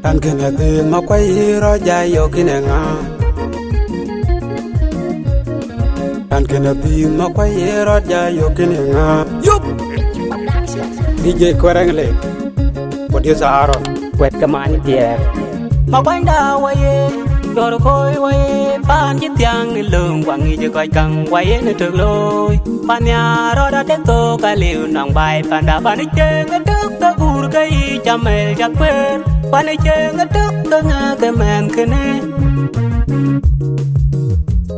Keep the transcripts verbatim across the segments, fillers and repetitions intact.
Kan kënë dhil Makuac rɔt jai yök kën ë ŋa? Kan kënë dhil Makuac rɔt jai yök kën ë ŋa? Yup! D J Kuɛrɛŋ le, producer Aaron. Wɛ̈t ke man diɛɛr. Makuanyda waye, cɔr koi waye, paan cï thiaŋ ë löŋ, kuaŋ ŋic ë kɔc käŋ, waye në tök looi. Pan nhiaar rɔt atek thok aliu nɔŋ baai panda, pan ë cieŋ ë tök ke guur ke yiic amɛl ca kueer, pan ë cieŋ ë tök ke ŋɛk ë mɛnhkënë.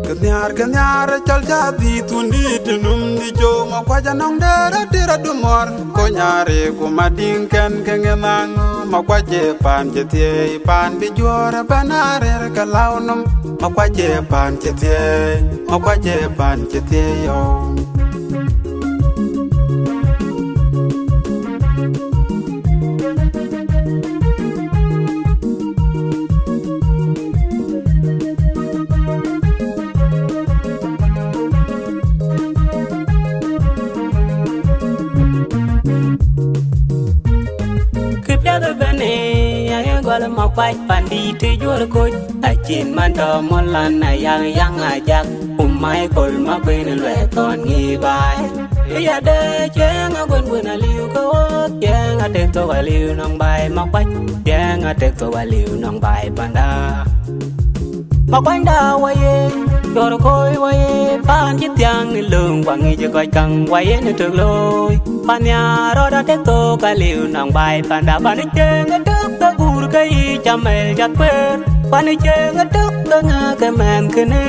Ke nhiaar, ke nhiaar, cɔl ca dhii thun dït num dï cöu, Makuac anɔŋ dɛɛr atir adumɔr, kony are ku madiŋ kɛn ke ŋe naŋ, Makuac ë paan cï thiëi, paan bï juɔ̈ɔ̈r ëbɛ̈n arëër ke läu nɔm, Makuac ë paan cï thiëi, Makuac ë paan cï thiëi yɔu. Kë piɛth ëbɛ̈n ë, aye gɔl Makuac pandït të juɔ̈r koc, acïn man tɔ mɔlan, ayaŋ yaŋ ajak, ku Michael Makuën luɛth thɔn ŋic baai. Ë yadë cieŋ aguën guën aliu ke ɣööt, cieŋ atek thok aliu nɔŋ baai Makuac, cieŋ atek thok aliu nɔŋ baai panda. Makuanyda waye, cɔr koi waye, paan cï thiaŋ ë löŋ, kuaŋ ŋic ë kɔc käŋ, waye në tök looi. Pan nhiaar rɔt atek thok aliu nɔŋ baai panda, pan ë cieŋ ë tök ke guur ke yiic amɛl ca kueer, pan ë cieŋ ë tök ke ŋɛk ë mɛnhkënë.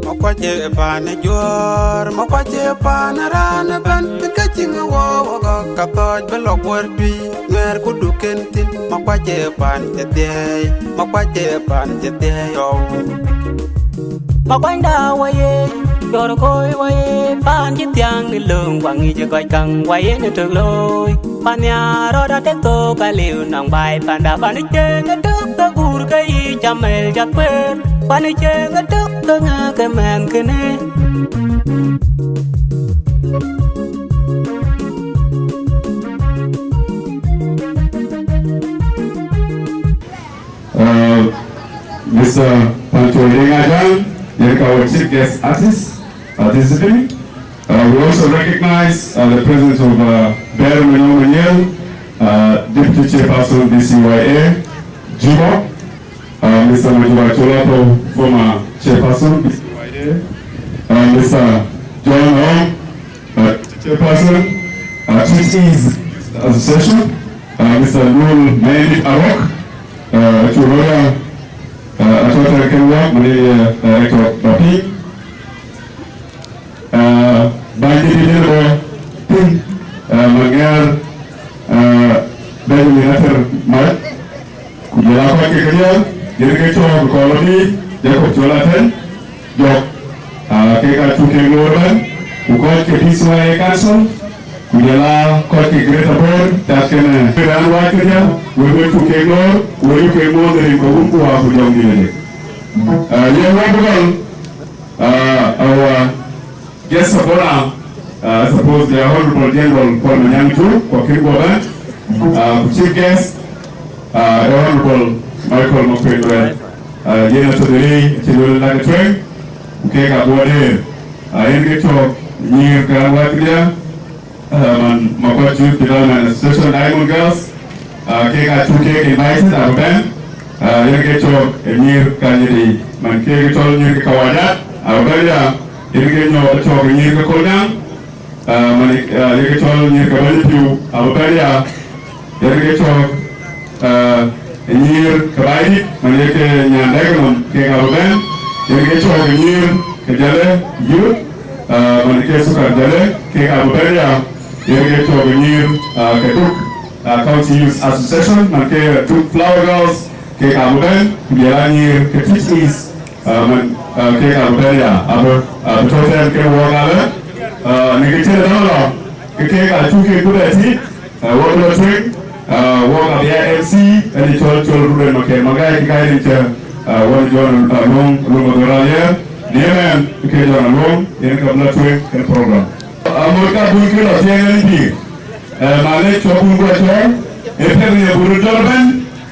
Makuac ë paan ë juɔ̈ɔ̈r, Makuac ë paan ë raan ëbɛ̈n, ke cïŋ ë wɔ wɔ gɔ̈k, ka thɔɔc bï lɔ guɔ̈r tui, nuɛɛr ku dukën thïn, Makuac ë paan cï dhiëëi, Makuac ë paan cï dhiëëi ɣɔu. Makuanyda waye, cɔr koi waye, paan cï thiaŋ ë löŋ, kuaŋ ŋic ë kɔc käŋ, waye në tök looi. Pan nhiaar rɔt atek thok aliu nɔŋ baai panda, pan ë cieŋ ë tök ke guur ke yiic amɛl ca kueer, pan ë cieŋ ë tök ke ŋɛk ë mɛnhkënë. Uh, Mister Pancho Deng Ajang, yen ka our chief guest artist, uh, this evening. Uh, we also recognize, uh, the presence of, uh, Ber Manyong Manyel, uh, Deputy Chairperson, B C Y A, Juba, uh, Mister Majuba Cholapo, former Chairperson, B C Y A, uh, Mister John Ong, uh, Chairperson, uh, Twic East Association, uh, Mister Nul Mayendit Arok, uh, Churoya, uh, Atota Kenwa, Manager, uh, Director of Mapping, uh, Banjiri Debo, Tim, uh, Maŋɛɛr, uh, Benjamin Ater Mat, ku jɔl aa kɔc ke këriëëc, yen ke cɔɔk kɔn lɔ biic, Jacob Col Ateny, Jɔk, aa, kek aa cuk kek loor ëbɛ̈n, ku kɔc ke D C Y A Council, ku jɔl aa kɔc ke Greater Bor, cath kenë raan wac kedhie, wek wek cuk kek loor, wek cuk kek moth rin ke wun ku waa ku jɔŋdït ëdë. Aa, yen wek bï gɔl, aa, our guest of honor, uh, I suppose the Honorable General Paul Manyang Chuk, ku akën guɔ bɛ̈n, uh, ku chief guest, uh, the Honorable Michael Makuei Lueth, uh, yen atɔ̈ de rëëc, acï lueel lak ë tueŋ, ku kek abuɔ deer, uh, yen ke cɔɔk nyïïr ke raan wɛ̈ɛ̈t këdiɛ̈, uh, man Makuac Youth Development Association, Diamond Girls, uh, kek aa cuk kek invited, abï bɛ̈n, uh, yen ke cɔɔk ë nyïïr ke anyïdï, man kek cɔl nyïïr ke kawajat, abï bɛ̈n ya, yen ke nyɔɔk cɔɔk ë nyïïr ke Kolnyaŋ, uh, man, uh, yen ke cɔl nyïïr ke bɛ̈ny piu, abï bɛ̈n ya, yen ke cɔɔk, uh, ë nyïïr ke Baidït, man ye ke nyan dɛ̈k nɔm, kek abï bɛ̈n, yen ke cɔɔk ë nyïïr ke Jale Youth, uh, man ke Sukar Jale, kek abï bɛ̈n ya, yen ke cɔɔk ë nyïïr, uh, ke Duk, uh, County Youth Association, man ke Duk Flower Girls, kek abï bɛ̈n, ku jɔl aa nyïïr ke Twic East, uh, man, uh, kek abï bɛ̈n ya, abï, abï tɔ̈ tɛ̈n ke wɔɔk alë, uh, në kë cïn däŋ lɔ, ke kek aa cuk kek ku bɛ tït, uh, wɔk lɔ tueŋ, uh, wɔk abï ya M C, ɛn ë cɔl cɔl Ruben Makel Magai, kek aa rin cë, uh, wɔn John, uh, Luɔŋ, Luɔŋ Madhor Alier, në ëmɛn, ke John Luɔŋ, yen ka bï lɔ tueŋ kën program. Amor ka bun kë lɔ thiëëŋ ɛn pïïr. Eh, malec cɔk kun guɔ cɔɔl, e piɛth ni aburu jɔl bɛ̈n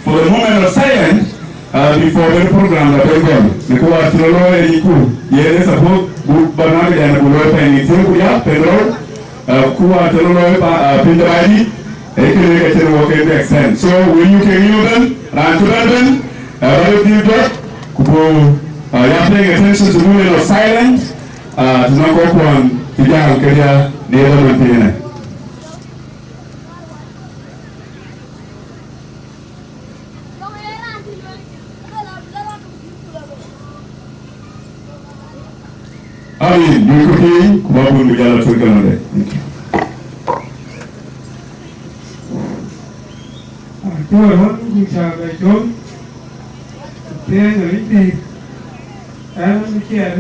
for the moment of silence, uh, before the program da ben gɔl. Në kë wäär cï rɔt looi ë yicku, yen ë suppose buk barnamij dɛn buk looi pɛɛi nïn thiëër ku diäk, pɛɛi rou, uh, ku wäär cï rɔt looi pa, uh, piny de Baidït, ee kënë ke cïn wɔ ke extend. So, wën yuk kek yïn ëbɛ̈n, raan cï bɛ̈n bɛ̈n, uh, ba röt dhil jɔt, ku buk, uh, ya paying attention to moment of silence, uh, të nɔŋ kɔckuɔn cï jam kedhie në ye dhaman thiinë. Amin. Duk ku piny, ku ba bun ku jal a tueŋ ke lɔ̈ŋde. Thank you. Acuɔɔr ɣɔn ku ca bɛ col, ku thiëëny ë riny pïïr, ɛn ë ciɛɛr,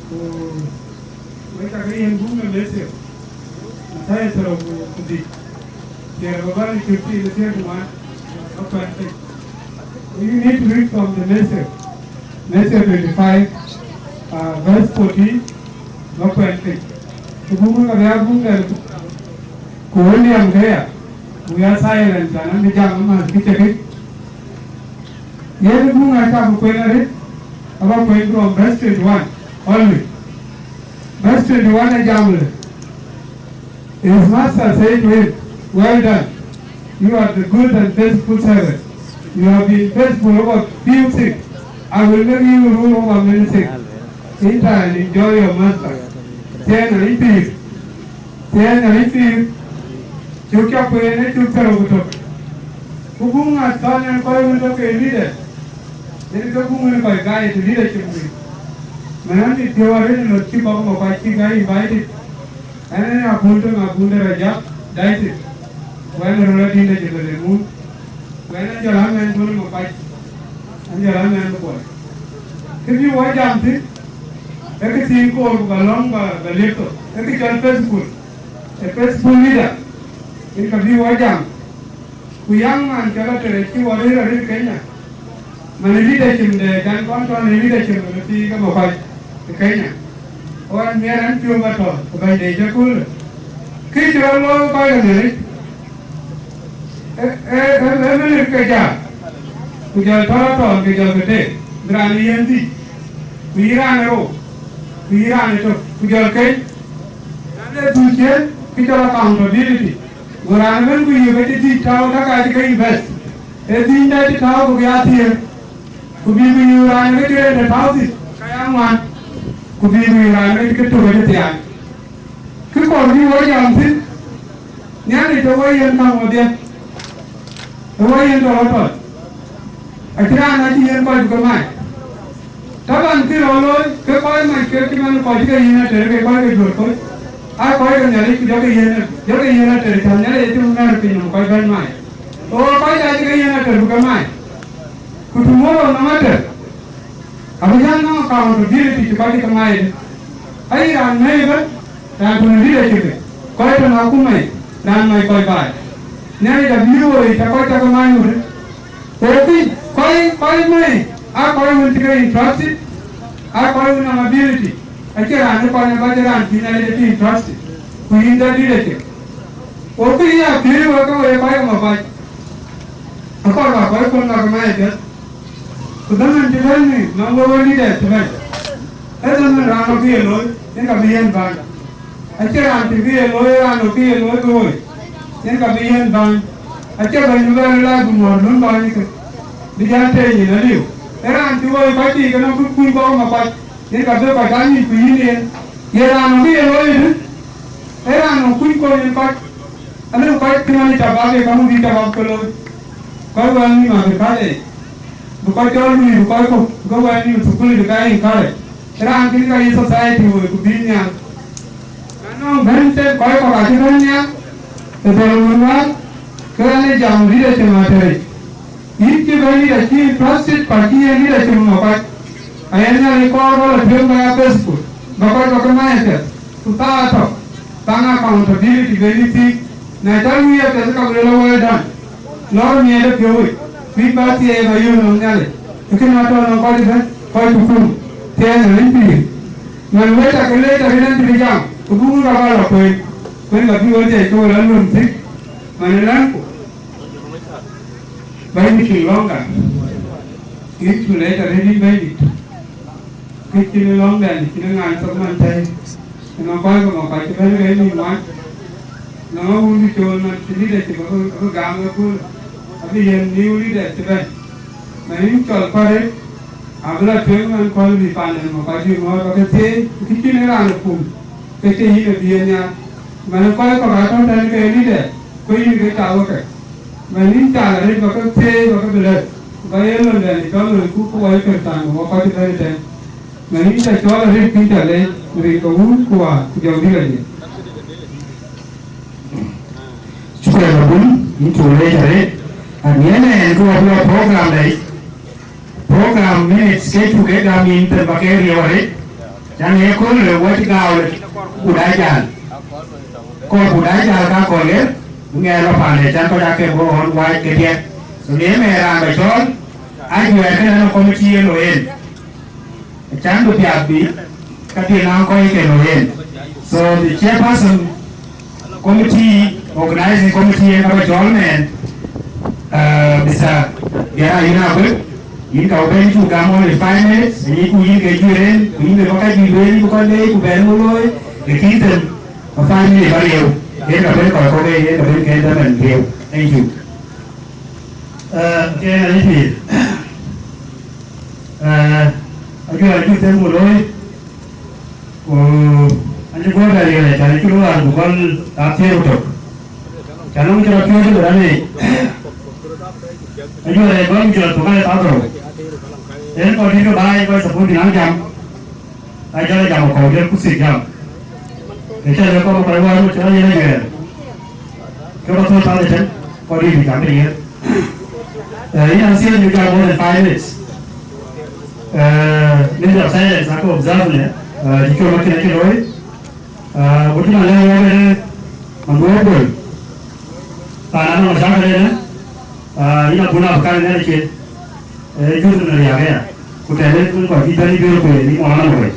ku wek cakë yen buk në Mathiu, Mathayo thiërrou ku dhïc, thiëër bä bä në cït pïïr ë thiëër ku ŋuan, bä kuɛn piny. You need to read from the Matthew, Matthew twenty-five, uh, verse fourteen, bä kuɛn piny. Ku buk ŋö ka bï a buk dɛn ku wël liɛm ke ya, ku ya silent, an, an bï jam ëmën kë cï kë. Yen buk ŋa cä bï kuɛn arëët, aba kuɛn from verse twenty-one only. Verse twenty-one ë jam lë, His master said to him, "Well done, you are the good and faithful servant. You have been faithful over few things. I will make you rule over many things. Enter and enjoy your master." Thiëëny ë riny pïïr, thiëëny ë riny pïïr, cuk cɔk ku yen ë cuk thiërrou ku tök. Ku buk ŋa thɔn en kɔc wën tɔ̈ ke leader, yen ke buk wën kɔc guide to leadership wën. Mɛn an, dït piɔ̈u arëët ë lɔt cï kɔk mɔ kuac cï guide invited. Ɛn, ɛn ë abun töŋ, abun de Rajab Daitin, ku ɛn ë röl adïn de Jebel Lemun, ku ɛn ë jɔl amɛn bun ë Mapac, ɛn jɔl amɛn bï kuɔl. Kë bï wɔ jam thïn, ee kë thiin koor ku ba lɔ̈ŋ ba, ba liep thok, ee kë cɔl faithful, a faithful leader, yen ka bï wɔ jam. Ku young man cɔl Ater acï wɔ rëër arëët Kenya. Man ë leadership de, can kɔn tɔ̈ në leadership de pïïr ke Mapac ë Kenya. Ɣɔn miɛt ɛn piɔ̈u ba tɔ̈ ë bɛ̈ny de cä köölë. Kë cï rɔt looi kɔc ke Nhialic, ë, ë, ë, ë Nhialic ke jam, ku jɔl tɔ̈ rɔt tɔ̈ɔ̈n ke jɔl ke teek, bï raan ë yen dhïc, ku yï raan ë rou, ku yï raan ë tök, ku jɔl keny. Na le dhuk ciëën, kë cɔl accountability. Go raan ëbɛ̈n ku yïk acï dhïc tääu, ka ka cï ke invest, ee dhïc dɛ cï tääu, ku bï aa thiëër, ku bï ku yïk raan ë ke cï rëër tääu thïn, ka ya ŋuan, ku bï ku yïk raan ë ke cï ke tök acï thiaan. Kë kɔɔr bï wɔ jam thïn, Nhialic ë wɔ yen käŋ wɔdhie, ë wɔ yen tɔ̈ rɔt tɔ̈c. Acïn raan acï yiën kɔc bï ke mac. Taban, kë rɔt looi, ke kɔc mac ke cï man kɔc cï ke yiën ater, ke kɔc ke juöör kɔc, aa kɔc ke Nhialic, ku jɔkï yiën, jɔkï yiën ater, cän Nhialic acï ŋɛ̈ɛ̈r piny nɔm kɔc bɛ̈n mac. Ɣo kɔc acï ke yiën ater bï ke mac, ku tomorrow nɔm ater, abï jäl nɔm accountability cï kɔc cï ke mac ëdï. Ayï raan mɛ̈i ëbɛ̈n, raan tɔ̈ në leadership, kɔc tɔ̈ në akuma, raan mac kɔc baai. Nhialic abï ɣoi cä kɔc cä ke mac ŋutë. Ku kï, kɔc, kɔc mɛ̈i, aa kɔc wën cï ke entrusted, aa kɔc wën nɔm ability, acïn raan ë kɔc ë bäc raan cï Nhialic acï entrusted, ku yïn dɛ leadership. Ku kï ya piëëc wek ke we kɔc ë Mapac, akɔɔr ba kɔc kuɔn ŋak ë mac apiɛth. Ku dhaman cï bɛ̈n nɔm we we leaders cï bɛ̈n, ee dhaman raan ë kë ye looi, yen ka bï yen bäny. Acïn raan tïŋ kë ye looi, raan ë kë ye looi ke woi, yen ka bï yen bäny. Acie bɛ̈ny bï bɛ rɔt la bï ŋuɔ̈r lun bäny ke, bï jäl tëë nyin aliu. Ee raan cï woi kɔc tïï ke nɔm bï kuny kɔ̈k ë Mapac, yen ka bï kɔc aa nyuc ku yïn yen. Ye raan ë kë ye looi ëdï, ee raan ë kuny kony yen kɔc. Aliu kɔc cï man ë cabab ye kaŋö bï cabab ke looi. Kɔc wɛ̈ɛ̈r nïïm agriculture, bï kɔc cɔl lui, bï kɔc kɔ̈k, bï ke wɛ̈ɛ̈r nïïm thukul, bï ka encourage. Raan kën ka yï society woi ku bï nhial. Na nɔŋ bɛ̈n tën kɔc kɔ̈k acï bɛ̈n nhial, ë dhɔl wun wäär, ke ɣɛn ë jam leadership ateric. Yïn cï bɛ̈n leadership trusted, ku acï yen leadership nɔm kɔc. Aye Nhialic kɔɔr ba lɔ tueŋ ba ya faithful, ba kɔc ba ke mac apiɛth, ku thaa tɔ̈, thaŋ accountability ben yï thiëëc. Na cä lui apiɛth, ka bï lɔ well done. Lɔɔr miɛt ë piɔ̈u wei, wïc ba thieei ba yöök nɔm Nhialic, ë kën atɔ̈ nɔm kɔc ëbɛ̈n, kɔc ku kum, thiɛɛny ë riny pïïr. Mɛn wëët akë leec arëët ɛn cï bï jam, ku buk ŋö ka ba lɔ kueec. Kuen ka bï wël tɛ̈ cï wël alum thïk, man ë lɛ̈ŋku. Bɛ̈ny cïn lɔ̈ŋda, yïn cï lɛc arëët yïn Bɛ̈nydït. Kë cïn lɔ̈ŋda cïn ŋaany thok man tɛ̈i. Ënɔŋ kɔc ke ma kɔc cï bɛ̈n ke nïïm ŋuan. Nɔŋ awundu cool man cï leadership abï, abï gam ëköölë. Abï yen new leader cï bɛ̈n. Man yïn cɔl päl rëët, abï la tueŋ man kɔl bï panden ma kɔc bï ŋɔ̈ɔ̈r ba ke thieei, kë cïn ë raan ë kum, ke cï yïn ë bï en nhiaar. Man ë kɔc kɔ̈k aa tɔ̈ tɛ̈n ke leader, ku yïn ke ca weke. Man yïn cal arëët ba ke thieei ba ke bï lɛ̈k, ku ba ye lon dɛn ë cɔl lonku ku wɔ ye Kërthan ku wɔ kɔc ë bɛ̈n ëtɛ̈n. Man yïn ca cɔl arëët kuïn ca leec, ku rin ke Wun ku Wät ku Jɔŋdït Lajik. Shukran abun, yïn cuk leec arëët. An yen ɛn ke wɔ bï lɔ program dɛ̈ yic. Program minutes ke cuk ke gam yïn them ba ke riëëu arëët. Can ye kööl le wɔ cï gääu le kɔɔr ku da jäl. Kɔɔr ku da jäl ka kɔɔr ler. Bï ŋɛɛr lɔ paande can kɔc ake bɔ̈ ɣɔn wac ke diɛt. So le mɛɛr raan ba cɔɔl, ajuɛɛr kënë në committee ye lo yen. Acän bï piath bï ka dhiël naŋ kɔc ke lɔ yen. So the chairperson committee, organizing committee yen ka ba cɔɔl mɛn, uh, Mister Biara, yïn a guëp, yïn ka wä bɛ̈n cuk gam only five minutes, and yïn ku yïn ke juëër en, ku yïn ke bä ka juëc lueel, yïn bï kɔc leec, ku bɛ̈n ŋö looi, the key them, ka five minutes ba riëëu, yen ka ben kɔc kɔ̈k, yen ka ben kɛn dämɛn riëëu. Thank you. Eh, ke na yï pïïr. Eh, ajuɛɛr acuk them ku looi, ku an cï guɔ̈p bɛ riɛl, can acuk raan ku gɔl thaar thiëër ku tök. Can nɔm cï rɔt piööcë bï rɔt leec. Ajuɛɛr ë gɔl ku cï rɔt thök aa thaar dhorou. En kɔc dït ke baai kɔc support bï naŋ jam. Ajɔl jam kɔ̈u jɔl ku thik jam. Ë cä lëk kɔ̈u kɔc wäär cï rɔt yen ajuɛɛr. Ke bä thöl path ëtën, kɔc dït bï jam bï yen. Eh, yïn an thiëëc bï jam more than five minutes. Eh, minute of silence, akë observe në, eh, cï cuɔl makïn acï looi. Ah, ku cï man lɛ̈k wek ënë, man bï wek bol. Paan anɔŋ macakël ënë, ah, yïn abun abï kan ënë cin. Eh, jur në riääk aya. Ku tɛ̈ lëk kɔc bï bɛ̈n bï röt ku ye bï mɔn anɔŋ wei.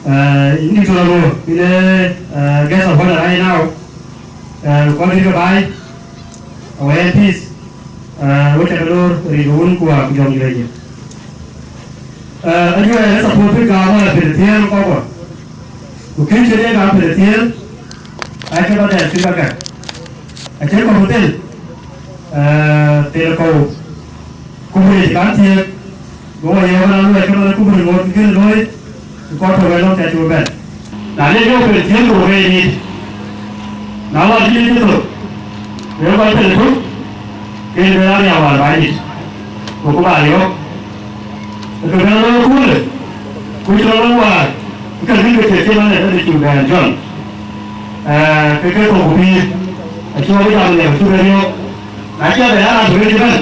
Eh, yïn dït tɔ̈ röt, yïn ee, eh, guest of honor right now. Eh, kɔc dït ke baai, our M Ps, eh, wek cä ke loor, rin ke Wun ku Wät ku Jɔŋdït Lajik. Eh, ajuɛɛr ë support bï gam ë pɛn thiëër kɔ̈k. Ku kën cï de gam pɛn thiëër, acï ba dhɛl cï ba gɛ̈k. Acï kɔ̈u thil, eh, thil kɔ̈u. Ku bï kan thiëër, go wa yɔ̈ɔ̈k an, luɔi cï man ku bï ŋoot kën looi, ku kɔc tɔ̈ wɛ̈t lɔ̈ŋ cä cï bɛ̈n. Na le yök pɛn thiëër ku rou ke ye nïït, na wär cï nïït cï thök, ke kɔc pɛn ëtök, ke yen bï raan ya wäär ba nïït, goku ba riɔ̈ɔ̈k. Ë ke bɛ̈n looi ëköölë, ku cï rɔt lɔ wäär, ke kën ke thiëk cï man ë tëde cuk bɛ̈ɛ̈r Jɔn. Ee, ke ke thok ku pïïr, acï wɔ bï jam nhial cuk ë riɔ̈ɔ̈k. Na cï adɛ ya raan tök ë cï bɛ̈n,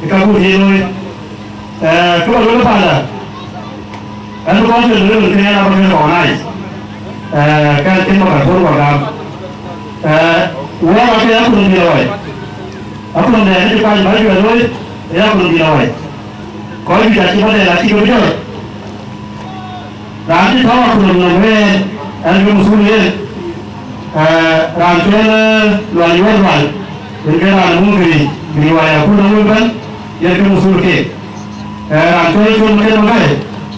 ë ka buk nïït looi. Eh, kë ba luel panda, ɛn bï kɔn cï luel kën ɛn abä kën recognize. Eh, kɛn cïn microphone kua gam. Eh, wɔ ba ke akutnhom dït awai. Akutnhom dɛ ni cï kuany ba juɛl looi, ee akutnhom dït awai. Kɔc juëc acï bä dɛ la cï ke bï jɔt. Raan cï tɔ̈u akutnhom nɔm wëën, ɛn ke methul yen. Eh, raan cɔl, eh, Lual Yuɔr Lual, yen ke raan ë muk Giric, Giric wala akut nɔm wën bɛ̈n, yen ke methul keek. Eh, raan cɔl Col Maket Makai,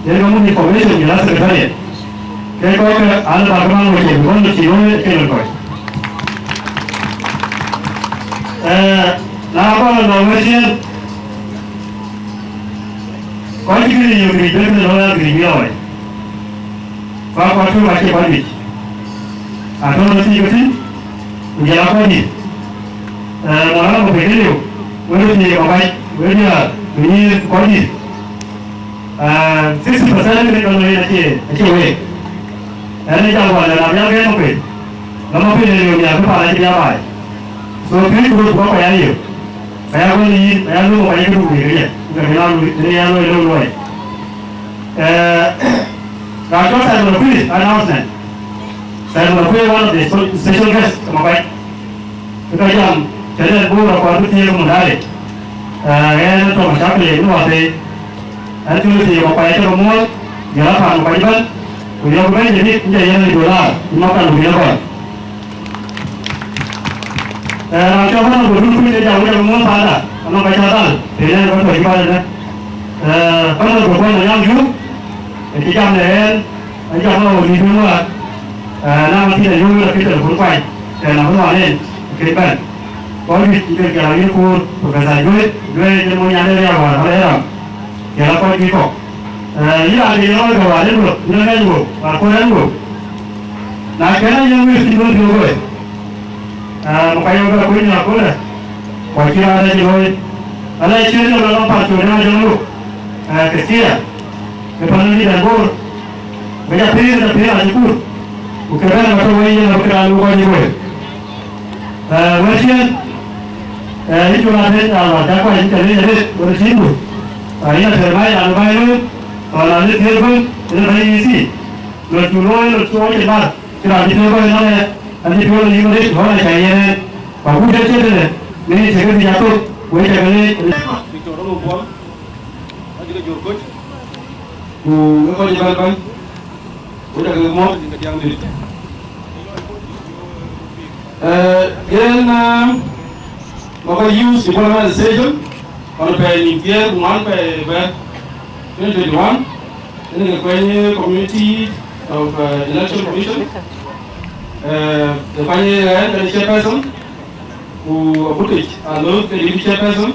yen ke muk information, jɔl a secretariat. Ke kɔ̈k ke an, bä ke man wecin, bï kɔn cï looi ke lon kɔc. Eh, na bä lɔ wecin, kɔc cï Giric yök Giric bek në lɔ ya Giric bï lɔ wai. Ku akuɔt tök acie kɔc juëc. Atɔ̈ në thiëc ke thïn, ku jɔl a kɔc dït. Eh, mɔn ala kɔ̈k pek ë liu, wek ë thiëc ke kɔc, wek diäär, ku nyïïr, ku kɔc dït. Eh, sixty percent ke kɔc yen acie, acie week. Ɛn ë jam wään, na biäk en kuec, la ma piny ë liu nhial, bï paan acï bï a baai. So, piööcku röt, ku bä kɔc aa yök. Ka ya wël yïn, ka ya luöm, ka ya këdu wëëk ëlë, ka bï na luui, tënë ya luɔi lëu luɔi. Eh, raan cɔl Simon Akuei, announcement. Simon Akuei, one of the spe-, special guests, ke Makuac. Ke ka jam, tënë Bor akuɔɔr bï thiëëk mudhali. Eh, ɣɛn ë tɔ̈ macakël ye, nu wathëëi. Ɛn cï röt thiëëk Makuac acï rɔt muɔɔc, jɔl a paan Makuac ëbɛ̈n, ku yɔ̈k Benjamin, jɔ yen ë dolar, ku Makuac ku bï ëkɔn. Raan cɔl Honorable Dut Kuc ë jam, jam muɔ̈th panda, anɔŋ ka cä dhal, piny ɛn ka tuɔc bä dɛ̈. Honorable Kuɔny Anyaŋ Juuk, ë cï jam në ɛn, ë jam ë ɣöö nïïm bï ŋuäär, na ŋa thïn ayuɔ̈ɔ̈k ë rɔt kë telefon kuany, tɛ̈n abï luɔn en, kë bɛ̈n. Kɔc juëc ë kek jam yïn kuur, Professor Juëc, Juëc ë mony nyande riau wäär ë ram, kek la kɔc juëc kɔ̈k. Yïn raan de ye lɔɔi kë wäär en wëu, yïn ŋɛc wëu, wäär kuɔ̈r ɛn wëu. Na kën a yen wëu cï duɔ̈n piɔ̈u wëu. Aa, ku ka yɔ̈ɔ̈k bɛ kuc në aköölë, ku acï raan dɛ̈ cï looi. Ala cï riɔ̈ɔ̈k lɔ lɔŋ path col ë Majɔŋ Luk, aa, ke thiëër, ke pan ë Dɛ̈t Bor, ku ja pïïr ë pïïr acï kut, ku ke bɛ̈n ë matök wei yen abï kërac wek kɔc ë wëu. Aa, wël ciëën, aa, yïn col Atëny Alwar Cak Kuany, yïn ca leec arëët, wël cïïndu, aa, yïn Atëër Mac raan ë bäny looi, ɣɔn raan ë thiëër bɛ̈n, yen ë bɛ̈ny E C, lon cuk looi, lon cuk ɣɔc cï mar. Cï raan cï piɔ̈u bɛ̈n ënɔɔnë, an, cï piɔ̈u ë yïn Madït, ɣɔn acä yen ɛn, ku agut cï tëde, në yïn cï ke dhïc athok, wek cä ke leec. Victor Rɔŋ Kuɔl, acï ke jur kɔc, ku wek kɔc ëbɛ̈n bɛ̈n, wek cä ke muɔ̈ɔ̈th, ke diaŋ dït. Eh, yen, eh, Makuac Youth Development Association, ɣɔn pɛɛi nïn thiëër ku ŋuan pɛɛi bɛ̈t twenty twenty-one, yen ke kuɛny Community of, eh, Election Commission, eh, ke kuany ɣɛn kɛn chairperson, ku Abutic Aloth ke deputy chairperson,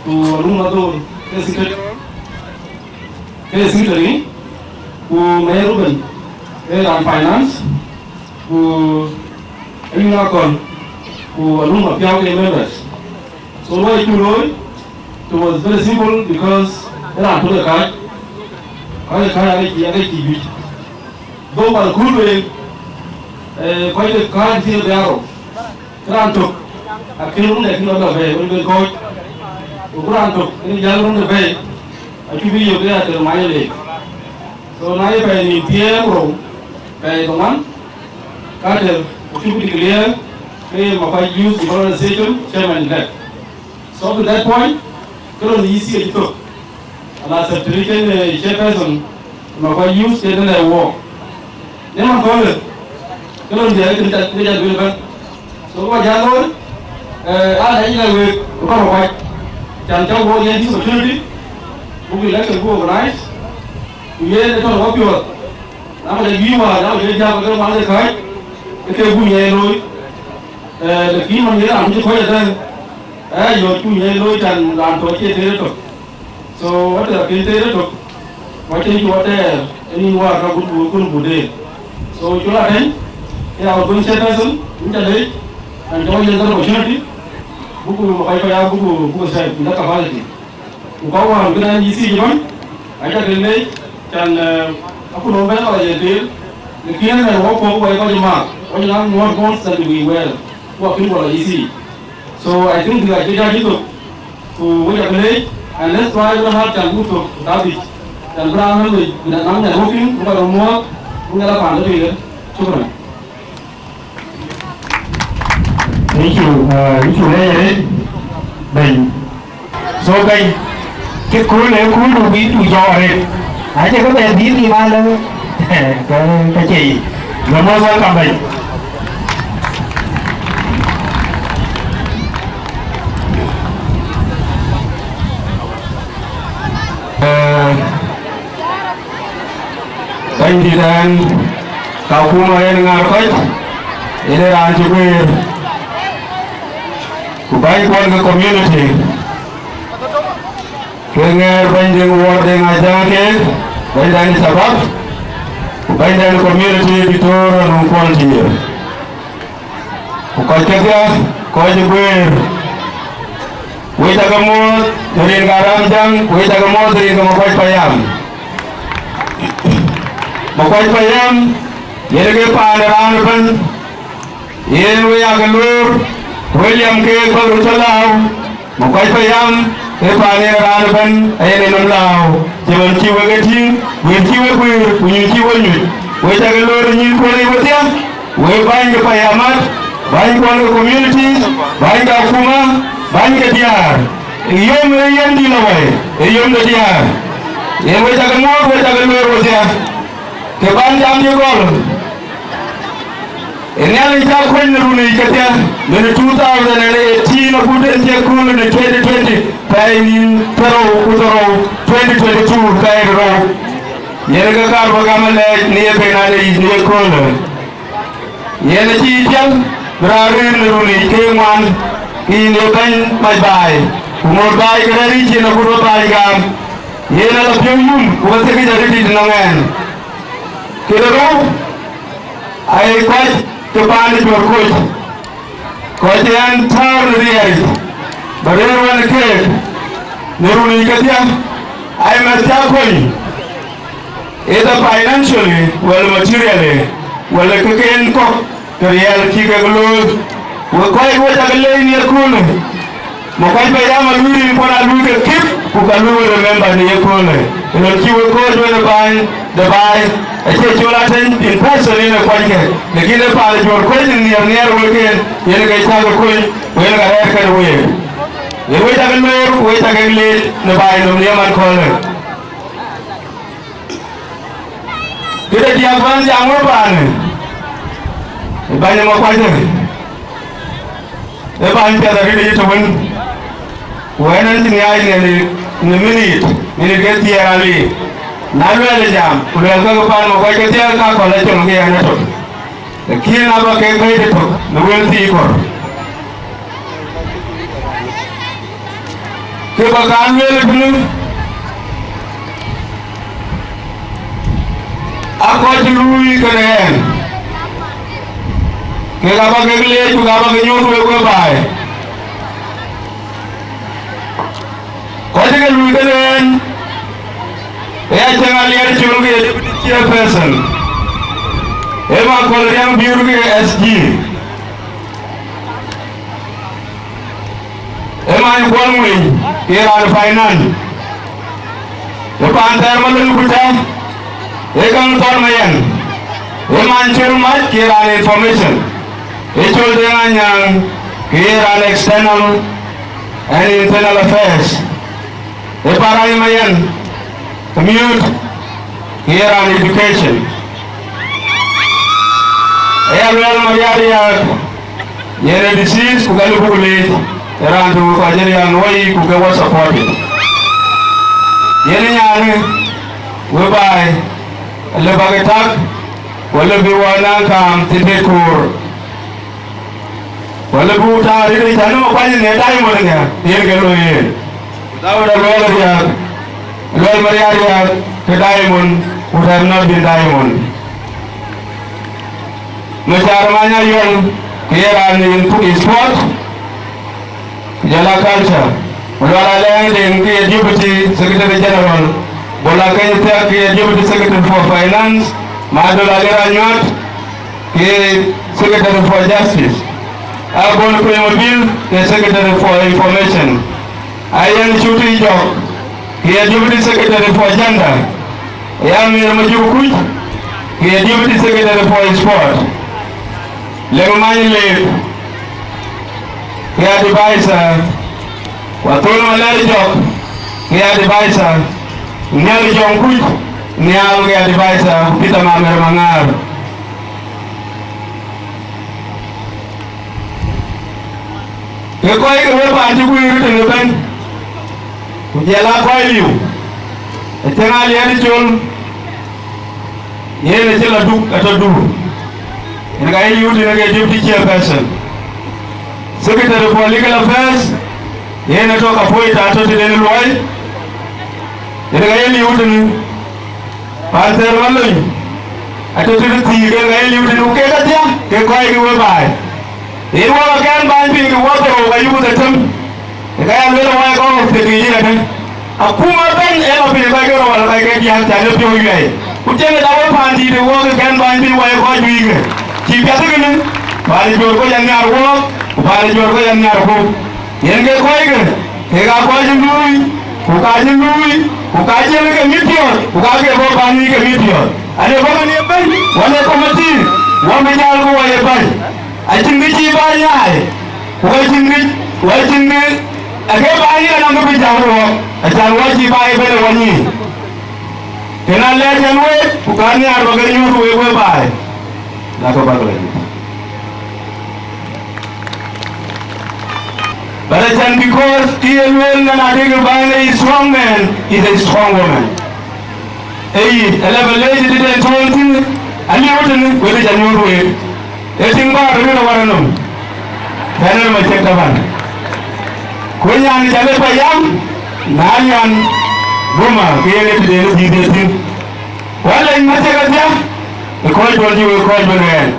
ku Alum Adhor ke secret-, ke secretary, ku Mayen Ruben ke raan finance, ku Ayuɔ̈ɔ̈ŋ Akɔl, ku Alum Apiau ke members. So why cuk looi, it was very simple because ë raan tök ë kääc, kɔc ë kääc ake cï, ake cï juëc. Dhou wal kut wek, eh, kɔc ë kääc cï bï arou. Kë raan tök, akën run dɛ kï lɔ bɛ̈ɛ̈i, wën ben kɔ̈ɔ̈c. Ku raan tök, yen jäl run de bɛ̈ɛ̈i, acuk bï yök ë Atëër Mac ë leec. So na ye pɛɛi nïn thiëër ku rou, pɛɛi dhoŋuan, ka Atëër acuk bï declare ke ye Makuac Youth Development Association chairman elect. So to that point, ke lon E C acï thök. Ala secretary ken, eh, chairperson, Makuac Youth ke tënë wɔ. Në man köölë, ke lon diɛɛr kën ca, kën ca duël ëbɛ̈n. So, kë ba jal looi, eh, aa lɛc lɛ̈k week, ku kɔn Makuac. Can cä wɔ yen this opportunity, buk election buk organize, ku yen ë tɔ̈ në wapiɔ̈ɔ̈th. Na kɔc ë juiir wäär, na kɔc ë jam ke man ke kääc, ke ke buk nyiɛɛi looi. Eh, lakin man ye raan cï kɔc ëtɛ̈ɛ̈n, eh, yööt ku nyiɛɛi looi can raan tɔ̈ cie tëër ëtök. So, wate apiɛth tëër ëtök, wate cï wate ë nïn wäär ka gut ku kun bu dee. So, col Atëny, ke ya wä kuny chairperson, yïn ca leec, an cɔk yen that opportunity, buku Makuac Payam, buku, buku serve in that capacity. Ku kɔc wään bï rɛ̈ɛ̈r yï thiëc ëbɛ̈n, aca ke leec, can, eh, akutnhom bɛ̈n kɔc ye tëër, lakin ëmɛn wɔ puɔ̈k wɔ ye kɔc ë maath, wɔ cï naŋ more votes than we were, ku akën guɔ lɔ yï thiëc. So I think bïk acï judge ëtök, ku wek acä ke leec, and let's try very hard can buk thök ku thaa dhïc, can bï raan ëmɛn bï naŋ networking, bï kɔc röt muɔ̈ɔ̈th, bï ŋɛk la paan tɔ̈ tëde. Shukran. Thank you. Uh, yïn cuk leec arëët, bɛ̈ny. So bɛ̈ny, cï kööl ë kööl du bï du jɔɔk arëët. Acie kë bɛ dhil nïïm alë, ke, ke cie yic. You're most welcome, bɛ̈ny. Eh, Bɛ̈nydït ɛn, ka akuma yen ŋäär kɔc, yen ë raan cï guëër, ku bänykuɔn ke community, ke ŋɛɛr bɛ̈ny Deŋ Wuɔɔr Deŋ Ajäŋ keek, bɛ̈nydan ë shabab, ku bɛ̈nydan ë community, Diktor Anɔŋ Kuɔl Tiir. Ku kɔc kedhie, kɔc ë guëër, wek cä ke muɔ̈ɔ̈th në rin ke Aram Jäŋ, ku wek cä ke muɔ̈ɔ̈th në rin ke Makuac Payam. Makuac Payam, yen ke paan ë raan ëbɛ̈n, yen wek aa ke loor, ku wek liɛm keek bäk röt cɔl lääu. Makuac Payam, ee paan yen raan ëbɛ̈n, ayen ë nɔm lääu, cïmën cï wek e tïŋ, guëër cï wek guëër, ku nyuc cï wek nyuc. Wek cä ke loor ë nyïïnkuɔn yiic wedhie, wek bäny ke payamat, bänykuɔn ke community, bäny ke akuma, bäny ke diäär. Ë yom ë yom dït lɔ wai, ë yom de diäär. Yen wek cä ke muɔ̈ɔ̈th, wek cä ke loor wedhie, ke bän jam ye gɔl. Ë Nhialic cä kuany në run yic kedhie, në two thousand and eighteen agut en cï kööl në twenty twenty, pɛɛi nïn thiërrou ku dhorou, twenty twenty-two pɛɛi rou. Yen ke kaar bä gam alɛɛc në ye ben ade yic në ye köölë. Yen acï piɛl bï raan rëër në run yic ke ŋuan, ke yïn ye bɛ̈ny mac baai, ku ŋoot baai ke rɛ̈ɛ̈r yic yen agut bä baai gam. Yen ala piɔ̈u yum ku bä thiekic arëëtic nɔŋ ɛn. Kë de rou, aye kɔc ke paan ë Juɔ̈r Koc, kɔc ë ɛn tääu në riɛɛric, bä rëër wɛn keek në run yic kedhie, aye mɛ̈th cä kuany, either financially, wala materially, wala ke ken kɔ̈k ke riɛl cï kek looi. Wek kɔc wec ake leec në ye köölë, Makuac payam alui rin kuɔn alui ke kip, ku ka lui we remember në ye köölë. Ëlɔn cï we kɔc wën ë bäny de baai, acie col atɛ̈ny in person yen ë kuanykë, lakin ë paan Juɔ̈r Koc nhiɛɛr nhiɛɛr wek en, yen ke cäk ë kony, ku yen ka rɛ̈ɛ̈r kën week. Yen wec ake lueer, ku wec ake leec në baai nɔm në ye man köölë. Këde diäk bän jam wek baanë, ë bäny ë Makuac ë, ë bäny piɛth arëët ë yï të wën, ku ɛn ɛn cï nhiaac në, në minit, minit ke thiëër alii. Na luɛɛl ë jam, ku luɛɛl ke paan Makuac ke thiëër ka kɔl acol ke yɛn etök. Lakin aba kek bɛ̈i tëtök në wël thii kɔ̈r. Kë bä kaŋ lueel ë bï, aa kɔc cï luui kënë ɛn, kek aba kek leec, ku ka bä ke nyuöth wek we baai. Kɔc cï ke luui kënë ɛn, ee Acäŋ Aliɛɛr Col ke ye deputy chairperson, ee Makɔl Riäŋ Biur ke ye S G. Ee many Kuɔl Ŋueny ke ye raan finance. Ee paan thɛɛr Malony ku tɛ̈, ee käŋ thɔn Mayɛn. Ee many Col Mac ke ye raan information. Ee Col Deŋ Anyaŋ ke ye raan external and internal affairs. Ee Parany Mayɛn, Miöt, ke ye raan education. Ee Aluɛl Marial Riääk, yen ë disease, ku ka lëu buk leec, ee raan tök kɔc ë riääk në wɔ yiic, ku ke wɔ supported. Yen ë nyanë, we baai, alëu bäk tak, ku alëu bï wɔ naŋ kaam thïn tet koor. Wala buk taŋ arëët ë cän ë Makuac në diamond ë yen ke looi yen. Without Aluɛl Riääk, Aluɛl Marial Riääk ke diamond would have not been diamond. Macar Many Ayɔl ke ye raan in sport, ku jɔl a culture. Ku Lual Alɛɛŋ Deŋ ke ye deputy secretary general. Bol Akeny Thiak ke ye deputy secretary for finance. Madol Alir Anyuat ke Secretary for Justice, Abon Kueŋ Obil ke Secretary for Information, Ayen Cuti Jɔk ke ye Deputy Secretary for Gender, Yamir Majuk Kuc ke ye Deputy Secretary for Sport, Lem Many Leek ke advisor, Wathol Malɛr Jɔk ke advisor, Nhial Jɔŋ Kuc Nhial ke advisor, Peter Mamer Maŋaar. Ke kɔc ke wek paan cï guiir tënë bɛ̈n, ku jɔl aa kɔc liu, Acäŋ Aliɛɛr Col, yen acï lɔ Duk atɔ̈ Duk. Yen ka ye liu tënë ke deputy chairperson. Secretary for Legal Affairs, yen atɔ̈ Kapoeta atɔ̈ tëden luɔi. Yen ka ye liu tënë. Panther Malony, atɔ̈ tëde thiik, ke ŋɛc liu tënë, ku kek adhia, ke kɔc ke we baai. Yen wok akɛn bäny piny, ke wok dhorou ka yuk dhetem, ke ka ya lueel wai kɔk thiek ke yic adë. Akuma ëbɛ̈n ee lɔ piny kɔc ke rou, wala kɔc ke diäk, ca ke piɔ̈u yuɛɛi. Ku tiɛŋkë da wek paan dïït, wok akɛn bäny piny wai kɔc juiikë. Cï piath kënë, paan ë Juɔ̈r Koc anhiar wok, ku paan ë Juɔ̈r Koc anhiar ku. Yen ke kɔckë, kek aa kɔc cï luui, ku ka cï luui, ku ka jiël ke mit piɔ̈ɔ̈th, ku ka ke bɔ̈ bäny ke mit piɔ̈ɔ̈th. Ade bɔ̈ man ye bɛ̈ny, wan ee committee, wan bï jäl ku wɔ ye bäny. Acïn kë cï bäny nyaai, ku acïn kë, ku acïn kë, ake bäny yen anɔŋ kë bï jam wɔ, acan wɔ cï baai ëbɛ̈n ë wɔ nyiic. Kën a lɛɛr yɛn week, ku ka nhiaar bä ke nyuɔ̈th week we baai, la ke bäk lɔ yïth. But I can, because kë ye lueel nyan adek bäny, a strong man is a strong woman. Ëyi, ë lɛ bä leec tëde tɔ̈ thïn, aliu tënë, wek ca nyuɔ̈th week. Ee tiŋ bä röt ë wär nɔm. Bɛ̈n ë macek taban. Ku nyan ca le payam, na nyan Buma, ke yen ë tëde në dhïth ye thïn. Ku alec macek adhia, ë kɔc duɔl cï wek kɔc bɛ̈n ɣɛɛn.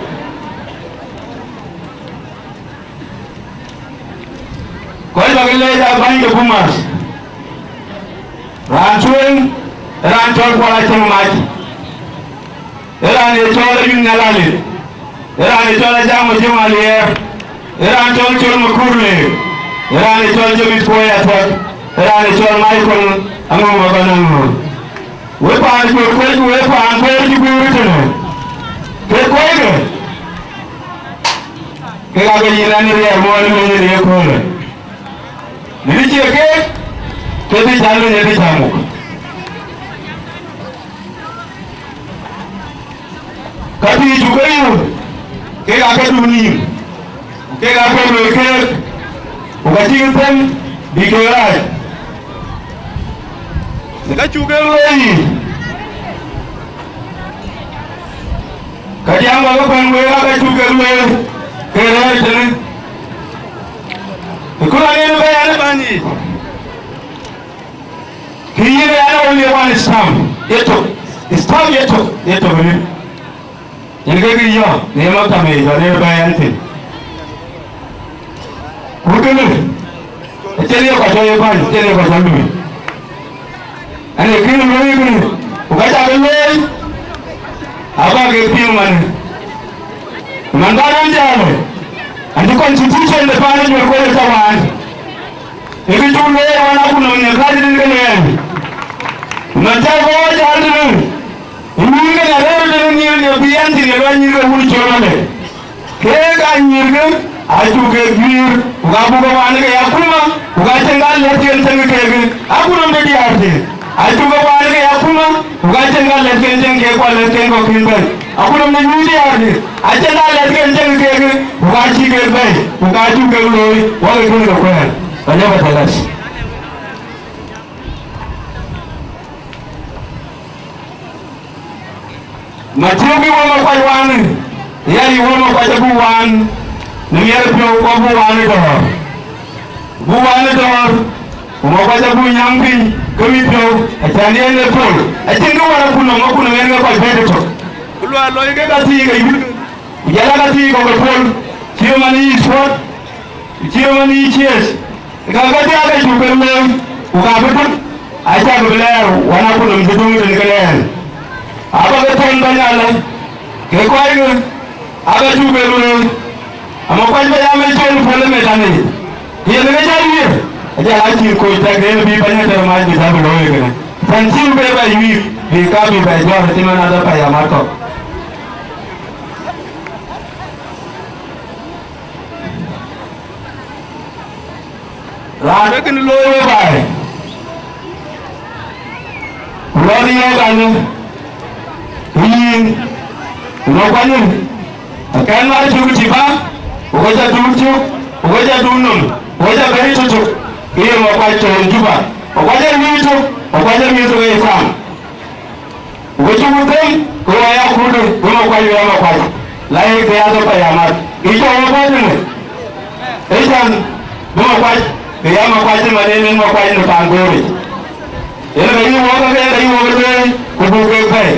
Kɔc bä ke leec aa bäny de Bumas. Raan tueŋ, raan cɔl Kuɔl Acäŋ Mac, ë raan ye cɔl Ayuth Nyalali, ë raan ye cɔl Ajam Ojim Aliɛɛr, ë raan cɔl Col Makur Leek, ë raan ye cɔl James Kuɔi Athuɔk, ë raan ye cɔl Michael Aŋöŋ Maban Aŋöŋ. Wek paan Juɔ̈r Kuec, wek paan Bor cï guiir tënë, ke kɔckë, kek aake yïn ɛn riɛɛr muɔɔn ë luny ë ye köölë. Në cie keek, ke bï cä luny ë bï cä muk. Ka bï cuk ke yök, kek aake dun nïïm, ku kek aake luel keek, ku ka cïk them bï ke rac. Në ka cuk ke lueel yic, ka diaŋ bä ke kuɛ̈n wek, aa ka cuk ke lueel ke rɛ̈ɛ̈r tënë. Ë kul aŋen bɛ̈ɛ̈r ë bäny yic, kë yïn ë an, only one stamp yetök, stamp yetök, yetök rin. Yen ke kë yɔ̈ɔ̈k në maktam yic, jɔt ë bɛ̈ɛ̈r ɛn thïn. Ku kënë, acïn ye kɔc tɔ ye bäny, acïn ye kɔc tɔ lui. Ɛn ee kënë looi kënë, ku ka cä ke looi, aba ke piŋ manë. Man bä rɔ̈m jaalë, an cï constitution de paan ë Juɔ̈r Kuec ë tɔ wään. Ee kë cuk looi wään akutnɔm në kääc rin kënë ɛn. Man cä bä wä jal tënë, ë nyïïr kënë arëër tënë nhiëër ye bï ɛn thïn ye luɔi nyïïr ke wun col malë. Keek aa nyïïrkë, acuk ke guiir, ku ka buk ke waan ke akuma, ku ka cïn ka lɛ̈k ken cïn keek, akutnɔm de diäär tëë, acuk ke waan ke akuma, ku ka cïn ka lɛ̈k ken cïn keek, ku alɛ̈k ken kɔ̈k kën bɛ̈n, akutnɔm de nyuc diäär tëë, acïn ka lɛ̈k ken cïn keek, ku ka cï kek bɛ̈i, ku ka cuk kek looi, wɔ ke kën ke kuɛɛr, ka lëu ba thelath. Mathiu bï wɔ makuac wään, ya yï wɔ makuac abuk wään në miɛt piɔ̈u, ku abuk wään ë dɔ̈ɔ̈r. Buk wään ë dɔ̈ɔ̈r, ku makuac abuk nyam piny ke mit piɔ̈u, acän yen ë pol. Acïn kë wär akutnɔm, akutnɔm yen ke kɔc bɛ̈ɛ̈i tök. Ku luɔi lɔi kek athii ke yïk, ku jɔl aa athii kɔ̈k ë pol, cï man yï thuɔ̈t, ku cï man yï ciëëth. Ka ke thiaak ke cuk ke looi, ku ka bï duk, acäk bï lɛɛr wän akutnɔm cï döŋ tënë ke lɛɛr. Aba ke thɔ̈n bɛ̈ny alë, ke kɔckë aba cuk ke looi. Ama kuany bä ya mec col puɔl ë met tani, yen ke jal wiëër, ajal acïn koc tɛ̈k den bï bɛ̈ny ater mac bï tɛ̈ bï looi kënë. Tɛ̈n cï bï bɛ yuiik, bï ka bï bɛ jɔ̈ɔ̈r cï man adhɔ pɛ̈i amat kɔ̈k. Raan ë kënë looi we baai, ku lɔ riɔ̈ɔ̈k alë, ku yïn, ku lɔ kuanyë, akɛn ŋɔ̈ɔ̈r cök cï bä, ku ke cä duut cök, ku ke cä duut nɔm, ku ke cä bɛ̈ɛ̈i tök tök, ke ye ŋɔ̈ɔ̈r kuac töŋ Juba, ku kuac ë luui tök, ku kuac ë miëth tök ë kaam. Ku cï wun them, ke wɔ ya kuutë, bï makuac wek makuac, la yek ke ya dhɔ pɛ̈i amat, bï jɔ wɔ bɔ̈ tënë. Ëcan, bï makuac, ke ya makuac cï man en en makuac në paan Bor yic. Yen ka yï wɔ ke, ke ka yï wɔ ke lueel, ku buk wek bɛ̈ɛ̈i.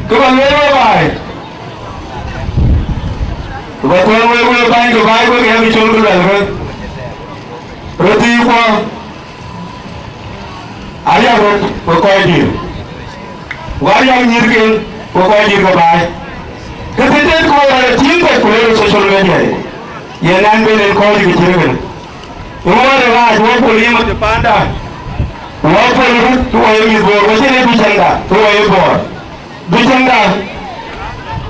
Kë bä lueel we baai, ku bä thɔ̈n wek we bäny ke baai wek, yak col kë luɛlkë. Röt thii kuɔ, ariäk röt we kɔc dïïr, ku ariäk nyïïrken we kɔc dïïr ke baai. Kë thïn tëët ku wek rɔt ë tiim kɔc ku lëër social media, yen ɛn ben en kɔc kë cït kënë. Ë wɔ de rac, wɔ pol yï mat ë panda, wɔ pol röt, ke wɔ ye mïth Bor, wɔ cïn ë ducäŋda, ke wɔ ye Bor. Ducäŋda,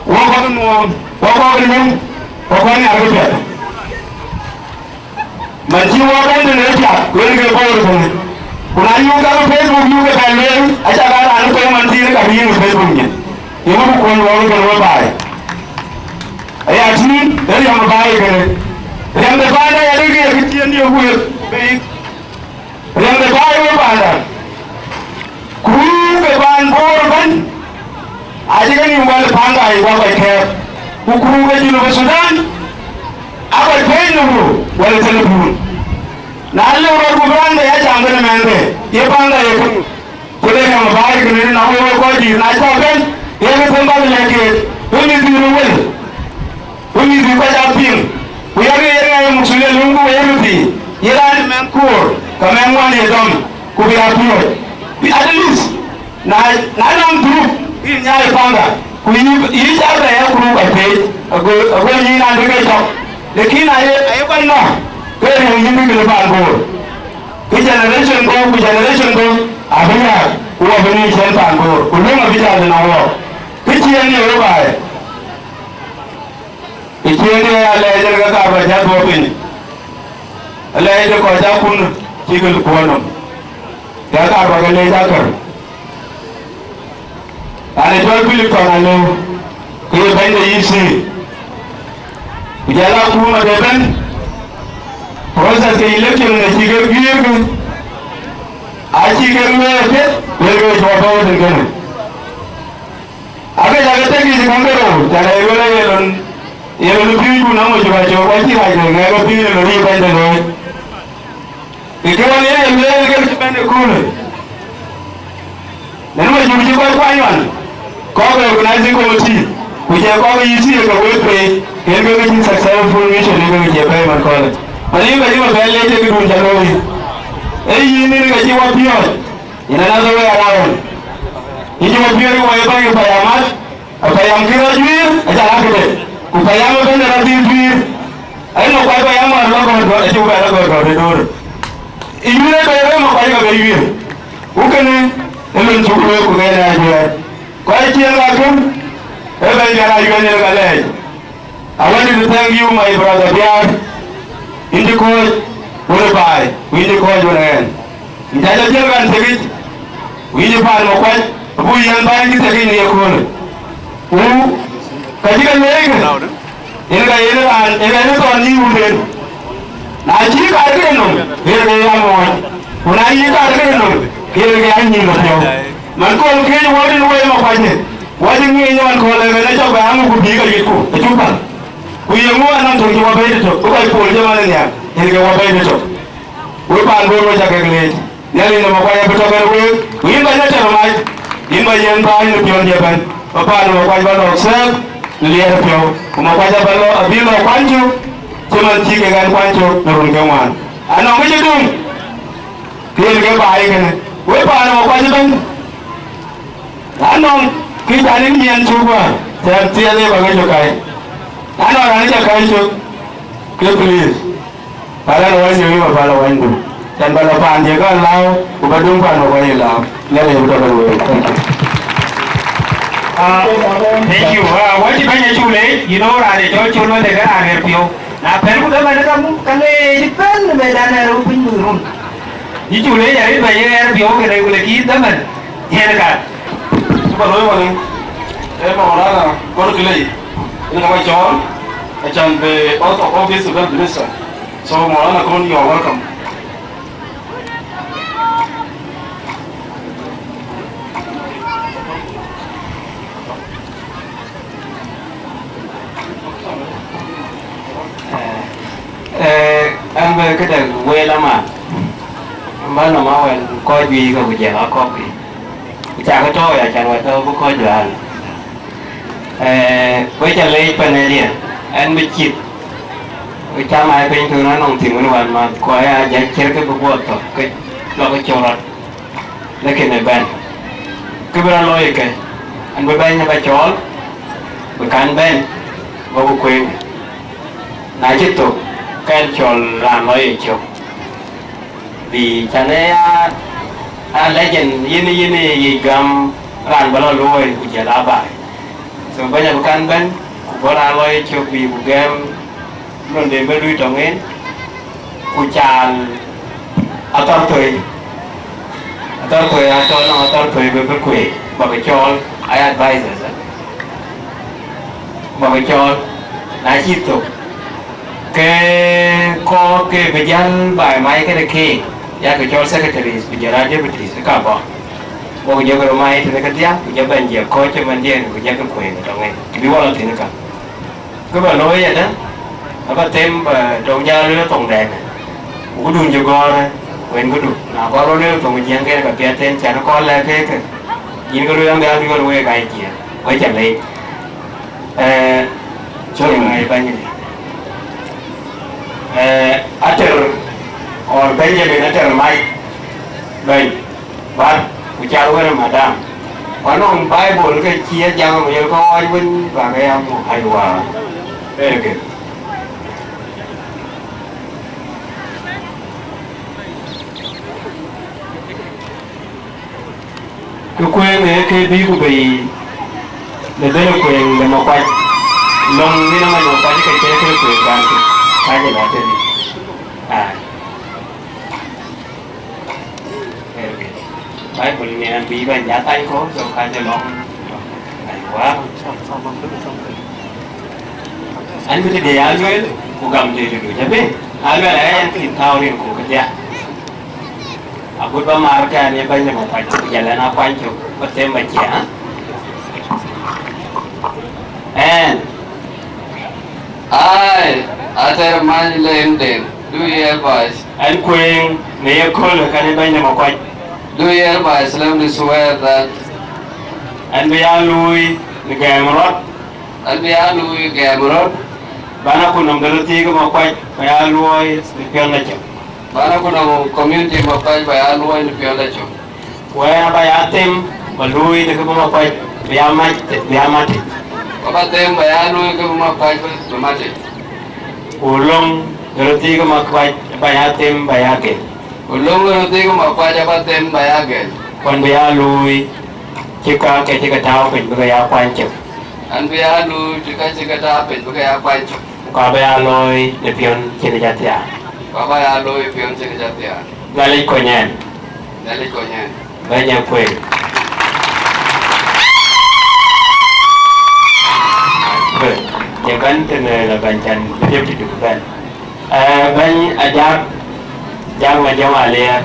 wɔ kɔc nuɔɔm, wɔ kɔc nyum, wɔ kɔc nhiar këpiɛth. Man cï wɔ bɛ̈n tënë piath, ku en ke Bor tënë. Ku na yuk ka Facebook, yuk ke bɛ̈n lueel, aca ka raan ë kɔc man thiin ka bï yïn ë Facebook nyin. Yeŋö bï kuɔn luɔɔk ë kën we baai? Atïŋ, ë riɛm ë baai kënë. Riɛm de baai da ya dek ye kë cï en ye wël bei. Riɛm de baai wek panda. Ku ke paan Bor ëbɛ̈n, acï ke nïm wɛl panda ye wä kɔc kɛ̈ɛ̈p. Ku ku ke Junub Thudan, a kɔc pɛɛc në wëu wɛl ë telepun. Na lëu rɔt ku bï raan de ya jam kënë mɛnhde, ye panda ye kënë. Ku le riɛm ë baai kënë, na wek wek kɔc dït, na cä bɛ̈n, ye ke them bäk lɛ̈k keek, wek mïth dït ë wël. Ku mïth bï kɔc aa piŋ, ku yak ye ŋɛɛc muk thulë luŋku wëi röt thii, ye raan ë mɛnh koor, ke mɛnh ŋuan ye dɔm, ku bï aa piööc. Bï at least, na, na nɔŋ group, yïn nyaai panda, ku yï, yï cä bɛ ya group apiëc, ago, ago nyïïn an, bï ke cɔk. Lakin aye, aye kɔc nɔ̈k, ke riɛm yïn bï kë lë paan Bor. Kë generation bɔ̈, ku generation bɔ̈, abï yääk, ku abï nïïm cɛn paan Bor, ku löŋ abï jäl ënɔŋ wɔɔk. Kë cï en ye wek baai. Ë ciëëŋde alɛɛc en ke kaar ba jäl bɔ̈ piny, alɛɛc de kɔc akun cï ke kuɔ̈n nɔm, ke kaar ba ke leec akär. Raan ë cɔl Philip Kɔn Alëu, ke ye bɛ̈ny de E C, ku jɔl akuma de bɛ̈n, process ke election de cï ke guiëërkï, acï ke lueel apiɛth, luelkï cï wɔ bɛ̈ɛ̈i tën kënë. Ake cak tek yic käŋ ke rou, cak aye luel aye lon, ye lon piööcku nɔm Macuk Acok, wa cï rac ke ŋɛk ke piööc lon yï bɛ̈ny de looi. Ke kë ɣɔn ye ye lueel ke cï bɛ̈n ëköölë. Nen Macuk cï kɔc kuany ɣɔn, kɔc ke organizing committee, ku jɛ kɔc ke yï thiëëk ke wek pei, ken ke ke cïn successful mission, ken ke ke cie pɛ̈i man kɔ̈lë. Malim ka cï ma bɛ̈n lec ye këdun ca looi. Ee yïn nin ka cï wa piɔ̈ɔ̈c. In another way around. Yïn cï wɔ piööc wɔ ye bäny ë payam mat, ë payam kï rɔt juiir, aca rak këde. Ku payam ëbɛ̈n ë rɔt dhil juiir. Ayï nɔm kuac payam mat lɔ gɔ̈t gɔ̈t, acï ku bɛ lɔ gɔ̈t gɔ̈t ë door. Ë juiir ë bɛ̈n rem ë kuac ke bɛ juiir. Ku kënë ë lon cuk looi ku ɣɛn ë ajuɛɛr. Kɔc ciëŋ ka kën, ë bɛ̈ny Biar Ayuɛny yen ka lɛɛc. I wanted to thank you, my brother Biar. Yïn cï kɔ̈ɔ̈c wën ë baai, ku yïn cï kɔ̈ɔ̈c wën ë ɣɛn. Yïn cä jɔ jiël ɣɛn thiekic, ku yïn cï paan Makuac, abuk yɛn bäny cï thiekic në yeköölë. Ku ka cï ke leec kë, yen ka yen raan, yen ka yen thɔn nyïïn wunden. Na cï kaar këde nɔm, yen ke ya muɔɔc. Ku na yï kaar këde nɔm, yen ke ya nyïïn lɔ piɔ̈u. Man kɔn këëc wɔ tën wei Makuac në, wɔ cï ŋic nɔn kööl ëmën ë cɔk bɛ aŋö ku bïï ke yuicku, acuk päl. Ku ye ŋö anɔŋ töŋ cï wɔ bɛ̈i tëtök, ku kɔc pol cï man ë nhial, yen ke wɔ bɛ̈i tëtök. Wek paan Bor wek ca kek leec, Nhialic nɔm Makuac abï tɔ̈ kɛn week, ku yïn bä nya tɛ̈r mac, yïn bä yen bäny në piɔ̈ndiɛ̈ ëbɛ̈n, bä paan nɔm Makuac bä lɔ̈k sɛɛp në liɛɛr piɔ̈u, ku Makuac abä lɔ, abï lɔ kuany cök, cï man cï kek ɣɛn kuany cök në run ke ŋuan. Anɔŋ kë cï döŋ, kë yen ke baai kënë, wek paan nɔm Makuac ëbɛ̈n. Anɔŋ kë ca rin miɛn cök wä, tɛ̈ɛ̈n thiɛɛl ë bä ke cök kai. Anɔŋ raan ca kai cök, ke please. Pala wany nyöŋ, pala wany du. Can bala pan je ka lao, ku ba dum pan ko ye lao. Nyale bu to lo. Thank you. Ah, thank you. Ah, wati banya chule, you know, rade chol chol ma de ka rade pio. Na pel ku da man ka mu, ka le ji pel me da na ru pin mu run. Ni chule ya ri ba ye er pio ke de ku le ki da man. Yen ka. Ba lo wani. E Maulana, kor kile. Ina ka ba chol. Achan be out of office of the minister. So, Maulana Kon, you are welcome. Eh, eh, an bɛ këdäŋ wël ama, bä nɔm awɛn kɔc juëc ke ku jɛl akɔ̈k. Ku cakë tɔ̈u ya can wɛ̈t tɔ̈u bï kɔc juëc. Eh, wek ca leec pan ë riɛn, ɛn bï cït, wek cam ai piny tun anɔŋ thïn wën wan math, ku aya jäc ciɛ̈r ke bï guɔ thök ke lɔ ke cök rɔt, lakin ë bɛ̈n. Kë bï rɔt looi ke, ɛn bï bɛ̈ny ë bä cɔɔl, bï kan bɛ̈n, bä ku kuëëŋ. Na cï thök, ke ɛn cɔl raan lɔ ye cök. Bï can ë ya, a legend, yïn, yïn ë yic gam raan bä lɔ luɔi ku jël aa baai. So bɛ̈ny abï kan bɛ̈n, ku bɔ̈ raan lɔ ye cök bï ku gɛm, lon de bï lui tɔŋ en, ku caal athɔr thoi. Athɔr thoi atɔ̈ nɔŋ athɔr thoi bï bï kueek, bä bï cɔɔl, aa advisors, eh? Bä bï cɔɔl. Na cï thök, ke kɔɔr ke bï jäl baai mac kënë keek, yakë cɔl secretaries ku jɔl aa deputies ë ka bɔ̈. Wok jɔkï röt mac tënë kedhia, ku jɔ bɛ̈n jiɛk kɔc cïmëndiɛ̈n, ku jɔkï kuëëŋ ë tɔŋ ë, bï wɔ lɔ thïn ë ka. Kë bä looi ëdë, abä them bä tɔŋ jal lueel thoŋdɛn, ku këdun cï gɔ̈ɔ̈rë, ku en këdu. Na kɔɔr rɔt lueel thoŋ ë Jiëŋ, ke ka piɛth en can kɔɔr lɛ̈k keek, yïn ke lueel an, bï a lueel wek aa Jiëŋ, wek ca leec. Eh, sorry, my Benjamin. Eh, Ater, or Benjamin Ater Mac, bɛ̈ny, bär, ku cal wën madam. Ku anɔŋ Bible ke cï e jam, aye kɔc wën bä ke ya muk, aiwa. Very good. Kë kuëëŋ ee kë bï ku bei në dhël kuëëŋ de Makuac. Lɔ̈ŋ nin amany Makuac ke cï kë kuëëŋ kan kë, ka jël atënë. Ai. Bible ni an bï bɛ̈n ja thany kɔ̈u, so ka jël lɔ̈ŋ. Aiwa. An bï tëde ya lueel, ku gam tëde du ca bï. A lueel aya yan kïn thaau rin ku këdhia. Agut bä mar kɛn ye bɛ̈ny de Makuac, ku jɔl ɛn a kuany cök, bä them bä ciɛɛŋ. Ɛn, I, Ater Mac Leŋ Deŋ, do hereby, ɛn kuëëŋ në ye köölë kɛn ye bɛ̈ny de Makuac, do hereby solemnly swear that, ɛn bï ya luui në gɛɛm rɔt, ɛn bï ya luui gɛɛm rɔt, bän akutnɔm de röt thiëëk ë Makuac bä ya luɔɔi në piɔ̈n lɔ cök. Bän akutnɔm community Makuac bä ya luɔɔi në piɔ̈n lɔ cök. Ku ɛn abä ya them bä luui në kë bï Makuac bï ya mac, bï ya matic. Ku abä them bä ya luui kë bï Makuac bï, bï matic. Ku löŋ de röt thiëëk ë Makuac abä ya them bä ya gël. Ku löŋ de röt thiëëk ë Makuac abä them bä ya gël. Ku ɛn bï ya luui cï ka ke cï ke tääu piny bï ke ya kuany cök. An bï ya luui cï ka cï ke tääu piny bï ke ya kuany cök. Ku abä ya looi në piɔ̈n cïn ë jɔ thiaak. Ku abä ya looi piɔ̈n cïn ë jɔ thiaak. Nhialic kony ɛn. Nhialic kony ɛn. Bɛ̈ny akuëëŋ. Ye bɛ̈n tënë la bɛ̈ny can bï deputy bï bɛ̈n. Eh, bɛ̈ny Ajak, Ajak Majöŋ Aliɛɛr.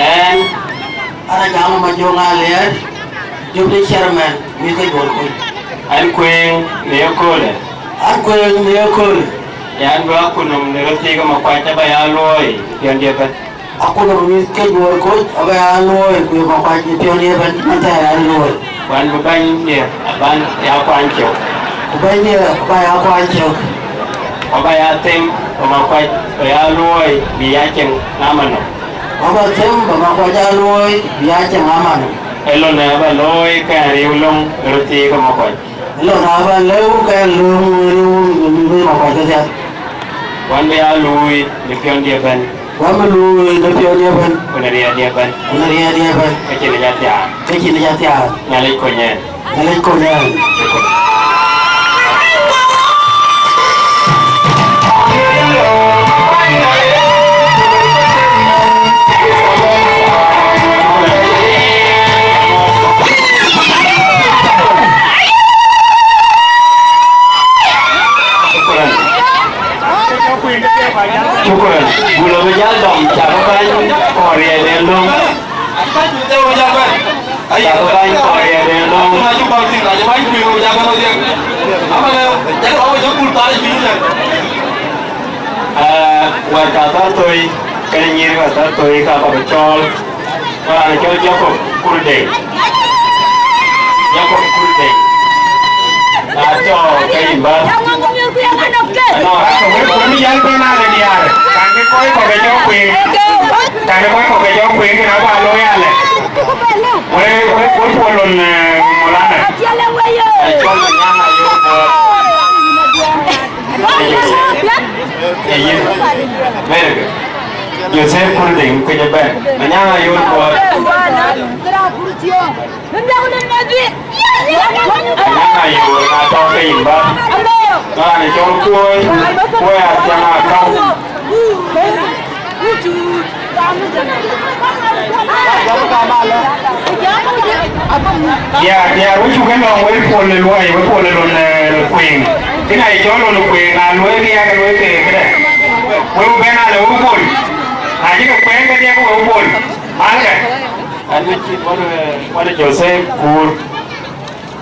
Ɛn, an Ajak Majöŋ Aliɛɛr, deputy chairman, mïth ke Duɔ̈ɔ̈r Kuc. An kuëëŋ në ye köölë. An kuëëŋ në ye köölë. Yan bï akutnɔm në röt thiëëk ë Makuac abä ya luɔɔi piɔ̈ndiɛ̈ ëbɛ̈n. Akutnɔm mïth ke Duɔ̈ɔ̈r Kuc abä ya luɔɔi ku ye Makuac në piɔ̈ndiɛ̈ ëbɛ̈n, man thɛɛr an luɔɔi. Ku an bï bɛ̈nydiɛ̈ abä ya kuany cök. Ku bɛ̈nydiɛ̈ abä ya kuany cök. Ku abä ya them bä Makuac bä ya luɔɔi bï ya cieŋ në amanɔm. Ku abä them bä Makuac ya luɔɔi bï ya cieŋ amanɔm. Ee lon abä looi ke riëëu löŋ ë röt thiëëk ë Makuac. Lon abä lëu ke löŋ riëëu ë Makuac kedhia. Ku an bï ya luui në piɔ̈ndiɛ̈ ëbɛ̈n. Ku an bï luui në piɔ̈ndiɛ̈ ëbɛ̈n. Ku në riɛldiɛ̈ ëbɛ̈n. Ku në riɛldiɛ̈ ëbɛ̈n. Ke cïn ë jɔ thiaak. Ke cïn ë jɔ thiaak. Nhialic kony ɛn. Nhialic kony ɛn. Shukran. Shukran. Shukran. Bul abï jäl dɔm, cakï bäny kɔɔr riɛl en löŋ. Cakï bäny kɔɔr riɛl en löŋ. Ee, wɛ̈t ka thar thoi, kënë nyïïr ka thar thoi, ka bä bï cɔɔl. Ku raan cɔl Jacob Kurdei. Jacob Kurdei. Na tɔ̈ ke yïn bä. Anɔŋ raan tɔ̈ wek kuɔ̈n yɛn bɛ̈n alë diaar. Kan kë kɔc kɔ̈k ke jɔ kueer. Kan kë kɔc kɔ̈k ke jɔ kueer, kën abä looi alë. Wek, wek, wek puɔl lon, eh, Molana. Acɔl Manyang Ayok Bor. Ee yïn. Very good. Joseph Kurdiŋ ke jɔ bɛ̈n. Manyaŋ Ayol Kuɔɔr. Manyaŋ Ayol na tɔ̈ ke yïn bä. Raan ë cɔl Kuɔɔi, Kuɔɔi Athiaŋ Akäu. Diäär, diäär, wek cuk ke lɔ̈ŋ, wek pol ë luɔi, wek pol ë lon, eh, kueŋ. Kën aye cɔl lon kueŋ, na luɔi ke yak luɔi ke këdë. Wek bɛ̈n ale wek pol. Na cï ke kueŋ ke diɛk wek pol. Malkë. An bï cït wän, eh, wän Joseph Kuur.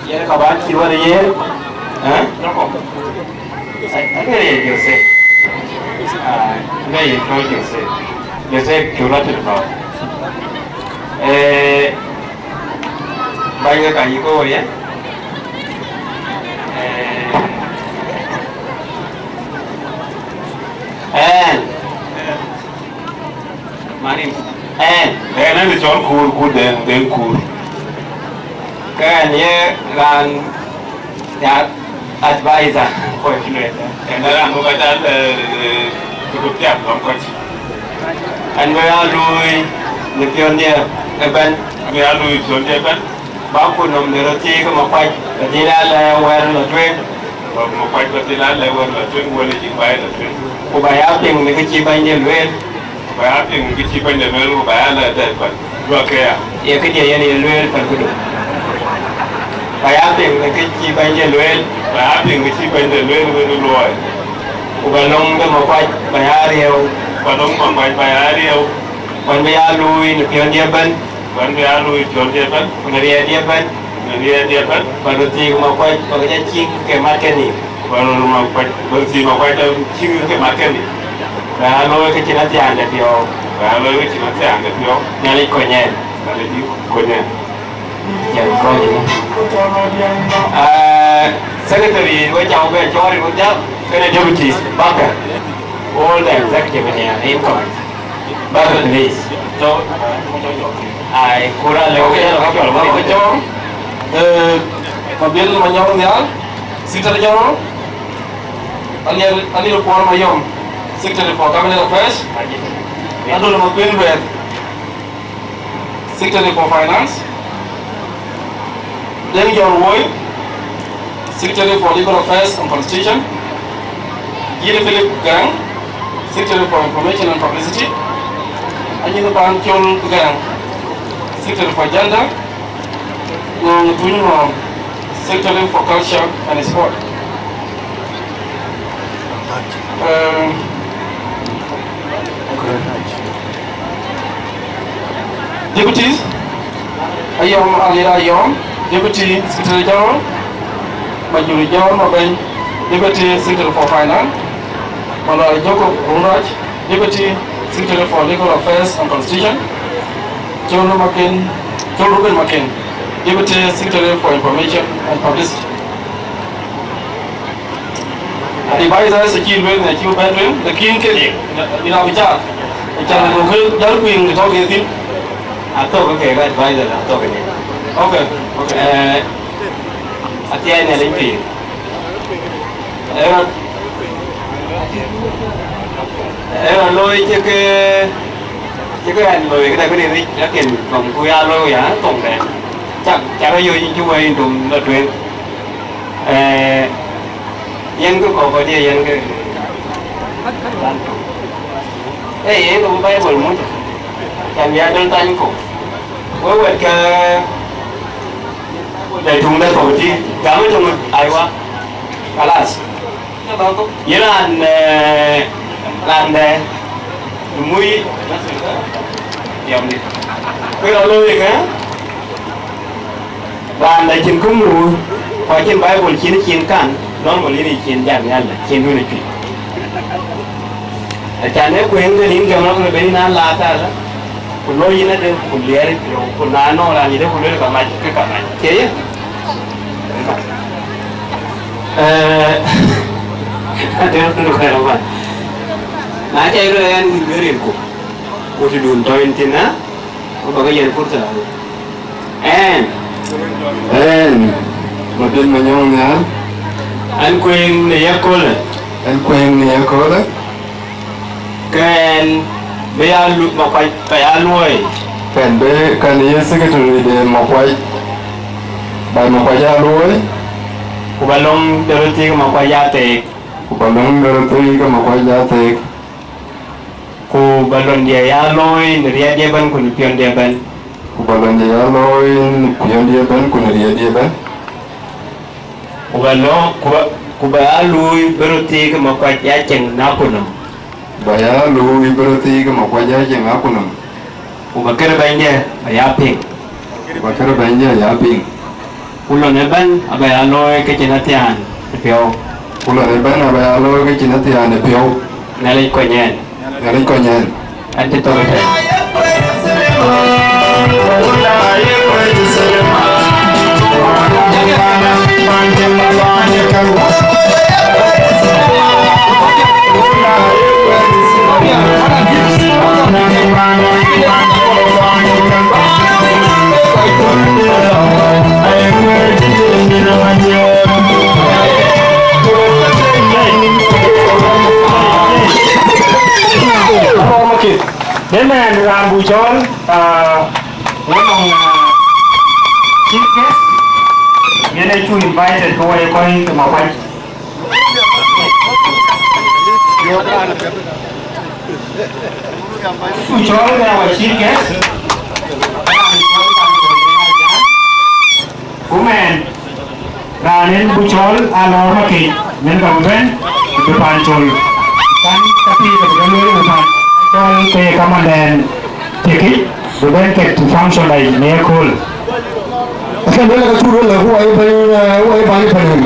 Yen ka bä cït wän yen. Eh? Aŋer ye Joseph. Ah, aŋer ye cɔl Joseph. Joseph cuk rɔt tëde bä. Eh, bäny ke ka yï koor ye. Eh, ɛn. Mani, ɛn. Ɛn, ɛn ë cɔl Kuur, Kuur Deŋ, Deŋ Kuur. Ke ɛn ye raan ya advisor, kɔc lueel. Ɛn ë raan bï kɔc aa, eh, eh, cï ku piath lɔŋ kɔc. Ɛn bï ya luui në piɔ̈ndiɛ̈ ëbɛ̈n. Bï ya luui piɔ̈ndiɛ̈ ëbɛ̈n. Bä ku nɔm de röt thiëëk ke Makuac, bä dhil aa lɛ̈k wɛ̈t lɔ tueŋ. Bä Makuac bä dhil aa lɛ̈k wɛ̈t lɔ tueŋ, wël ë cï baai lɔ tueŋ. Ku bä ya piŋ në kë cï bɛ̈nyde lueel. Ku bä ya piŋ në kë cï bɛ̈nyde lueel, ku bä ya lɛ̈k dɛ̈t bä juak ke ya. Ye këdiɛ̈ yen ye lueel pan këdu. Bä ya piŋ në kë cï bɛ̈nyde lueel. Bä ya piŋ kë cï bɛ̈nyde lueel wën ë luɔi. Ku bä löŋ de Makuac bä ya riëëu. Ku bä löŋ Makuac bä ya riëëu. Wën bï ya luui në piɔ̈ndiɛ̈ ëbɛ̈n. Wën bï ya luui piɔ̈ndiɛ̈ ëbɛ̈n. Ku në riɛldiɛ̈ ëbɛ̈n. Ku në riɛldiɛ̈ ëbɛ̈n. Bä röt thiëëk Makuac bä ke jɔ ciëŋ ke mat ke nïïm. Bä röt Makuac, bä röt thiëëk Makuac jɔ ciëŋ ke mat ke nïïm. Bä ya looi ke cïn athiaande piɔ̈u. Bä ya looi ke cïn athiaande piɔ̈u. Nhialic kony ɛn. Nhialic kony ɛn. Jal kony ɛn. Ah, secretary, we cä bɛ cɔɔr, we jal, kënë deputy, Bakar. All the executive in here, incoming. Baba, please. Ai, kura le, okay, okay, okay. Eh, Mabil Manyong Nyar, Secretary General. Alier, Alier Kuɔr Mayom, Secretary for Cabinet Affairs. Adol Makuin Beth, Secretary for Finance. Deng John Woi, Secretary for Legal Affairs and Constitution, Yili Philip Garang, Secretary for Information and Publicity, Anyi Ban Chol Garang, Secretary for Gender, Ngong Tuny Ngong, Secretary for Culture and Sport. Um, Deputies, Ayom Alira Ayom, Deputy Secretary General, Majuri John Mabeny, Deputy Secretary for Finance, Malwal Jacob Rungraj, Deputy Secretary for Legal Affairs and Constitution, Chol Makin, Chol Ruben Makin, Deputy Secretary for Information and Publicity. Advisor së cï lueel në cï bɛ̈n tueŋ, lakin ke ina bicar. Acan lɔ ke jal kuiŋ tɔ̈ ke thïn. Athok ke advisor, athok ke. Okay, okay. Eh, athiɛɛi Nhialic pïïr. Ëë, ëë, looi cï ke, cï ke ɛn looi këdë këdï ric, lakin thoŋ ku ya looi ya thoŋ dɛn. Cak, cak rɔt yööc yïn cï wëi yïn dom lɔ tueŋ. Eh, yen kë kɔ̈k kɔ̈k dië yen kë. Eh, yen kë Baibol muk. Can bï adöl thany kɔ̈k. Wek wɛ̈t ke de tuŋ de kɔ̈k tï, gam ë tuŋ, aiwa. Kalas. Ye raan, eh, raan dɛ, mui, yɔm di. Kë rɔt looi kë, raan dɛ cïn kë mui, ku acïn Baibol cïn, cïn kan, normal yïn cïn jam nhial dɛ, cïn dun ë cuc. Acan ë kueŋ de nin gam rɔt rɔt bɛ̈n yïn an la taal. Ku lɔ yïn adë, ku liɛɛr piɔ̈u, ku na nɔŋ raan yï dë, ku luel ka mac, ke ka mac. Cie ye? Eh, adë, ku luel ka mac. Na ca yï luel an, yïn bï rin ku, ku të dun tɔ yïn thïn, ha? Ku bä ke yɛn fursa. Ɛn. Ɛn. Madun Manyɔŋ Nhial. Ɛn kueŋ në yaköölë. Ɛn kueŋ në yaköölë. Kɛn. Bï ya lu-, Makuac, bï ya luɔi. Kɛn bï, kɛn ye secretary de Makuac, bï Makuac ya luɔi. Ku ba löŋ de röt thiëëk Makuac ya theek. Ku ba löŋ de röt thiëëk Makuac ya theek. Ku ba lɔndiɛ ya looi në riɛtdiɛ ëbɛ̈n ku në piɔ̈ndiɛ ëbɛ̈n. Ku ba lɔndiɛ ya looi në piɔ̈ndiɛ ëbɛ̈n ku në riɛtdiɛ ëbɛ̈n. Ku ba lɔ-, ku ba, ku ba ya luui bï röt thiëëk Makuac ya cieŋ në akutnɔm. Ba ya luui bï röt thiëëk Makuac ya cieŋ në akutnɔm. Ku ba kërë bɛ̈nydiɛ ba ya piŋ. Ku ba kërë bɛ̈nydiɛ ya piŋ. Ku lon ëbɛ̈n aba ya looi ke cïn athiaan ë piɔ̈u. Ku lon ëbɛ̈n aba ya looi ke cïn athiaan ë piɔ̈u. Nhialic kony ɛn. Nhialic kony ɛn. Ɛn cï thök ëtɛ̈ɛ̈n. Ëmɛn raan buk cɔɔl, ah, wën nɔŋ, ah, chief guest, yen ë cu invited ke wɔ ye kɔc ke Makuac. Cu cɔɔl ke our chief guest. Ku mɛn, raan en buk cɔɔl Alɔɔr Makec, yen ka bï bɛ̈n, bï paan cɔl. Kan ka pïïr ka bï bɛ̈n lueel bï paan cɔl ke kamanden thiëkic, bï bɛ̈n kek function dai në ëkööl. Acan lueel ka cuk lueel ku wai bɛ̈ny, eh, wai bäny panim.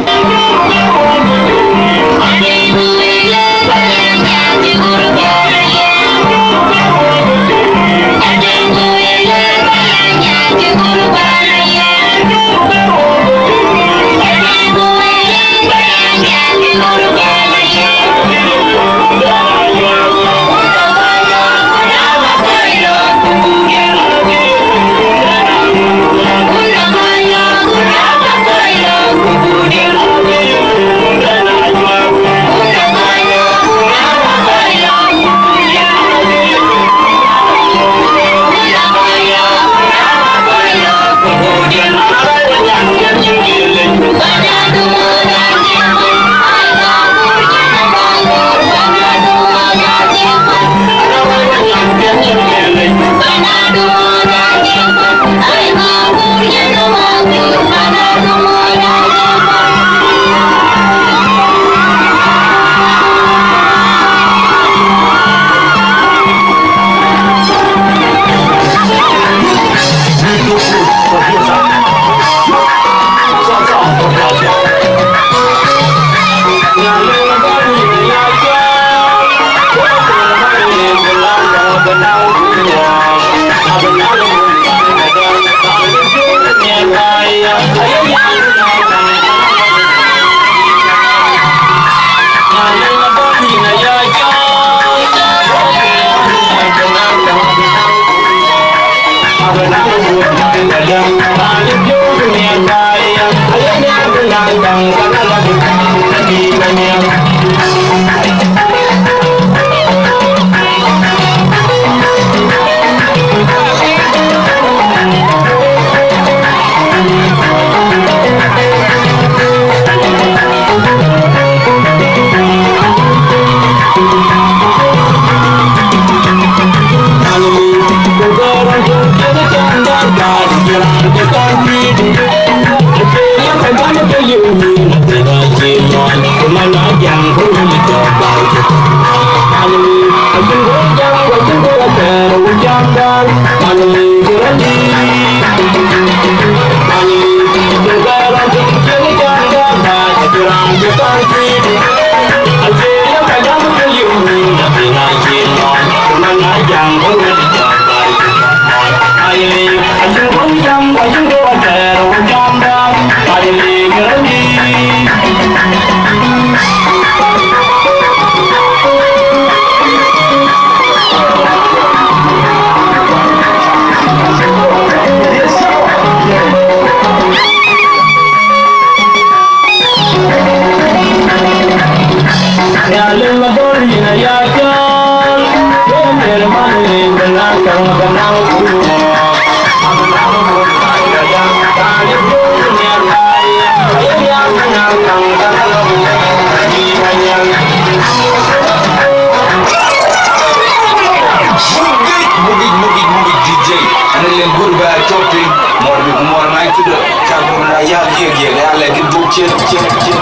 Yen gut bɛ cɔk piny, mɔr bï ku mɔr mac cï dɔ̈, cak bï run aya giëk giëk, ya lɛ̈k duk ciëk ciëk ciëk.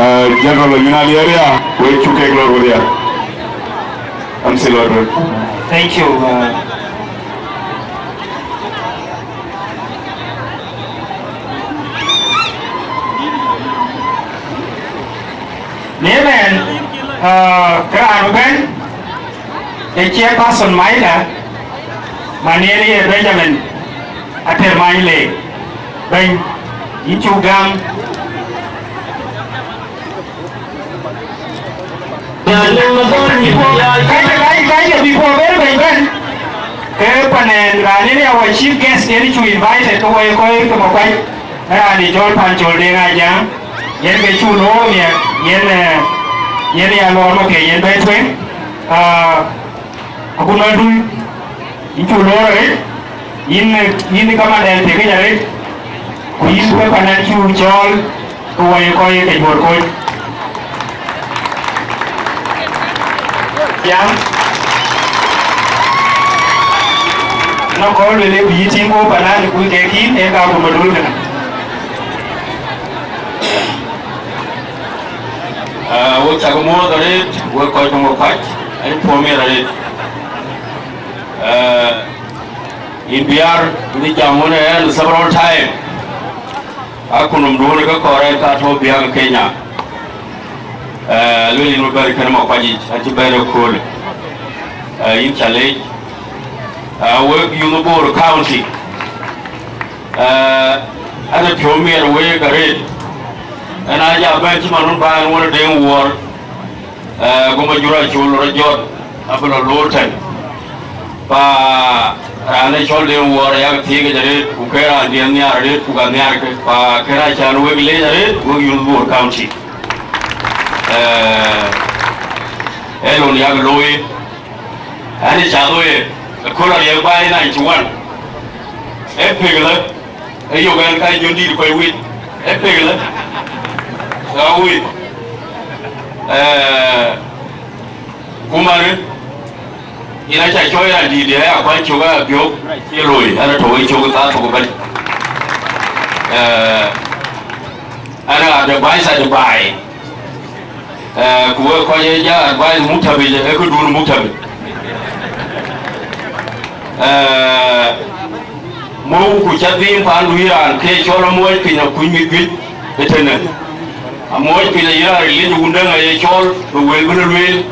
Eh, General Nyual Yeria, wek cuk kek lor wedhia. Am si lor. Thank you. Uh, Në ëmën, uh, kë raan ëbɛ̈n, ee chairperson Maila, man yen ye Benjamin Ater Manyile, bɛ̈ny, yïn cuk gam. Kackë, kackë, kackë, before bɛ̈n bɛ̈ny bɛ̈n, ke panen raan yen ya wɔ chief guest yen cu invited ke wɔ ye kɔc ke Makuac, raan ë cɔl Pancol Deŋ Ajaŋ, yen ke cu loor miɛt, yen, eh, yen ya lɔɔr ma ke yen bɛ̈n tueŋ. Ah, Akut Madul, yïn cu loor arëët, yïn, yïn kaman dɛn thiëkic arëët, ku yïn ke panen cu cɔɔl, ku wɔ ye kɔc ye ke juɔ̈r kony. Jam, nɔn kɔɔr lueel ë bï yï tïŋ ku panan ë kuc kek yïn, en ka Akut Madul kënë. Ah, wek cak muɔ̈ɔ̈th arëët, wek kɔc ke Makuac, anï puɔ̈u miɛt arëët. Ah, yïn biäär, yïn jam wën ë ɣɛn several time. Akutnhom duɔ̈n ke kɔɔr ɣɛn ka tɔ̈ biäk Kenya. Ah, lueel yïn wek bɛ̈n kënë Makuac yic, an cï bɛ̈n ëköölë. Ah, yïn ca leec. Ah, wek youth Bor County. Eh, an ë piɔ̈u miɛt week arëët, ɣɛn aa ja bɛ̈n cï man wën bä ɣɛn wën ë Deŋ Wuɔɔr, eh, go Majur Acol rɔt jɔt, abï lɔ loor tɛ̈n. Pa raan ë cɔl Deŋ Wuɔɔr ayak thiëëk yic arëët, ku ke raandiɛ̈n nhiaar arëët, ku ka nhiaarkë, pa kënë acän wek leec arëët, wek youth Bor County. Eh, ee lon yak looi, Ani cath wek, ëkööl ariɛk baai ninety one. Ee pek lë, ee yok ɛn ka jön dït kɔc wit. Ee pek lë, ɣa wit. Eh, ku mari, yen aca cɔɔc raan dït, aya kuany cök aya biök, cie looi, an atɔ̈ wei cök thaa thok ëbɛ̈n. Eh, an advice, advice. Eh, ku wek kɔc ee ja advice muktabi, ee këdun muktabi. Eh, mou ku cä dhim paandu yï raan ke cɔl amuɔɔc piny akuc mïth juëc ëtënë. Amuɔɔc piny ayï raan ril yic wundäŋ aye cɔl, bï wël bï lueel,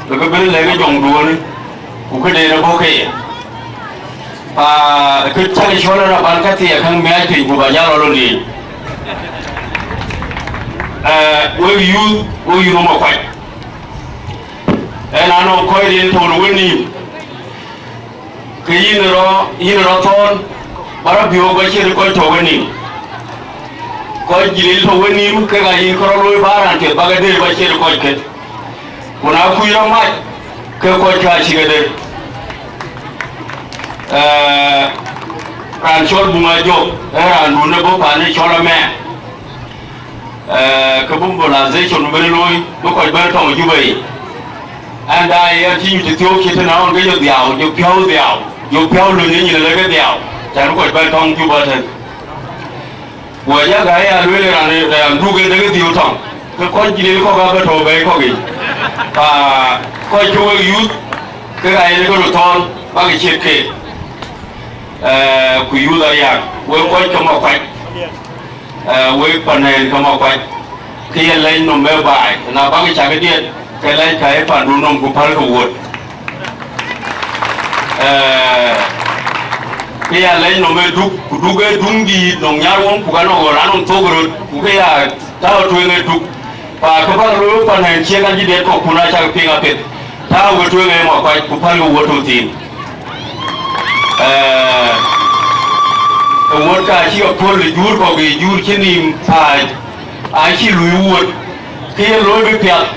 bï ke bï lɛ̈k ë jɔŋduɔ̈ɔ̈në. Ku këden ë bɔ̈ ke ye. Pa kë cäk cɔl ë rɔt ban käthii käŋ miaac piny ku ba jal rɔt lɔ liec. Eh, wek youth, wek youth ë Makuac. Ënɔɔnë kɔc rin tɔ̈u në wenïïm, ke yïn rɔt, yïn rɔt thɔ̈ɔ̈n, ba rɔt biöök ba ciët kɔc tɔ̈u wenïïm. Kɔc jilil tɔ̈u wenïïm, kek aa yïn kë rɔt looi ba raan piɛth ba ke dëër ba ciët kɔc kët. Ku na kuc rɔt mac, ke kɔc kë acï ke dëër. Eh, raan cɔl Buŋ Ajɔk, ee raandun ë bɔ̈ paan ë cɔl Amɛɛr. Eh, ke bï mobilization bï looi, bï kɔc bɛ̈n tɔŋ Juba yic. Ɛn daai ɣɛn cï nyuc thiɔ̈k cït tënë ɣɔn ke jɔ dhiau, jɔ piɔ̈u dhiau, jɔ piɔ̈u löny ë nyin ë lëk ë dhiau, cän kɔc bɛ̈n tɔŋ Juba tën. Wɔ jɔ gäi ya lueel raan, raan duk en dek dhiu tɔŋ, ke kɔc jilil kɔ̈k abä tɔ̈u bɛ̈i kɔ̈k yic. Pa kɔc cï wek youth, ke ka yen ke röt thɔ̈ɔ̈n, bäk ciët keek. Eh, ku youth ariääk, wek kɔc ke Makuac, eh, wek panɛɛn ke Makuac, ke ye lɛc nɔm ë baai, na bäk cak diɛt, ke lɛc ka ë pandu nɔm ku päl ke wuöt. Eh, ke ya lɛc nɔm ë duk, ku duk ë duŋ dïït nɔŋ nyar wöŋ, ku ka nɔŋ ɣöl anɔŋ thok röt, ku ke ya tääu tueŋ ë duk. Pa ke bäk looi panɛɛn ciëk an cï diɛt kɔ̈k kun acak piŋ apiɛth. Tääu ke tueŋ ë Makuac, ku päl ke wuöt tɔ̈ thïn. Eh, ë wuöt ka cï ke puöl ë juur kɔ̈k ë juur cï nïïm pääc, acï lui wuöt, ke ye looi bï piath.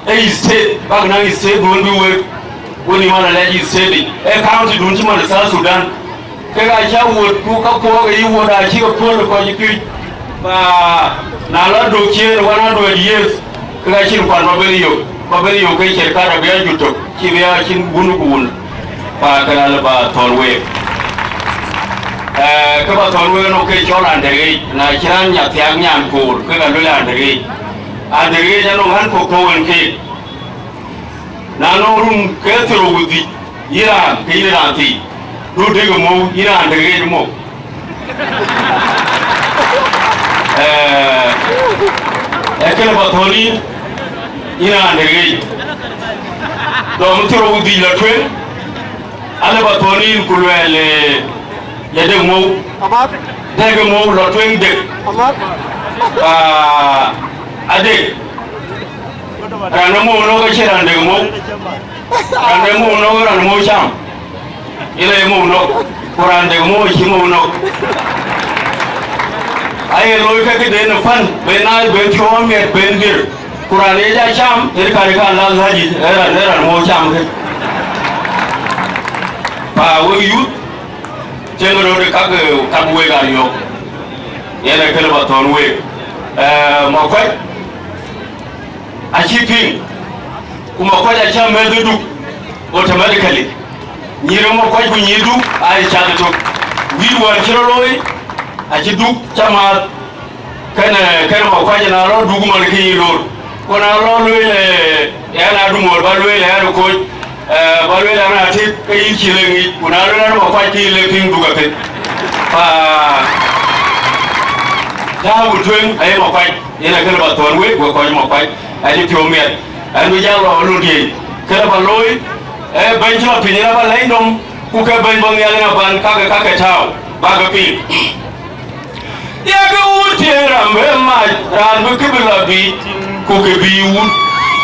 Ee state, bäk naŋ state duön bï wek, wën ë man alɛc state yic, ee county dun cï man ë South Sudan. Kek acä wuöt, ku ka kuɔɔk ë yï wuöt acï ke puöl ë kɔc ë piöc. Ba na la dök ciëën one hundred years, kek acïn kuan ba ben yök, ba ben yök ke ciɛt kat abï a jut tök, cï bï a cïn wun ku wun. Pa kënë alë ba thɔ̈n week. Ee, kë ba thɔ̈n wek nɔŋ ke cɔl underage, na cï raan nya thiaak nyan koor, ke ka luel underage. Underage anɔŋ ɣän kɔ̈k tɔ̈u en keek. Na nɔŋ run ke thiërrou ku dhïc, yïn raan, ke yïn raan thii, du dek ë mou, yïn raan underage mou. Ee, ee kënë ba thɔ̈n yïn, yïn raan underage. Dɔm thiërrou ku dhïc lɔ tueŋ, alë ba thɔ̈n yïn ku luɛɛl, ee, ya dek mou. Amat. Dek mou lɔ tueŋ dek. Amat. Aa, adek. Raan ë mou nɔ̈k acïn raan dek mou. Raan ë mou nɔ̈k, raan mou cam. Yen aye mou nɔ̈k. Ku raan dek mou acï mou nɔ̈k. Aye looi ke këden ë pan, ben na ben piɔ̈u amiɛt ben dhiër. Ku raan ye ja cam, yen ka, ka la la jï, ee raan, ee raan mou cam ke. Pa wek youth, cieŋ röt ë kak, kak wek aa yök. Yen ee kënë ba thɔ̈n week. Ee, Makuac acï piŋ, ku Makuac acä mɛ̈th ë Duk automatically. Nyïïr ë Makuac ku nyïïr Duk aa cath ëtök. Wïït wään cï rɔt looi, acï Duk cä maath. Kënë, kënë Makuac na lɔ Duk man kë yï loor. Ku na lɔ lueel, ee, ɣɛn adu mor ba lueel ɣɛn ë Koc, ee, ba lueel ɣɛn ë Atik, ke yïn cï le ŋic. Ku na lueel ɣɛn ë Makuac, ke yïn le piŋ Duk athïn. Pa tääu tueŋ aye Makuac, yen ee kënë ba thɔ̈n wek, wek kɔc Makuac, acï piɔ̈u miɛt. Ɣɛn bï jal lɔ lɔ diëëc, kënë ba looi, ee bɛ̈ny cï lɔ piny yen aba lɛ̈ny nɔm, ku ke bɛ̈ny bɔ̈ nhial yen aban kakë, kakë tääu, bäkë piŋ. Yakë wut tiëŋ raan bï mac, raan bï kë bï lɔ biic, ku kë bï wut,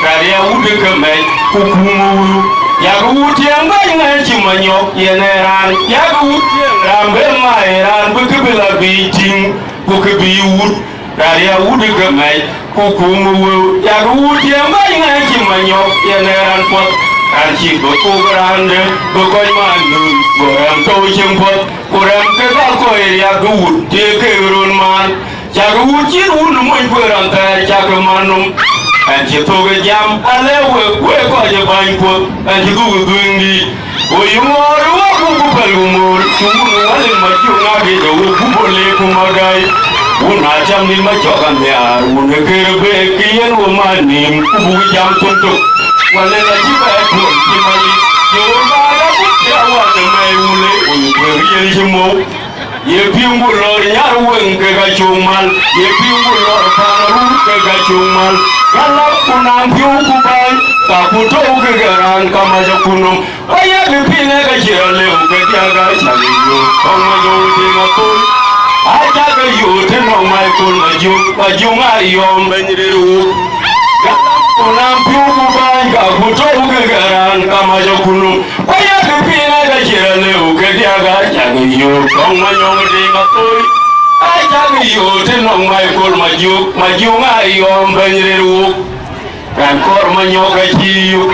raan ya wut ke mɛc, ku kuum wëu. Yakë wut tiëŋ bɛ̈ny ŋɛ̈n cï manyɔk, yen ee raan. Yakë wut tiëŋ raan bï mac, raan bï kë bï lɔ biic tïŋ, ku kë bï wut, raan ya wut ke mɛc, ku kuum wëu. Yakë wut tiëŋ bɛ̈ny ŋɛ̈n cï manyɔk, yen ee raan puɔth, raan cï bï thok raan dë, bï kɔc man nööm, go rɛm tɔ̈u cieŋ puɔth. Ku rɛm ke ka kɔc riak ke wut, tëë kek röt maan. Cak wut cït wun mony kueer raan thɛɛr, cak man nɔm. Ɛn cï thok ë jam, alë wek, wek kɔc ë bäny kuöth, ɛn cï dhuk ë dhuëëŋdïït. Go yï ŋɔɔr ë wä ku, ku pɛl ku moor, cï wun wä lim macök ŋak yic, ke wek gup ë leek ku magäi. Wun aa cam nïn macɔk anhiaar, wun ë kër ë beek, ke yen wo man nïïm, ku buk jam thöŋ tök. Wälë la cï bɛ tuɔ̈l cï mali, cï wun bä la ku cï awal de mɛi wulë, wun kueer riël cï mou. Ye piŋ ku lɔɔr nyar weŋ ke ka cöŋ mal, ye piŋ ku lɔɔr pan run ke ka cöŋ mal. Ka lap ku naŋ piɔ̈u ku bäny, ka ku tɔ̈u ke ke raan ka mac akun nɔm. Ba yak piŋ ë ka cï rɔt lëu ke diäk a cak yök, kɔŋ ma jɔu tiŋ athol. A cak ke yök të nɔŋ Michael Majuk, Majuk ŋa yɔm bɛ̈ny ril wok. Ka lap ku naŋ piɔ̈u ku bäny, ka ku tɔ̈u ke ke raan ka mac akun nɔm. Ku yak piŋ ë ka cï rɔt lëu ke diäk a cak yök, kɔŋ ma nyɔŋ tiŋ athoi. A cak yök të nɔŋ Michael Majuk, Majuk ŋa yɔm bɛ̈ny ril wok. Raan kɔɔr ma nyɔk acï yök.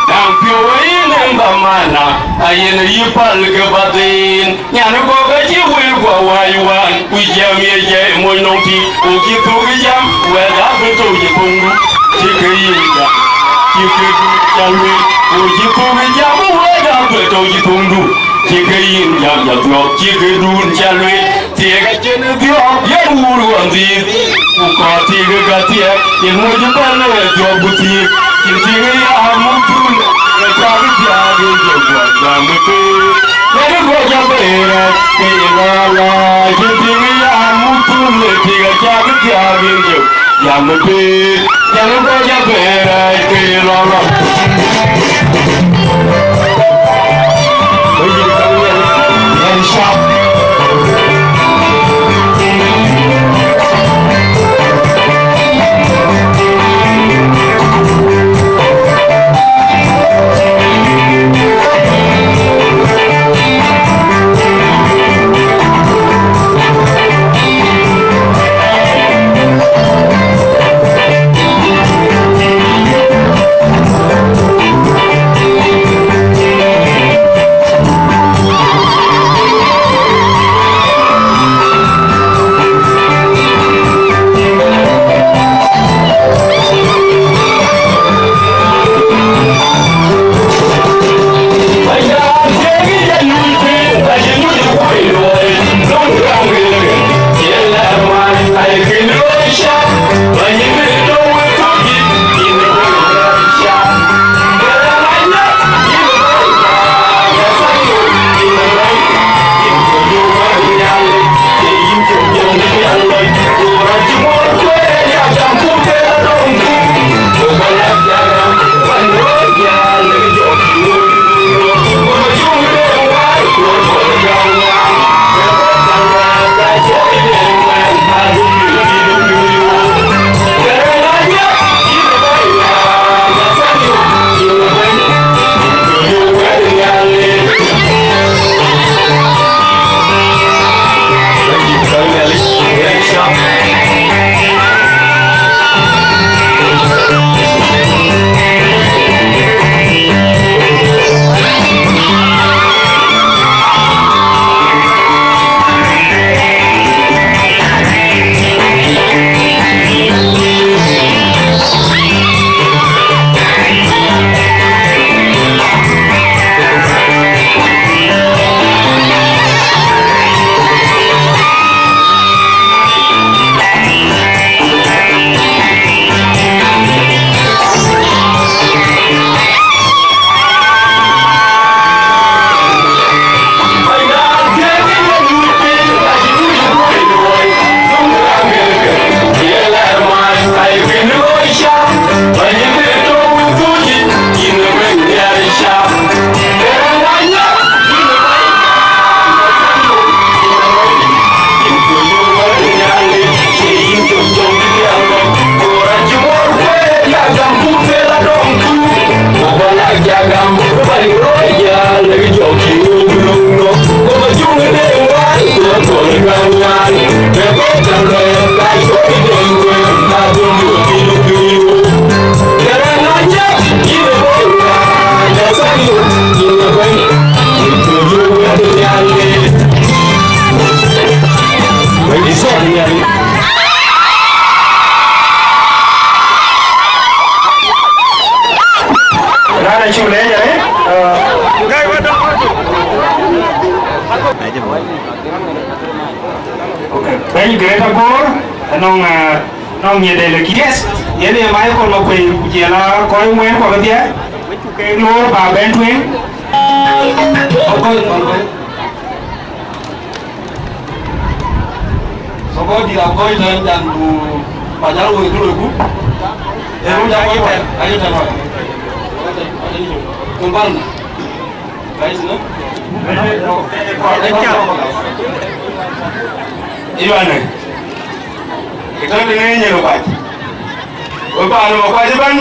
Naŋ piɔ̈u ë yïn en ba mana, a yen yï pal ke ba dhin. Nyan kɔ̈k acï wël guɔ wääc wään, ku jiɛɛm ye jai mony nɔŋ tï, ku cï thuk jam, wɛ̈t abï thou cï thoŋdu, cï ke yïn jam, cï ke du ca lueel, ku cï thuk jam, wɛ̈t abï thou cï thoŋdu, cï ke yïn jam, jɔ dhiɔp, cï ke dun ca lueel, thiëëk acïn dhiɔp, yen wur ɣɔn dhiith, ku kɔɔr thiëëk ka thiëëk, yen moc bɛ̈n ë dhiɔp ku thiëëk, cïn thiëëk ya muk thul, ke cak thiaak yen jɔ guɔl gam ë pek. Yen ë guɔ jɔ bɛ̈ɛ̈r rɛɛc, ke ye lɔɔr lɔɔc, cïn thiëëk ya muk thul, ë tik acak thiaak yen jɔ gam ë pek. Yen ë guɔ jɔ bɛ̈ɛ̈r rɛɛc, ke ye lɔɔr lɔɔc. Yen sharp. Raan acuk leec arëët, ë, okay. Bɛ̈ny Greater Bor, anɔŋ, ë, anɔŋ Nyidel Kies, yen ye Michael Makuei, ku jɔl a kɔc wën kɔ̈k kedhie, wek cuk ke loor ba bɛ̈n tueŋ. Soko dït akɔc tɛ̈n, can ku Pajal woi kë loiku. Ee, run ca kɔc wai, aye tɛ̈n wai. Kumbal. Guys, no? Iwani. Ito tënë nyin Makuac. Wek paan Makuac ëbɛ̈n.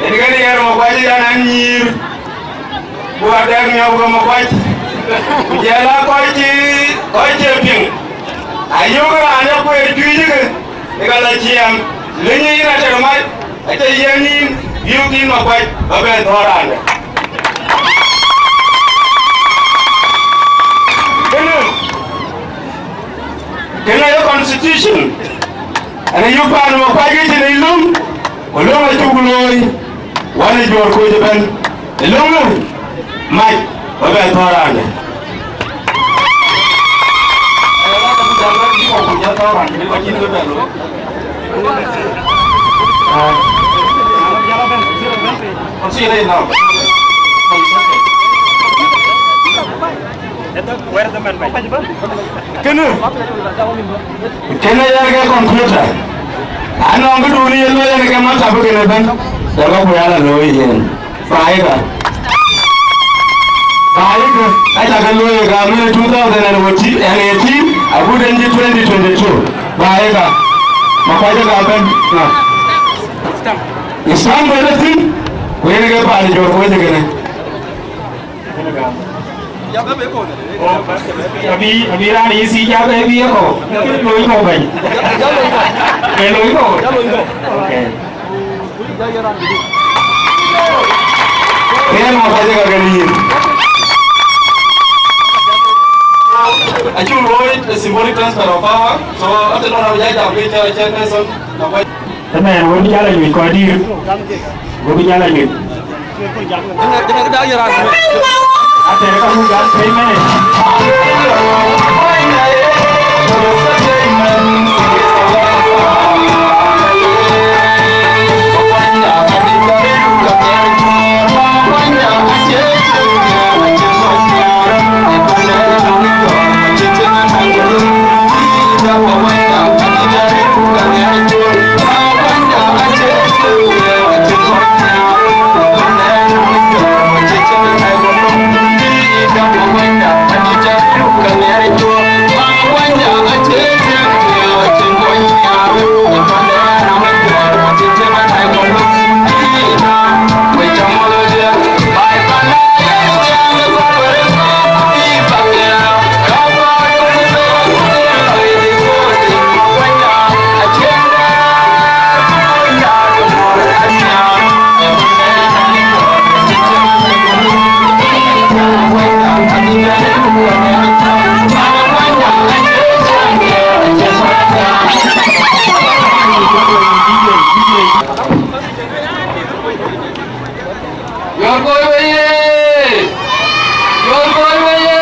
Yen kën yen Makuac yan an nyïïr. Ku adɛk miɔ̈u ke Makuac. Ku jɔl a kɔc cï, kɔc cï piŋ. Ayök raan ë kueer juëc ke, ë ka la ciɛɛm. Lëny yïn ater mac, aca yiɛ̈n yïn, yïn Makuac, ba bɛn thɔ̈ɔ̈r raandɛ. Kënë, kënë aye constitution. Ɛn ayök paan Makuac ke cïn löŋ, ku löŋ acuk looi. Wän ë juɔ̈ɔ̈r kuc ëbɛ̈n, ë löŋë mac, ba bɛ thɔ̈ɔ̈r raandɛ. Kënë, kënë yen ke computer. Anɔŋ këdun ye looi yen ke maktab kënë ëbɛ̈n. Dɛ̈ bä ku ya la looi yen. Baai ka. Baai ka. Aca ke looi ka min two thousand and eighteen, agut en cï twenty twenty-two. Baai ka. Makuac ka bɛ̈n. Na. Stamp bɛ̈n thïn. Ku yen ke paan juɔ̈ɔ̈r kuc kënë. Abï, abï raan yï thiëc, abï, abï ye kɔ̈u. Looi kɔ̈u bɛ̈ny. Ee looi kɔ̈u. Okay. Yen Makuac ka kën yïn. Acuk looi a symbolic transfer of power. So, after that, we jam with, uh, chairperson. Ëmɛn, wek bï jal a nyuc kɔc dïïr. Wek bï jal a nyuc. Ater ka muk an payment. Juɔ̈r Bor weye! Juɔ̈r Bor weye!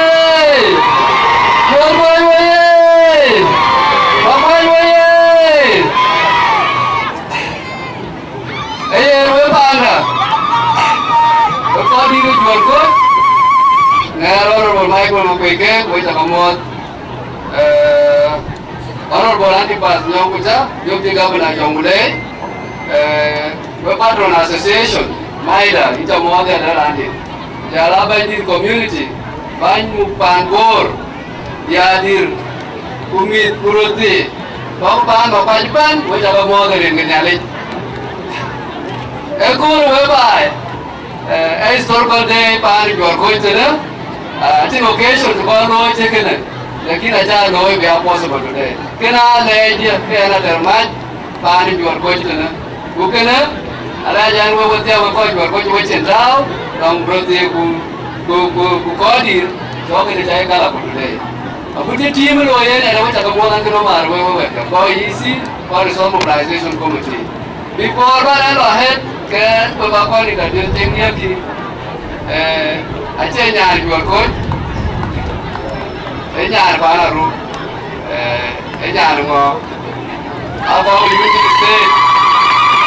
Juɔ̈r Bor weye! Makuac weye! Ee yen, wek paanda, wek kɔc dït ë Juɔ̈r Bor, ŋɛɛr Honorable Michael Makuei ke, wek ca ke muɔ̈ɔ̈th. Eh, Honorable Antipas Nyɔŋ Kuca, Deputy Governor Jonglei, eh, wek Patron Association, MIDA, yïn ca muɔ̈ɔ̈th ëya raan dït. Jɔl a bɛ̈nydït community, bäny muk paan Bor, diäär dït, ku mïth, ku röt thii, bɔ̈ paan Makuac ëbɛ̈n, wek ca ke muɔ̈ɔ̈th ë rin ke Nhialic. Ee kööl wëë baai, eh, ee historical day paan Juɔ̈r Bor tënë, ah, acïn occasion cï kɔn looi cï kënë. Lakin acä looi bï a possible today. Kënë alɛɛc dië ke ɣɛn atɛr mac paan ë Juɔ̈r Koc tënë. Ku kënë alɛɛc ɛn wek wedhie wek kɔc Juɔ̈r Koc wek cin tääu, lɔŋ bro thiëëk ku, ku, ku, ku kɔc dïïr, cɔk kënë cä ye gala ku today. Agut cï team looi yen ënë wek cä ke muɔ̈th an kënë maar wek wek wɛ̈tkë kɔc E C, kɔc Resource Mobilization Committee. Before bä rɛ̈ɛ̈r lɔ ahead, ke we bä kɔn ë ka dhiël cieŋ diëëk kï, eh, acie nyaar Juɔ̈r Koc, ee nyaar paan Aruu, eh, ee nyaar ŋɔ̈ɔ̈k. Abɔ̈ Unity State.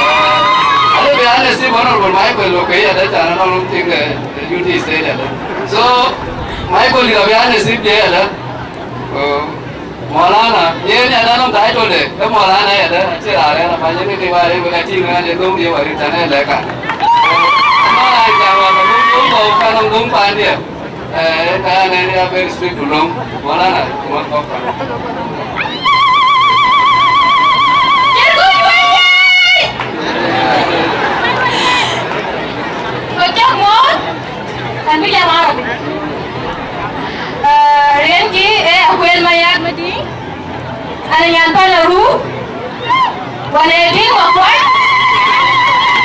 Eh, ale bï an ë thip Honorable Michael Lokei adë, can anɔŋ röm tiŋ de Unity State adë. So, Michael, yïn abï an ë thip diëëc adë. Oh. Maulana, yen yɛn anɔŋ title de, ke Maulana yɛn de, acï raan rɛ̈ɛ̈r apany, yen ke wär yen wek atïŋ, ɣɛn de dhoŋ dië wär rin tɛ̈n ë lɛ̈k kan. Ama raan jam wär ka dhoŋ dhoŋ kɔ̈u, ka nɔŋ dhoŋ paandië. Eh, ka ɣɛn ë ya very strict ku löŋ. Maulana, ŋuɔ̈t kɔ̈k kan. Kɔc cak muɔ̈ɔ̈th, an bï jam Arabi. Ah, riɛnki ee Akuel Mayak Madiŋ. Ana nyan pan Aruu, wana tiŋ Makuac,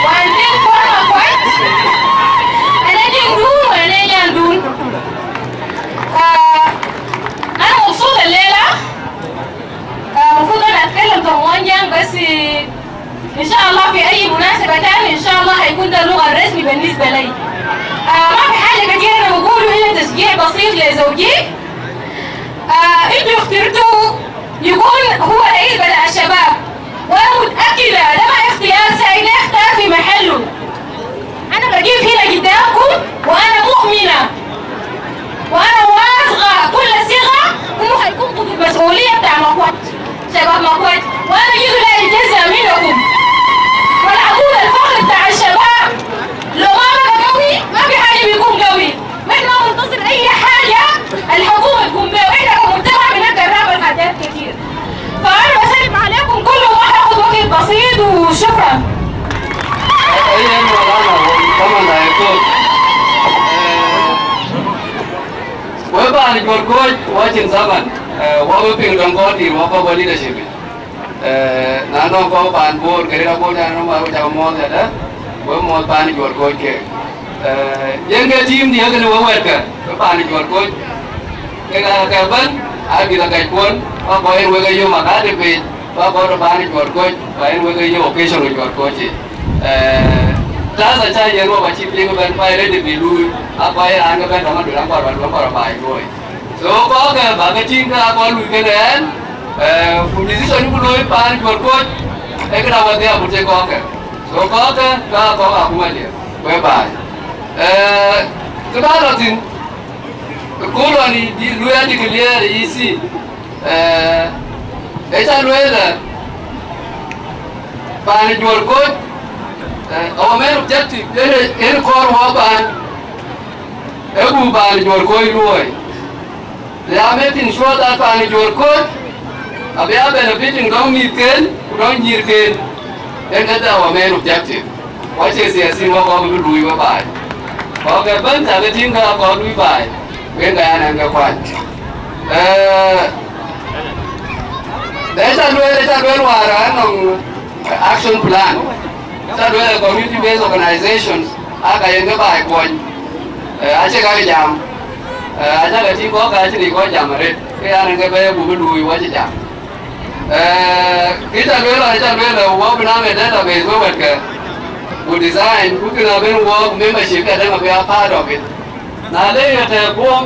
wana tiŋ kuɔn Makuac, ana tiŋ dun, wana nyandun. Ah, أنا مبسوطة الليلة. آه، المفروض أنا أتكلم كمونجان، بس إن شاء الله في أي مناسبة تاني إن شاء الله هيكون ده اللغة الرسمي بالنسبة لي. آه، ما في حاجة كتير أنا بقوله إلا تشجيع بسيط لزوجي. آه، انتوا اخترتوا يكون هو رئيس بتاع الشباب، وأنا متأكدة ده ما اختيار سهل، ده اختيار في محله. أنا بقف هنا قدامكم وأنا مؤمنة وأنا واثقة كل الثقة إنه هيكون قد المسؤولية بتاع مكوت، شباب مكوت، وأنا جيت لا أتجزأ منكم. والعقود الفخر بتاع الشباب لو ما بقى قوي، ما في حاجة بيكون قوي. وإحنا ما منتظر أي حاجة الحكومة تقوم بها، وإحنا كمجتمع بنقدر نعمل حاجات كتير. فأنا بسلم عليكم كلهم، ما حاخد وقت بسيط، وشكرا. Ayen Maulana, wo, taman da ye thok. Eh, we paan Juɔ̈r Koc, wa cin zaman, eh, wa we piŋ dɔŋ kɔc dït, wa kɔc bɔ̈ leadership. Eh, na nɔŋ kɔc paan Bor, ke rëër abor, na nɔŋ wa we cak muɔ̈ɔ̈th yadë, we muɔ̈ɔ̈th paan Juɔ̈r Koc ke. Eh, yen ke team dië kënë we wɛ̈tkë, ke paan Juɔ̈r Koc. Kek aa kek bɛ̈n, aa bï la kɛc kuɔn, ba kɔc en wek e yom akadï piny, ba kɔc rɔt paan Juɔ̈r Koc, ba en wek e yom occasion Juɔ̈r Koc yic. Eh, tasa ca yen wok acï piŋ bɛ̈n, ba ready bï luui, a kɔc raan ke bɛ̈n dɔm aduël aŋuɔt, ba duɔ̈n kɔc rɔt baai luɔi. So, kɔ̈kë ba ke tïŋ ke aa kɔc luui kënë ɛn, eh, ku decision ku looi paan Juɔ̈r Koc, ee këda wädhia ku tek kɔ̈kë. So, kɔ̈kë ka kɔ̈k akuma liep, whereby, eh, kë ba lɔ thïn, Ë kööl ɣɔn ë dï lueel adï kë liɛɛr ë E C, eh, ë ca lueel ë paan ë Juɔ̈r Koc, eh, our main objective yen, yen kɔɔr wɔ paan, ë buk paan ë Juɔ̈r Koc luɔi. They are making sure that paan ë Juɔ̈r Koc abï a benefiting dɔ̈ŋ mïthken ku dɔ̈ŋ nyïïrken. Yen ke the our main objective. Wɔ cie siasin wɔ kɔ̈k bï luui we baai. Kɔ̈k ke bɛ̈n cä ke tïŋ ke akɔ̈l luui baai, wek ka yan ɛn ke kuany. Eh, de ca lueel, de ca lueel wäär anɔŋ action plan. Ca lueel community based organizations, aa ka yen ke baai kuɔny. Eh, acie ka ke jam. Eh, aca ke tïŋ kɔ̈k ka cïn kɔc jam arëët. Ke yan ɛn ke bɛ̈ɛ̈i ku bï luui wɔ cï jam. Eh, kë ca lueel, ca lueel, wɔ bï naŋ ë database we wɛ̈tkë, ku design, ku kën abën wɔ membership adɛ̈ŋ abï a part of it. Na le ye tɛ̈ buɔm,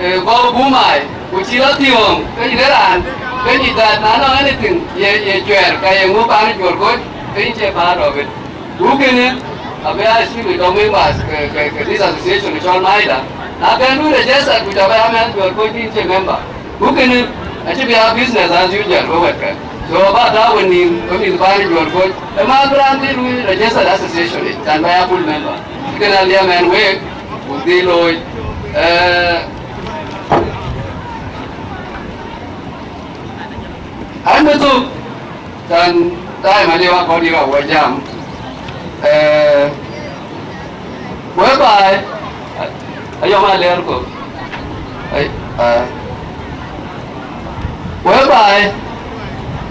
eh, kɔ̈u bumai, ku cï lɔ thiöŋ, ke yïn ë raan, ke yï that na nɔŋ anything ye, ye cuɛɛr, ka ye ŋö paan Juɔ̈r Koc, ke yïn cie part of it. Ku kënë, abï a extremely dɔm members ke, ke, ke this association cɔl Maida. Na bɛn lu register, ku ca bɛ a mɛnh Juɔ̈r Koc yïn cie member. Ku kënë acï bï a business as usual we wɛ̈tkë. So, ba tääu we nïïm, we mïth paan Juɔ̈r Koc, ë ma bï raan dhil lui registered association yic, can bä ya full member. Kënë aliɛm ɛn week, ku dhil looi. Eh, an bï thuk, can time aliu akɔ̈l yïk awɔ jam. Eh, whereby, ayɔm alɛɛr kok. Ai, ah. Whereby,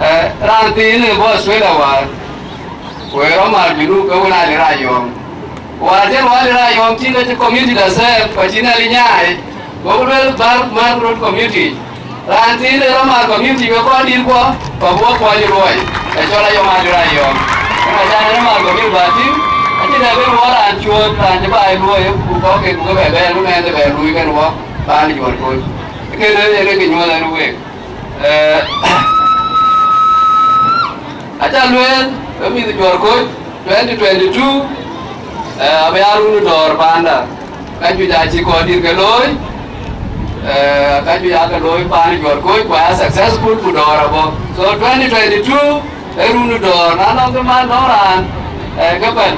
eh, raan thiin ë bɔ̈ Australia wäär, ku ë rɔt mat Junub ke wën aa lë rac yɔ̈ɔ̈ŋ. Wäär cï wën aa lë rac yɔ̈ɔ̈ŋ tïŋ ke cï community da sɛɛm, ku acï Nhialic nyaai, gokï lueel bär mär röt community. Raan thiin ë rɔt mat community ke kɔn dït kuɔ, ku abï wɔ kuɔny ë luɔi, ë cɔl Ayɔm Adït Ayɔm. Ëmɔ cän ë rɔt mat community bä tïŋ, acïn dɛ ben wɔ raan cuööt, raan cï baai luɔi, ku kɔ̈k ke ku ke bɛ bɛ̈ɛ̈r, bï mɛɛn de bɛ luui kën wɔ, paan ë Juɔ̈r Koc. Kënë yen ë kë nyuɔɔth ɛn wek. Eh, aca lueel, we mïth Juɔ̈r Koc, twenty twenty-two, eh, abï aa run dɔ̈ɔ̈r paanda. Ka juëc acï kɔc dït ke looi, eh, ka juëc aake looi paan Juɔ̈r Koc, ku aa successful, ku dɔ̈ɔ̈r abɔ̈. So twenty twenty-two, ee run dɔ̈ɔ̈r, na nɔŋ kë man nɔŋ raan, eh, ke bɛ̈n,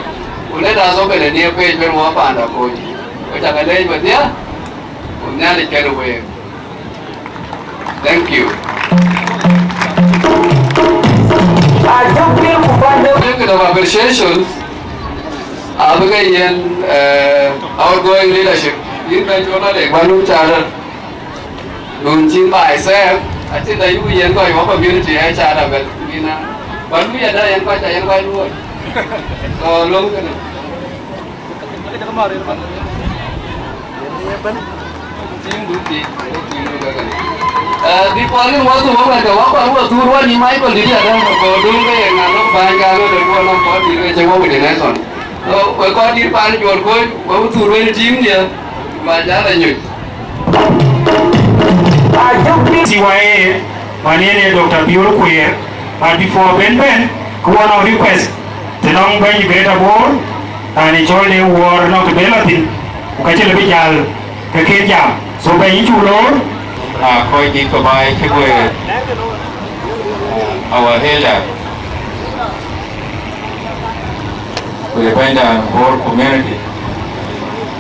ku let us open a new page ben wɔ paanda Koc. Ku cak leec wedhie, ku Nhialic kën week. Thank you. Thank you of appreciation. Abï ke yen, eh, outgoing leadership. Yïn bɛ̈ny cɔl Malek, ba lum charter. Dun cïn baai sɛɛm, acïn da yuk yen kɔc wɔ community ë charter bɛ̈n. Yïn a, ba lum yɛn da yen kɔc, yen kɔc luɔi. So, lom kënë. Tiiŋdu, tiiŋdu, tiiŋdu kakënë. Eh, before lim wɔ thur wɔ wɛ̈t, ke wɔ kɔn wɔ thur wɔ nïïm Michael dït yadɛ̈, go duŋ ke ye ŋa lok bäny ka lok de duɔ nɔm kɔn dït ke cï wɔ witness on. So, we kɔn dït paan Juɔ̈r Koc, we wɔ thur wen tiiŋdiɛ̈, ma jal anyuc. T Y A, man yen ye Doctor Biol Kuer, but before ben ben, ke wɔ nɔŋ request të nɔŋ bɛ̈ny Greater Bor, raan ë cɔl de Wuɔɔr nɔŋ të ben lɔ thïn, ku ka cï lë bï jäl ke kën jam. So bɛ̈ny, yïn cuk loor. A kɔc dït ke baai cï guëër, our elder, ku ye bɛ̈nyda Bor community,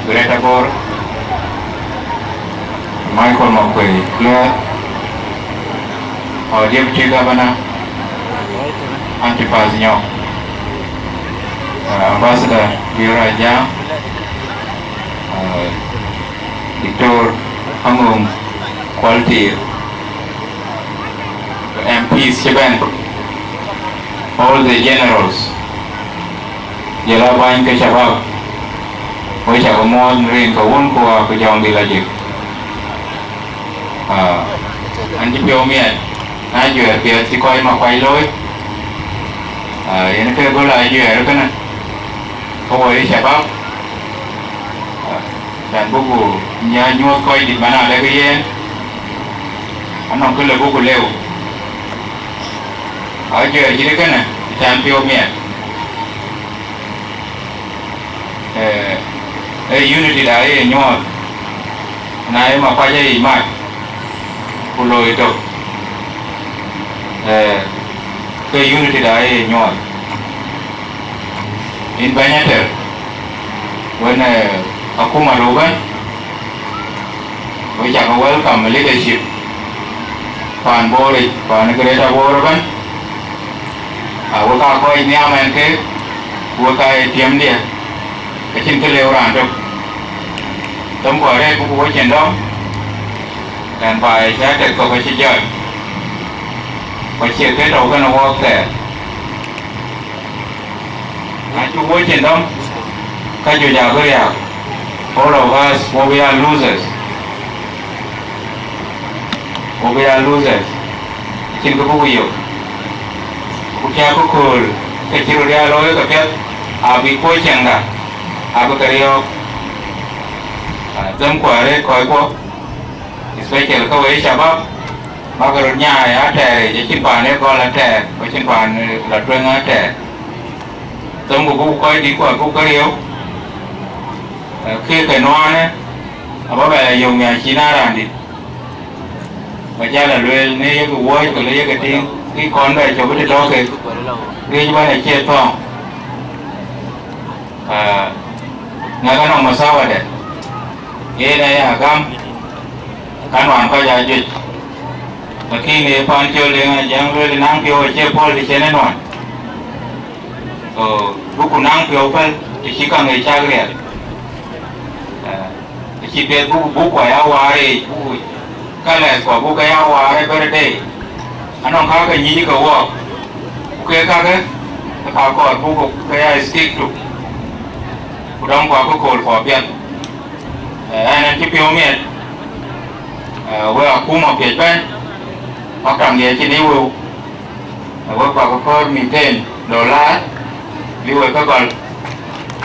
Greater Bor, Michael Makuei Lueth, our deputy governor, Antipas Nyok, uh, ambassador Biora Jam, uh, Doctor Angom Kualtir, M Ps cï bɛ̈n, all the generals, jɔl a bäny ke shabab, wek cä ke muɔɔth në rin ke wun ku waa ku jɔŋdït lajik. Ah, an cï piɔ̈u miɛt, na juɛɛr piɛth cï kɔc Makuac looi, ah, yen ke gɔl a juɛɛr kënë, ke wɔ ye shabab, ah, can buku nya nyuɔ̈th kɔc dït man adek yen, anɔŋ kë le buku lëu. Ajuɛɛr cït kënë, can piɔ̈u miɛt. Eh, ee unity da ye nyuɔɔth, na ye Makuac ayic mat, ku looi tök, eh, ke unity da ye nyuɔɔth. Yïn bɛ̈ny Ater, wën, eh, akuma rou ëbɛ̈n, we cakë welcome leadership paan Bor yic, paan Greater Bor ëbɛ̈n. A wek aa kɔc nhiam ɛn keek, ku wek aa ye tiɛmdiɛ̈, acïn kë lëu raan tök. Themku arëët buku wecin dɔm, ɛn baai cä tek thok acï jɔt, ku acie kë tɔ̈u kënë wɔɔk thɛɛr. Na cuk wecin dɔm, ka juëc abï riääk. All of us, we, we are losers. We, we are losers. Acïn kë buku yök. Ku cä kökööl, ke cï röt ya looi ke piɛth, abï kuöc ciɛŋda, abï ke riɔ̈ɔ̈k. Ah, themku arëët kɔckuɔ, especially ke we shabab, bäk röt nyaai atɛɛr yic, acïn paan ë gɔl atɛɛr, ku acïn paan, eh, la tueŋ atɛɛr. Themku buk kɔc dït kuɔ buk ke riëëu, eh, kek ke nuaanë, abä bɛ la yök miäk cïn a raan dït. Ba jäl a lueel në yek wuɔ̈ɔ̈c, ku le yek tïŋ, kï kɔn bɛ cop ë të tɔ̈ kek, riëëc bän acie thɔ̈ɔ̈ŋ. Ah, ŋɛk anɔŋ mathawadɛ, yen aya gam, ka nuan kɔc aa juëc. Lakin ë paan col de ŋa jäŋ lueel, naŋ piɔ̈u acie puɔl të cïn ë nuan. So, buku naŋ piɔ̈u päl të cï käŋ ë cak riɛl. Ah, të cï piɛth buku, buku ya waar yic, buku kalɛth kua buku ya waar every day. Anɔŋ ka ke nyic ke wɔɔk, ku ke kakë, ke ka kɔɔr buk ke ya stick to, ku dɔm ku akököl ku apiɛth. Eh, ɛn ɛn cï piɔ̈u miɛt, eh, wek akuma piɛc bɛ̈n, maktam diɛ cïn ë wëu, eh, wek bäk kɔɔr mïthen dollar, bï wek ke gɔl,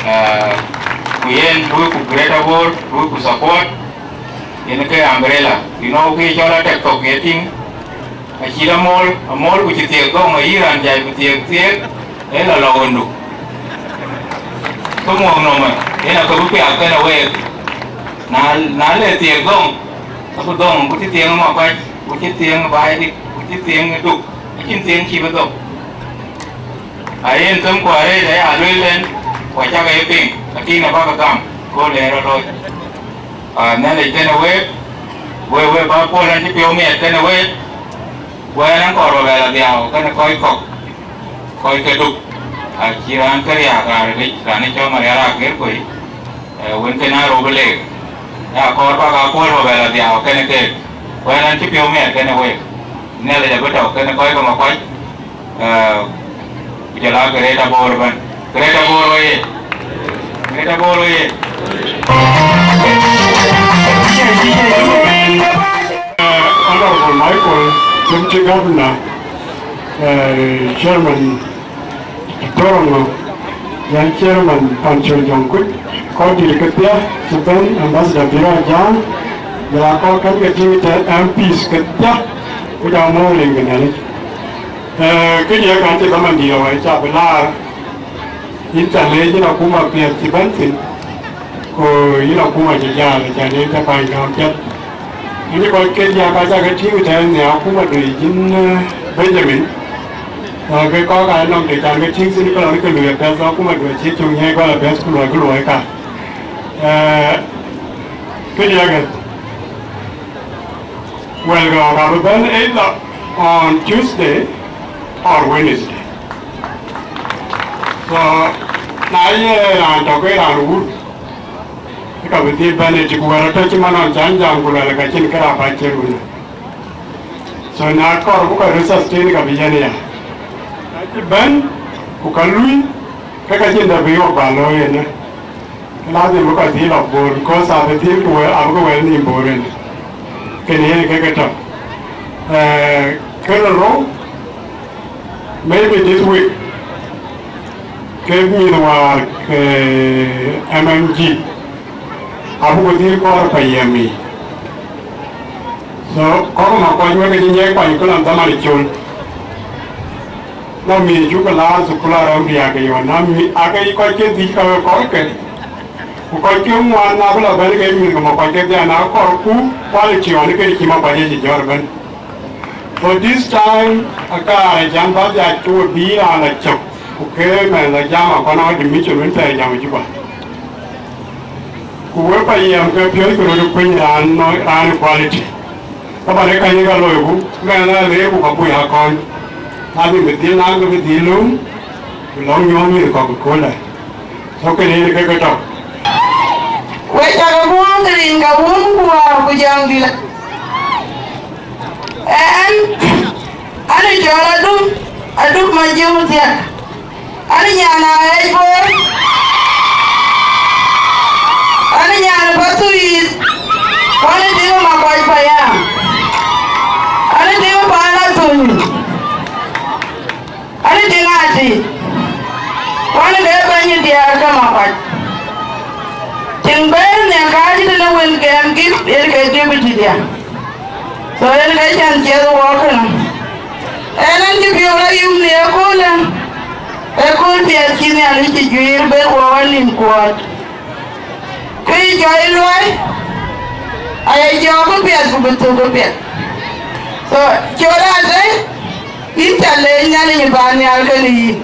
eh, ku yen luöi ku Greater Bor, luöi ku support, yen ke umbrella, you know, kë cɔl atek thok ye tïŋ, acït amol, amol ku cï thiëëk dhöŋ, ayï raan jai ku thiëëk thiëëk, ee lɔ lɔ ɣöndu. Ke muɔ̈k nɔmë, yen akë bï piath kënë week. Na, na le thiëëk dhöŋ, abï dhöŋ, ku cï thiëëŋ ë Makuac, ku cï thiëëŋ ë Baidït, ku cï thiëëŋ ë Duk, acïn thiëëŋ cïï bï dhöŋ. Ayen them ku arëët aya lueel en, ku acäk ye piŋ, lakin abäkï gam, kööl en rɔt looi. Aa, Nhialic kënë week, wek, wek bä Puɔl ɛn cï piɔ̈u miɛt kënë week, wek ɛn kɔɔr bä bɛ lɔ dhiau kënë kɔc kɔ̈k, kɔc ke Duk, acï raan kë riääk raan rilic, raan ë cɔl Marial Ager Kuei, eh, wën kën aa rou bï leek, ya kɔɔr bä ka Puɔl bä bɛ lɔ dhiau kënë keek, wek ɛn cï piɔ̈u miɛt kënë week, Nhialic abï tɔ̈ kënë kɔc ke Makuac. Eh, ku jɔl aa Greater Bor ëbɛ̈n. Greater Bor oyee! Greater Bor oyee! Eh, Honorable Michael, Deputy Governor, eh, Chairman Toroŋo, yan Chairman Pancol Jɔŋkuc, kɔc dït kedhie, cï bɛ̈n Ambassador Biro Jaŋ, jɔl aa kɔc kɛ̈n ke tïŋ tɛ̈n M Ps kedhie, ku jɔ muɔ̈ɔ̈r liŋ ke Nhialic. Eh, kënë ye kan cï dhaman dït awär ca bï laar, yïn ca leec yïn akuma piɛth cï bɛ̈n thïn, ku yïn akuma cï jäl, acan yen ca bäny gäm piɛth. Yïn kɔc ke diäk aca ke tïŋ tɛ̈n nhiaar akuma dui yïn, eh, Benjamin. Eh, ke kɔ̈k aa nɔm të can ke tïŋ thïn ke lɔn ke luɔi apiɛth, akuma dui cï cök nyiɛc gɔl apiɛth ku luɔi ke luɔi ka. Eh, kënë ye kë. Wɛlkë ɣɔ̈k abï bɛ̈n either on Tuesday or Wednesday. So, na ye raan tɔ̈ ke raan wur, ke ka bï dhil bɛ̈n ëtï ku wɛ̈t rɔt tɔ̈ cï man ɣɔn can jam ku luɛl ka cïn kë raan bä cï run. So, na kɔɔr bï kɔc röt sustain ka bï yɛn ya. Na cï bɛ̈n ku ka lui, ke ka cïn dɛ bï ɣɔ̈k bä looi ënë. Ke lazim bï kɔc dhil lɔ Bor, because abï dhil ku wɛl, abï ke wɛl nïïm Bor en. Kënë yen ke ke tɔ̈. Eh, kë rou, maybe this week, ke mïth wäär ke M M G, abï ku dhil kɔɔr payam yiic. So, kɔ̈k Makuac wek ke cï nyiɛc kuany ku lɔn dhaman col. Na mïth cuk ke laar thukul arɔ̈m diäk ke yɔn, na mï-, ake kɔc ke dhïc ka we kɔ̈k ke. Ku kɔc ke ŋuan na bï lɔ bɛ̈n ke mïth ke Makuac kedhie na kɔɔr ku quality ɣɔn ke cï Makuac ëcï jɔ̈ɔ̈r ëbɛ̈n. So this time, akaar ë jam bä dhiac ke we bï raan lɔ cök, ku ke mɛn lɔ jam akɔn admission wën thɛɛr jam ë Juba. Ku wek payam ke piööckë röt ë kuëny raan nɔ-, raan ë quality. Ka bä lëk kany ka loiku, mɛn aa leerku ka bui akɔn. Adhim bï dhil naŋ ke bï dhil löŋ, bï lɔ̈ŋ nyuɔ̈ɔ̈ŋ mïth kɔ̈k ëkööldä. So kënë yen ke ke tɔ̈. Wek cä ke muɔɔth rin ka wun ku wäär ku jam dït. Ɛn, an ë cɔl Aduk, Aduk Majiëŋ Thiak. An ë nyan Aɣɛc Bor. An ë nyan ë Pathuyith. Ku an ë tiŋ ë Makuac payam. An ë tiŋ ë paan Athony. An ë tiŋ ati. Ku an ë ke bɛ̈ny ë diäär ke Makuac. Tiŋ bɛ̈ɛ̈r nhial kääc tënë wën gɛm gït yen ke deputy diäär. So yen ke cän ciɛth wɔ kënë. Ɛn an cï piɔ̈u la yum në ëköölë, ëkööl piɛth cï Nhialic cï juiir bek wɔ anïm kuɔɔt. Kë yï jɔ yï luɔi, aya jɔɔk këpiɛth ku bï thök këpiɛth. So, cɔl atëi, yïn ca leec Nhialic ë bä nhial kënë yïn.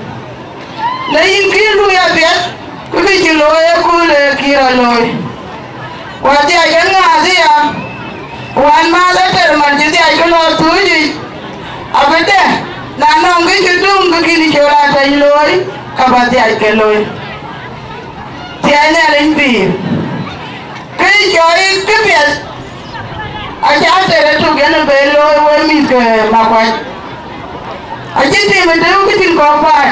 Na yïn kï luui apiɛth, ku kë cï looi ë kööl ë kï rɔt looi. Ku adhiac ke ŋääth aya, ku an, mäth ater man cï dhiac ke lɔ thuuc yic, abï dɛ, na nɔŋ kë cï döŋ kë kïn cɔl atëny looi, ka bä dhiac ke looi. Thiɛɛi Nhialic pïïr. Kë cɔɔi këpiɛth, acä tëde tök yen ë ben looi wek mïth ke Makuac. Acïn tim ë tëëu kë cïn kɔ̈k päl.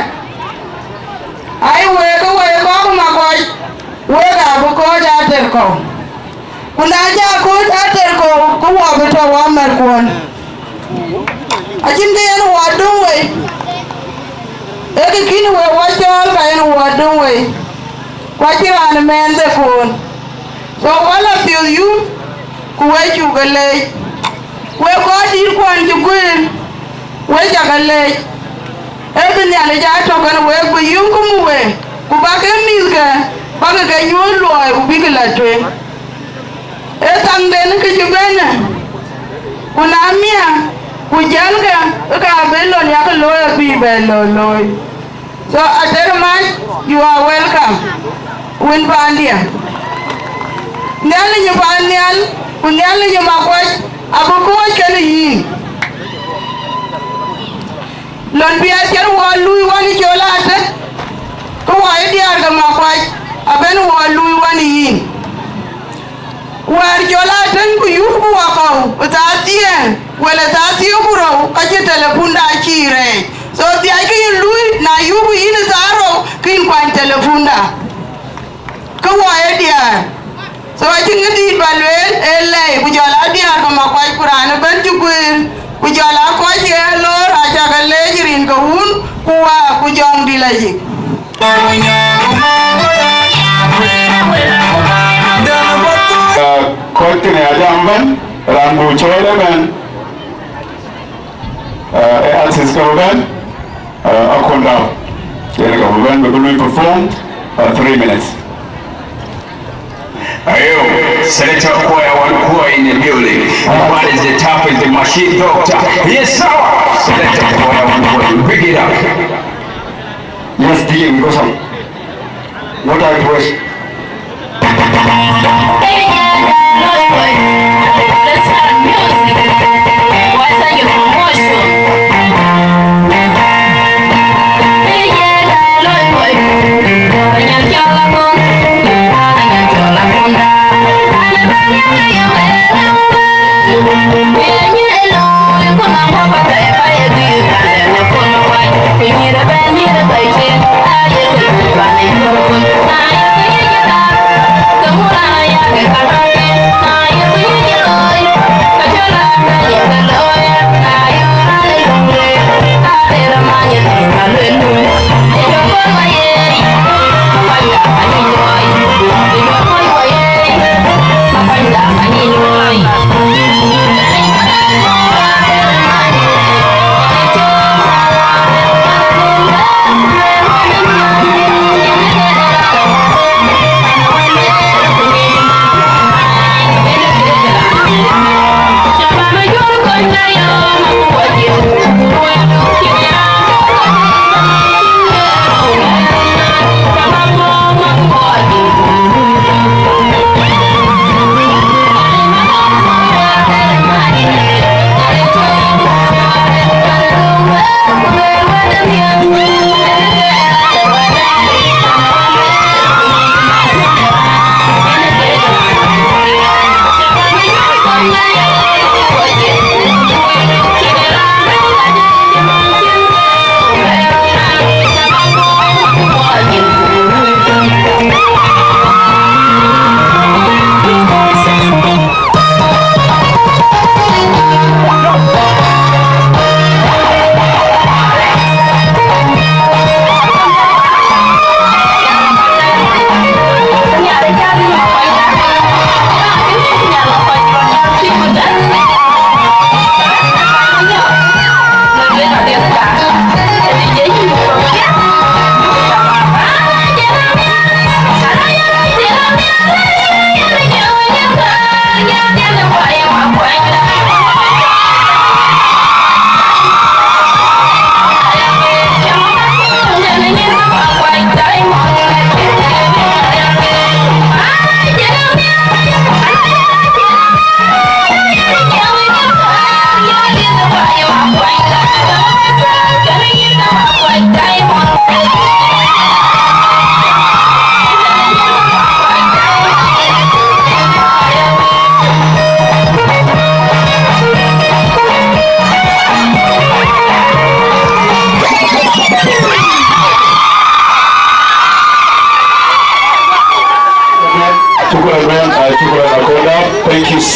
Ai, wek, ke wek kɔ̈k ë Makuac, wek aabï kɔ̈ɔ̈c ater kɔ̈u. Ku na cä kɔ̈ɔ̈c ater kɔ̈u, ke wɔ bï tɔ̈ wamärkuɔn. Acïn kë yen wɔ döŋ wei, ee kë kïn wek wɔ cɔɔl ka yen wɔ döŋ wei, ku acïn raan ë mɛɛnde kuɔn. So, wala piɔ̈th yup, ku we cuk ke leec. Wek kɔcdït kuɔn cï guëër, we cak ke leec. Ee bï Nhialic aa tök kenë wek, bï yum ke muk we, ku bäk ke mïthke, bäk ke nyuöth luɔi, ku bïk la tueŋ. Ee thaŋden kë cï bɛ̈në, ku na miäk, ku jälkë, ke ka bï lon yak looi abï bɛ lon looi. So, Ater Mac, you are welcome. Wën paandiɛ̈. Nhialic ë paan nhial, ku Nhialic ë Makuac, abï kɔ̈ɔ̈c kenë yïn. Lon bï ater wɔ luui wän ë cɔl Ater, ke wɔ ë diäär ke Makuac, abɛ̈n wɔ luui wän ë yïn. Wäär cɔl Atëŋ ku yup ku wakɔ̈u ë thaa thiëër, wala thaa thiëër ku rou, ka cï telepunda cï rɛɛc. So dhiackï yïn luui, na yup yïn ë thaa rou, ke yïn kuany telepunda. Ke wɔ ë diäär. So acïn kë dït bä lueel, ee lɛi, ku jɔl a diäär ke Makuac, ku raan ëbɛ̈n cï guëër, ku jɔl a kɔc ye loor, acä ke leec rin ke wun, ku waak, ku jɔŋdït la yic. Kɔc kënë ajam bɛ̈n, raan buk cɔɔl ëbɛ̈n, ee artist ke bɛ̈n, Akon Dau. Yen ke bɛ̈n bï lui perform, three minutes. Ayo, selector choir one choir in the building. One is the toughest, the machine doctor. Yes, sir. Selector choir one choir, big it up. Yes, D J, we go some. No time to waste.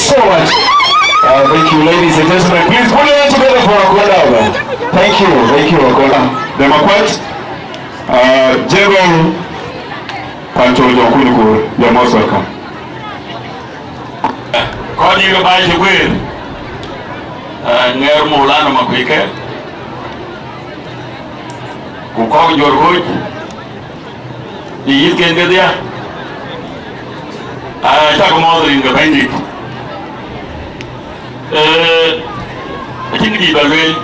So much. Uh, thank you, ladies and gentlemen. Please put your hands together for Akonda. Thank you, thank you, Akonda. Demakwat, uh, General Pancho Jonkunikur, you're most welcome. Kɔc yïk baai cï guëër, uh, ŋɛɛr Maulana Makuike, ku kɔ̈k juɔ̈r kɔc, ë yïthken kedhia, aa, cak mɔ̈ɔ̈th rin ke Bɛ̈nydït. Ee, acïn kë dït ba lueel.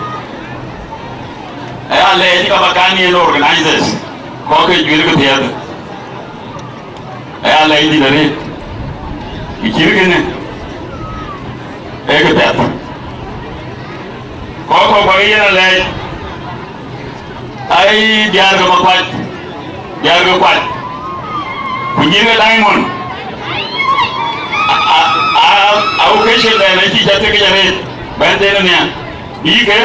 Aya lɛɛc ka ba kan yen organizers, kɔc ke juël ke piɛth. Aya lɛɛc dït arëët, ë cït kënë, ee ke piɛth. Kɔc kɔ̈k ba ke yen alɛɛc. Ai, diäär ke Makuac, diäär ke Kuac, ku nyïïr ke Diamond. A, a, a, a occasion dɛn acï ca thiekic arëët, bɛ̈n den nhial. Bï ke,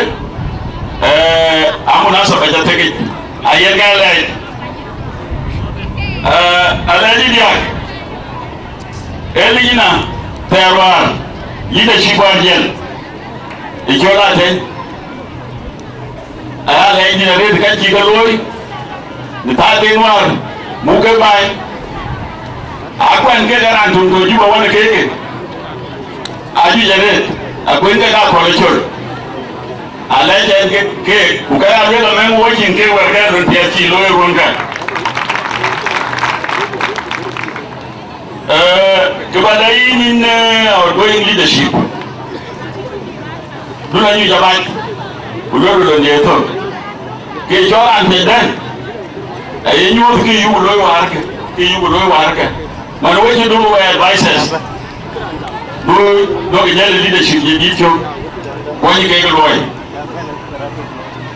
eh, amunasaba ca thiekic. Ayen ke alɛɛc. Eh, alɛɛc ë diäk, ee lijina thɛɛr wäär, leadership wäär jiël, ë cɔl Ateny. Aya lɛɛc dït arëët ka cï ke looi, në thaar den wäär, muk ke baai. Akuɛn kek raan töŋ tɔ̈ Juba wën ë keek, ajuëc arëët, akuën kek akɔ̈l ë col. Alɛɛc ɛn ke keek, ku ka ya lueel amɛ̈ŋ wɔ cïn kek wɛ̈ɛ̈r kɛn röt piɛth cï looi ruɔ̈n kɛn. Eh, kë ba lɛ̈k yïn, yïn, eh, outgoing leadership. Du la nyuc abac, ku luel lon de thök. Ke cɔl raan piɛth dɛ̈n, aye nyuɔ̈th ke yuk looi wäär ke, ke yuk looi wäär ke. Man we cï du wek advisors. Du, duɔ̈kï jäl leadership ye dït cök. Kuɔny kek luɔi.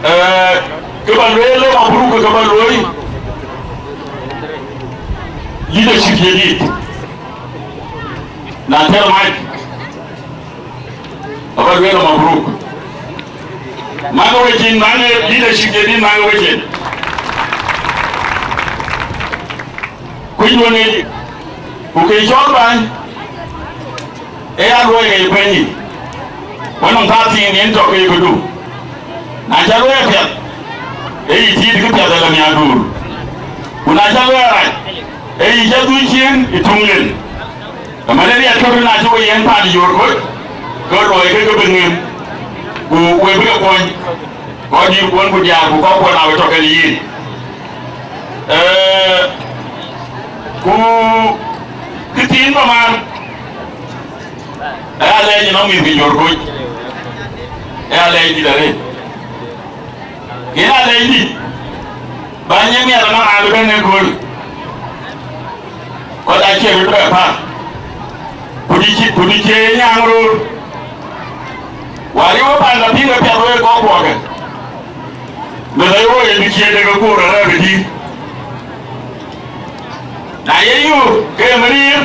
Eh, kë ba lueel ë mabruk, kë ba luɔi leadership ye dït. Na tɛ̈r mac, aba lueel ë mabruk. Maŋ wecin, maŋ leadership ye dït, maŋ wecin. Kuc wën ë, ku ke cɔl bäny, ee ya luɔi ke ye pɛ̈ny yic, wën nɔm thaar thiin yen tɔ̈ ke ye këdu. Na cä luɔi apiɛth, ee yï tiit kë piɛth ë la miäkduur. Ku na cä luɔi arac, ee yï cä dhuc ciëën ë tuŋ lel. Ëmɛn ë riɛt kë bï na cï we yen paan ë yor kɔc, ke luɔi ke ke bï ŋëm, ku we bï ke kuɔny. Kɔc dït kuɔn ku diaar ku kɔc kuɔn aa we tɔ̈ kɛn yïn. Ee, ku kë thiin ba man, ee alɛɛc nɔm mïth ke jɔ̈ɔ̈r koc, ee alɛɛc dït arëët. Yen alɛɛc dït, ba nyiɛɛn miɛt ënɔɔnë raan bï bɛ̈n ëkööl. Kɔc acie röt bɛ päl, ku dï cï, ku dï cie nyaŋ röör. Wäär ye we panda piŋ ke piɛth wek kɔc kuɔɔkë, meth aye wo ye dï cie dek ë koor arɛ̈ɛ̈r ë dïït. Na ye yöök ke ye mïriir,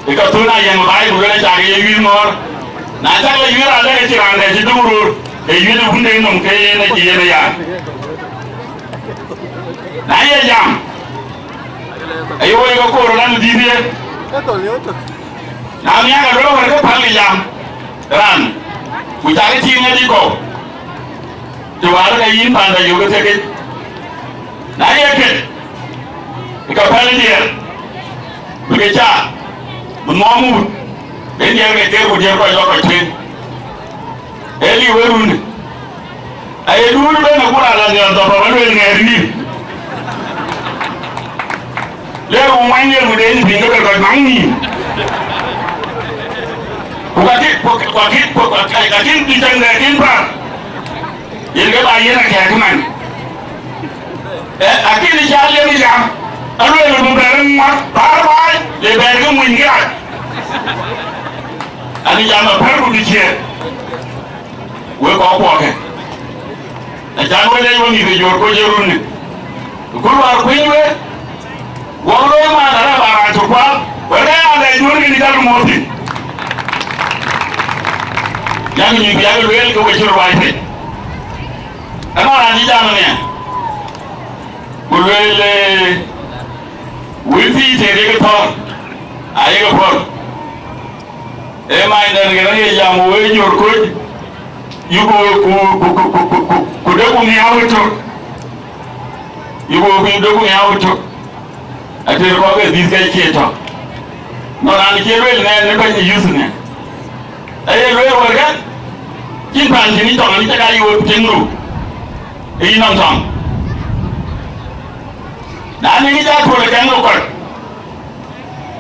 ë ka thön a yɛn baai ku luel acak ye yuiir ŋɔ̈ɔ̈r. Na cak la yuiir alɛ̈k acïn raan dɛ cï döŋ röör, ë yuiir ë wunde nɔm ke yen acï yen ë yaan. Na ye jam, aye wo ye ke koor raan ë dïït ye. Na miäk aluel wär ke päl ke jam raan, ku cak tiiŋ ë dï kɔ̈u, të wäär ke yïn panda yök ë thiekic. Na ye ket, ka pɛ̈l diɛɛr, bï ke cak, bï ŋɔɔm wut, ben diɛɛr ke ker ku diɛɛr kɔc lɔ kɔc tueŋ. Ee liu ë run, aye duut ben akur ala nhial dhɔ̈p abä luel ŋɛɛr nïïm. Le ku ŋuany luel ku den piny ke bɛ kɔc maŋ nïïm. Ku ka kï, ku, ku ka kï, ku ka kï, ka kï bï cäŋ dɛ kïn päl. Yen ke ba yen akɛ̈ɛ̈k man. Eh, akïn cä liep jam, aluel bï bɛ̈ɛ̈r ŋuak bäär baai, le bɛ̈ɛ̈r ke muny kiac. Ani jam apɛ̈r ku bï ciëër, wek kɔc kuɔɔkë. Acan we lec we mïth ë jɔ̈ɔ̈r kɔc ë run, ku wäär kuëny we, wok looi man arɛ̈p a raan cök kual, wek aya lɛc duöör kën ë jal mɔ̈ɔ̈r thïn. Yak nyuc bï yak lueel ke we cï rɔt ruac piny. Ënɔɔnë raan cï jam ëmɛn, ku lueel, ee, wël thii tëë yeke thɔ̈ɔ̈r, ayeke pɔ̈l. Ee man dɛn kën ye jam wei Jor Koc, yuku ku, ku, ku, ku, ku, ku, ku de ku miau ëtök. Yuku ku de ku miau ëtök. Ater kɔk ë dhïth ke cie tɔ. Nɔn raan cie lueel nɛn në bɛ̈ny ë youth në. Aye lueel wërkë, cïn pan cïn ë tɔŋ ni cä ka yï wek tiŋ ru. Ë yï nɔm tɔŋ. Na nï ŋic atuɔl ë kɛn ke kɔc.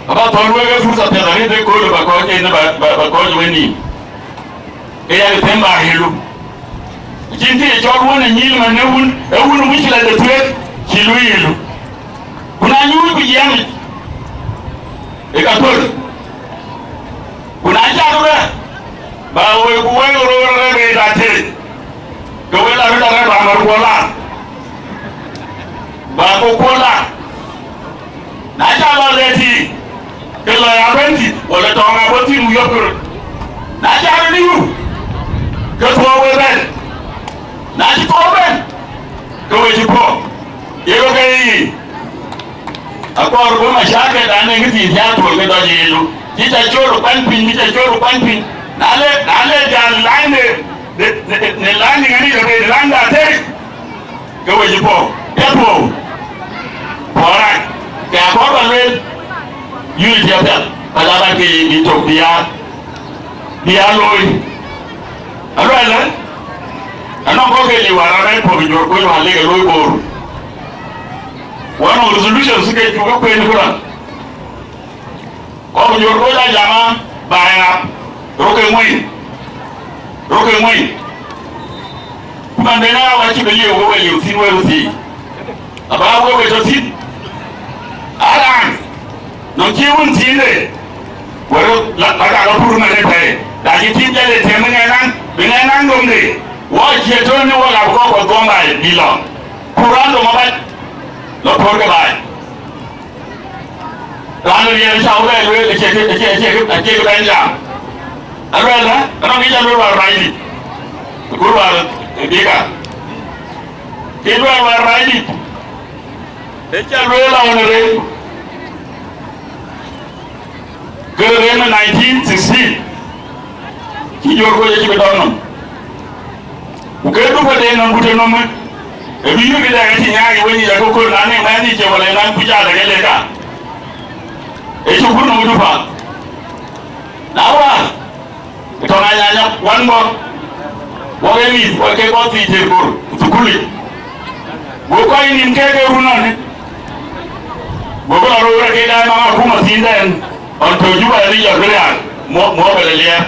Aba thɔ̈n wek ë fursa piɛth arëët ëkööl ba kɔc en ba, ba, ba kɔc wek nïïm. Ke yak them ba ɣëlu. Cïn kë ye cɔl wun ë nyïl man ë wun, ë wun wïc la de thuëëk, cï luui ɣëlu. Ku na nyuuc ku jiɛɛm yic, ë ka thöl. Ku na cak bɛ, ba wek ku wek röör rɛ̈ɛ̈r ë rɛ̈ɛ̈r ater, ke wek la röt arɛ̈ɛ̈r ba mär kuɔ laar. Ba ku kuɔ laar. Na cä lɔ lɛ̈ɛ̈t thïn, ke lɔ ya bɛ̈n thïn, wala tɔŋ abɔ̈ thïn, ku yɔ̈pkï röt. Na cä röt yur, ke thuɔɔu we bɛ̈n. Na cï thuɔɔu bɛ̈n, ke we cï puɔ̈k. Ye rɔt ke ye yic. Akɔɔr bï macäkël dan ë ŋït thïn thiaak tuɔl ke dɔc ye lu. Cï cä cöör kuany piny, cï cä cöör kuany piny. Na le, na le jal lany de, de, de, de lany ŋäni de, de lany de athëric. Ke we cï puɔ̈u, piɛth puɔ̈u, puɔ̈u rac, ke akɔɔr ba lueel, unity apiɛth, ba la ban ke yï tök bï aa, bï aa looi. Aluɛlë, anɔŋ kɔ̈k ke liu wään raan rɛ̈ɛ̈r puɔ̈u bï Jor Koc wään lek ë looi Bor. One of resolutions ke cuk ke kueen ku raan. Kɔc Jor Koc aa jam an, baai ɣap, rok ke ŋuëny, rok ke ŋuëny. Ku man de na wa cï bï lieu, we we lieu thïn, we röt thii. Aba we we tɔ thïn. Alan, nɔŋ cï wun thïn de, we röt la, la ka lɔ pur man de pɛi. Da cï thïn jɛl de tɛm bï ŋɛn naŋ, bï ŋɛn naŋ dom de. Wa cie tɔ ni wa lap kɔc kɔc gɔm baai bï lɔ. Ku raan dom abac, lɔ pɔ̈r ke baai. Raan riɛl cä wek lueel acie kë, acie, acie kë, acie kë bɛ̈n jam. Aluɛlë, anɔŋ kë cä lueel wäär rac dït. Ku wäär ë bïka. Kë lueel wäär rac dït. Ë cä lueel aɣɔn rem. Kë rem ë nineteen sixteen. Cï Jor Koc acï bï dɔm nɔm. Ku ke du ke den nɔm ku të nɔm ë. Ë bï yïk dɛ ë cï nyaai wëny ya kököl na ne mɛn ni cë wala nan ku ca dɛ ke le ka. Ë cï kun nɔm du pa. Na wa. Tɔŋ anyanya wan bɔ. Wa ke mïth wa ke bɔ thi ter kor. Thukuli. Go kɔc nim ke ke run nɔn. Go bï la röör ke daai nɔŋ akuma thiin dɛn. Ɣɔn tɔ Juba ni jɔ bï rial. Muɔ, muɔ bɛ le liɛɛr.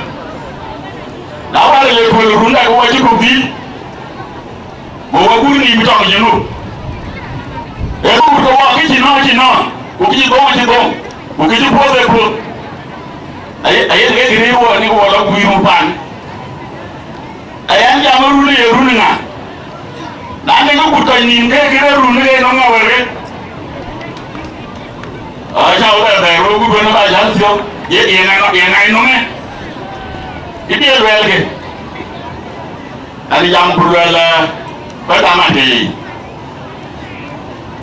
Na wal le puɔl run dak wɔ cï kok dhil. Go wɔ gur ni bï tɔŋ Junub. Ee gur ke wɔ kë cï nɔ̈k cï nɔ̈k. Ku kë cï dhoŋ cï dhoŋ. Ku kë cï puɔth ee puɔth. Aye, aye ke kë rëër wɔ ni wɔ lɔ guiir mu pan. Ayan jam run ye run ŋa? Na de ke kut kɔc nïïm ke kë rëër run ke nɔŋ ŋa wɛ̈l ke? Aa, cä wek bɛ röör ku bɛ̈n ba jäl thiɔ̈k, ye, ye ŋa, ye ŋa nɔŋ ë? Kë bï luɛɛl ke, an, jam ku luɛɛl, ë, bä gam atëë.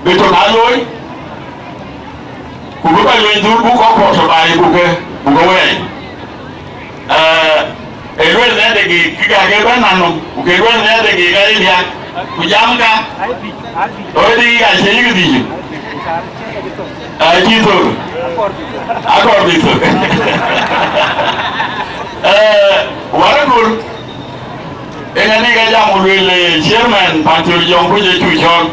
Bï tök aa looi, ku bï kɔc lueny dhur buk kɔk kuɔk tɔ baai buk ke, buk ke wɛɛc. Ee, ee lueel nhial de gik, kï gäk ke bɛ̈n nɔm, ku ke lueel nhial de gik aa ye diäk, ku jam ka, ɣöö de gik acie yïk dhïc. Aa, cï thök. Akɔɔr bï thök. Ee, wär ëköl, ë ŋa ni ka jam ku lueel, ee, chairman Pancol Jɔŋ Kuc ë cu cɔɔl.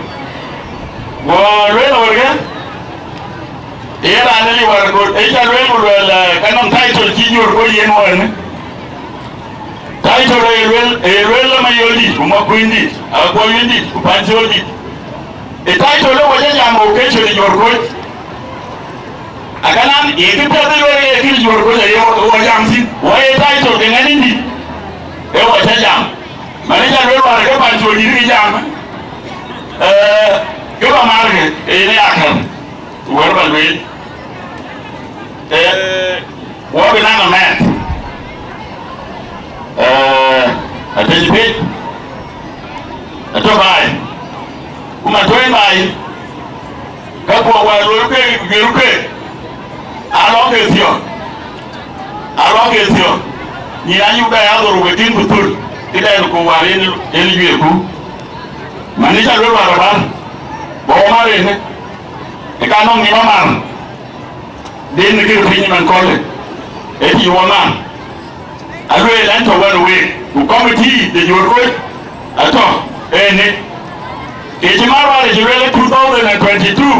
Go lueel wërkë, Ye raan ë liu wär ë kööl, ë cä lueel ku lueel, ee, ka nɔm title cï Jor Koc yen wään. Title ë lueel, ë lueel la Mayol dït, ku Makuëny dït, Akuɔl Wïn dït, ku Pancol dït. Ë title ë wɔ cä jam occasion ë Jor Koc. Akanam, ye kë piɛth ë lueel ye kë Jor Koc aye wɔ jam thïn. Wɔ ye title ke ŋɛ̈n dït, ë wɔ cä jam. Man ë cä lueel wär ke Pancol dït kë jam. Ee, kë bä maarkë, ee, yen ë akär. Wär bä lueel. Ee, wɔ bï naŋ amɛɛth. Ee, atëc piny. Atɔ̈ baai. Ku man tɔ̈ yen baai. Ka kuɔk wär lueel ke, guiëër ke. Alɔ ke thiɔ̈k. Arɔ̈k ke thiɔ̈k, nyin ayuk bɛ adhorou ke tïŋ ku thöl, këdɛn ku wäär yen, yen juëëku. Mani ca luel wäär abär, bä wä mar ënë, ë ka nɔŋ nïm amär, den në kë piny man kɔ̈lë, ë tïc wä mar. Alueel ɛn tɔ̈ wɛn week, ku committee de Juɔ̈r Koc atɔ̈ ënë. Ke cï mar wäär cï lueel ë two thousand and twenty-two,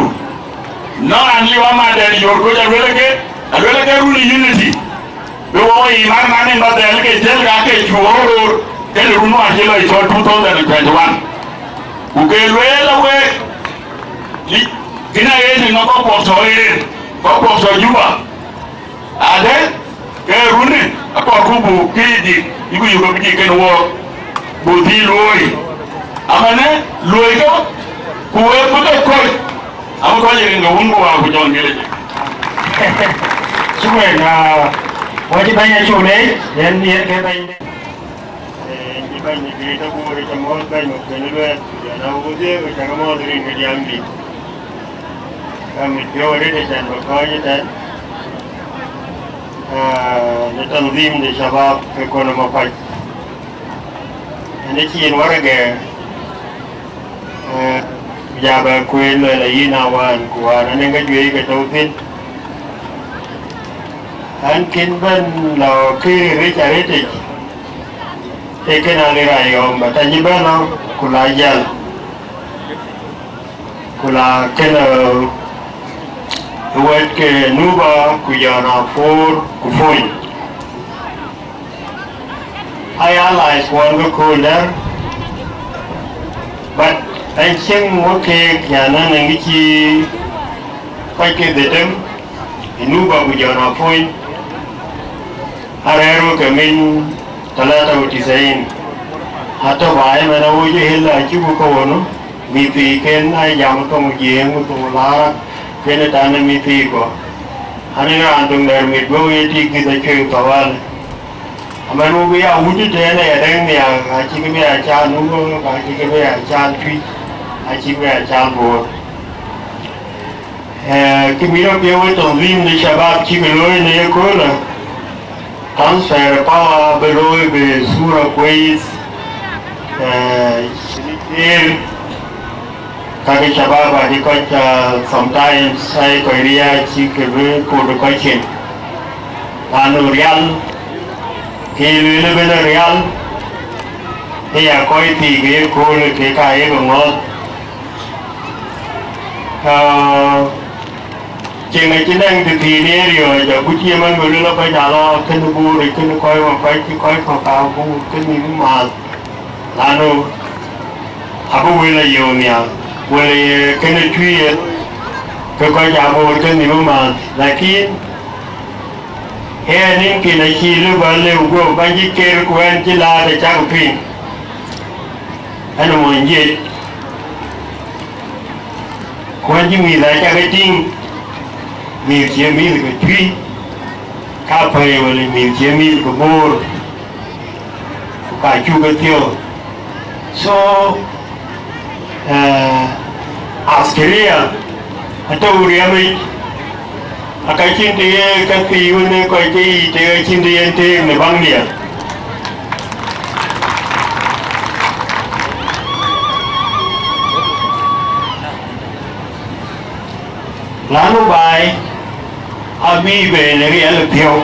nɔn an liu amat dɛn Juɔ̈r Koc alueel ke, alueel ke run ë unity. Bï wɔ wɔ yic mar man en bä dhɛl ke jël ka ke cu ɣɔ̈k roor, ke run wäär cï lɔ cɔl two thousand and twenty-one. Ku ke lueel a week, kïn aɣet ë nɔn kɔ̈k kuɔk tɔ̈ yen, kɔ̈k kuɔk tɔ̈ Juba. Adë, ke runë, akɔɔrku buk këdï, yïku yök bï dï kën wɔ, buk dhil luööi. Amanë, luööi kë, ku wek bï ke kɔc, abï kɔc rin ke wun ku waa ku jɔn gëlë jë. Shukran, ah, wɔ cï bɛ̈ny acuk leec, yen, yen ke bɛ̈ny de. Eh, cï bɛ̈ny de Greater Bor, cä mɔ̈ɔ̈th bɛ̈ny mɔ̈th kën luɛɛl, ku jɔn a wudhiëëk, ku cä ke mɔ̈ɔ̈th rin ke diäŋdït. Ka mit piɔ̈u arëët ë can bä kɔ̈ɔ̈c ëtɛ̈n, eh, në tanzim de shabab ke kɔn ë Makuac. Ënë cï yen waragɛ, eh, ku ja bɛ kueen luɛl ayï na wään, ku wään anëŋ ke juëc ke tɔ̈u thïn. An kën bɛ̈n lɔ këër rëc arëtic, ee kën a lë rayɔ̈ɔ̈m, bä tany bɛ̈n lɔ, ku la jäl, ku la kën, eh, wɛ̈t ke Nuba, ku jɔn a Apoor, ku Pony. Aya allies kuɔn ke kööl dɛ̈r, but ɛn cieŋ wä keek, yan, anëŋ kë cï kɔc ke dhetem, ë Nuba ku jɔn a Pony, arɛɛr wek ke min talata wa tisain. Atɔ̈ baai ëmɛn awöc ë hel acïku ke ɣönë, mïth thiiken aa jam thoŋ Jiëëŋ ku thoŋ Larak, kën ë tɛ̈n ë mïth thiikɔ. Anëŋ raan töŋ dɛ̈r mit guɔ̈p ye tik gith acuëëŋ thawali. Amɛn wok ya wut tëtɛ̈ɛ̈n aya dɛ̈ŋ nhial, acïk bï a caal Nuba, acïk bï a caal Tuic, acïk bï a caal Boor. Eh, kë bï rɔt piɛ̈u ë tanzim de shabab cïk looi në yeköölë, transfer power bï looi bï sura kueith, eh, cïn ë cer, kakë shabab acï kɔc, ah, sometimes aa kɔc riääc cï ke bï kut ë kɔc cin. Lanu rial, ke lueel ëbën rial, ë ya kɔc thiik ë yeköölë kek aa yek ŋɔ̈ɔ̈th. Ah, cieŋ acï nɛŋ tëthiin ë riɔ̈ɔ̈c, agut cï ëmën bï lueel kɔc alɔ kënë Boor, kënë kɔc Makuac, cï kɔc kɔ̈k aa Boor, kënë mïth määth. Lanu abï wël a yöök nhial, wël ye kënë Tuic yen, ke kɔc aa Boor ke nhïm ëmääth, lakin ë ɣɛn nin kin acï lëu bä lëu guöp, bä cï ker ku ɣɛn cï laat ë cak piŋ, ɣɛn ë mony jiëc. Ku ɣɛn cï mïth aa cak ke tïŋ, mïth cie mïth ke Tuic, ka pɛ̈i wël mïth cie mïth ke Boor. Ku ka cuk ke thiɔ̈k. So, eh, askaria atɔ̈u riɛmic, aka cïn të ye ka thii wën ë kɔc ke yiic të ye cïn të yen teek në baŋdiɛ̈. Lanu baai abï ben riɛl ë piɔ̈u,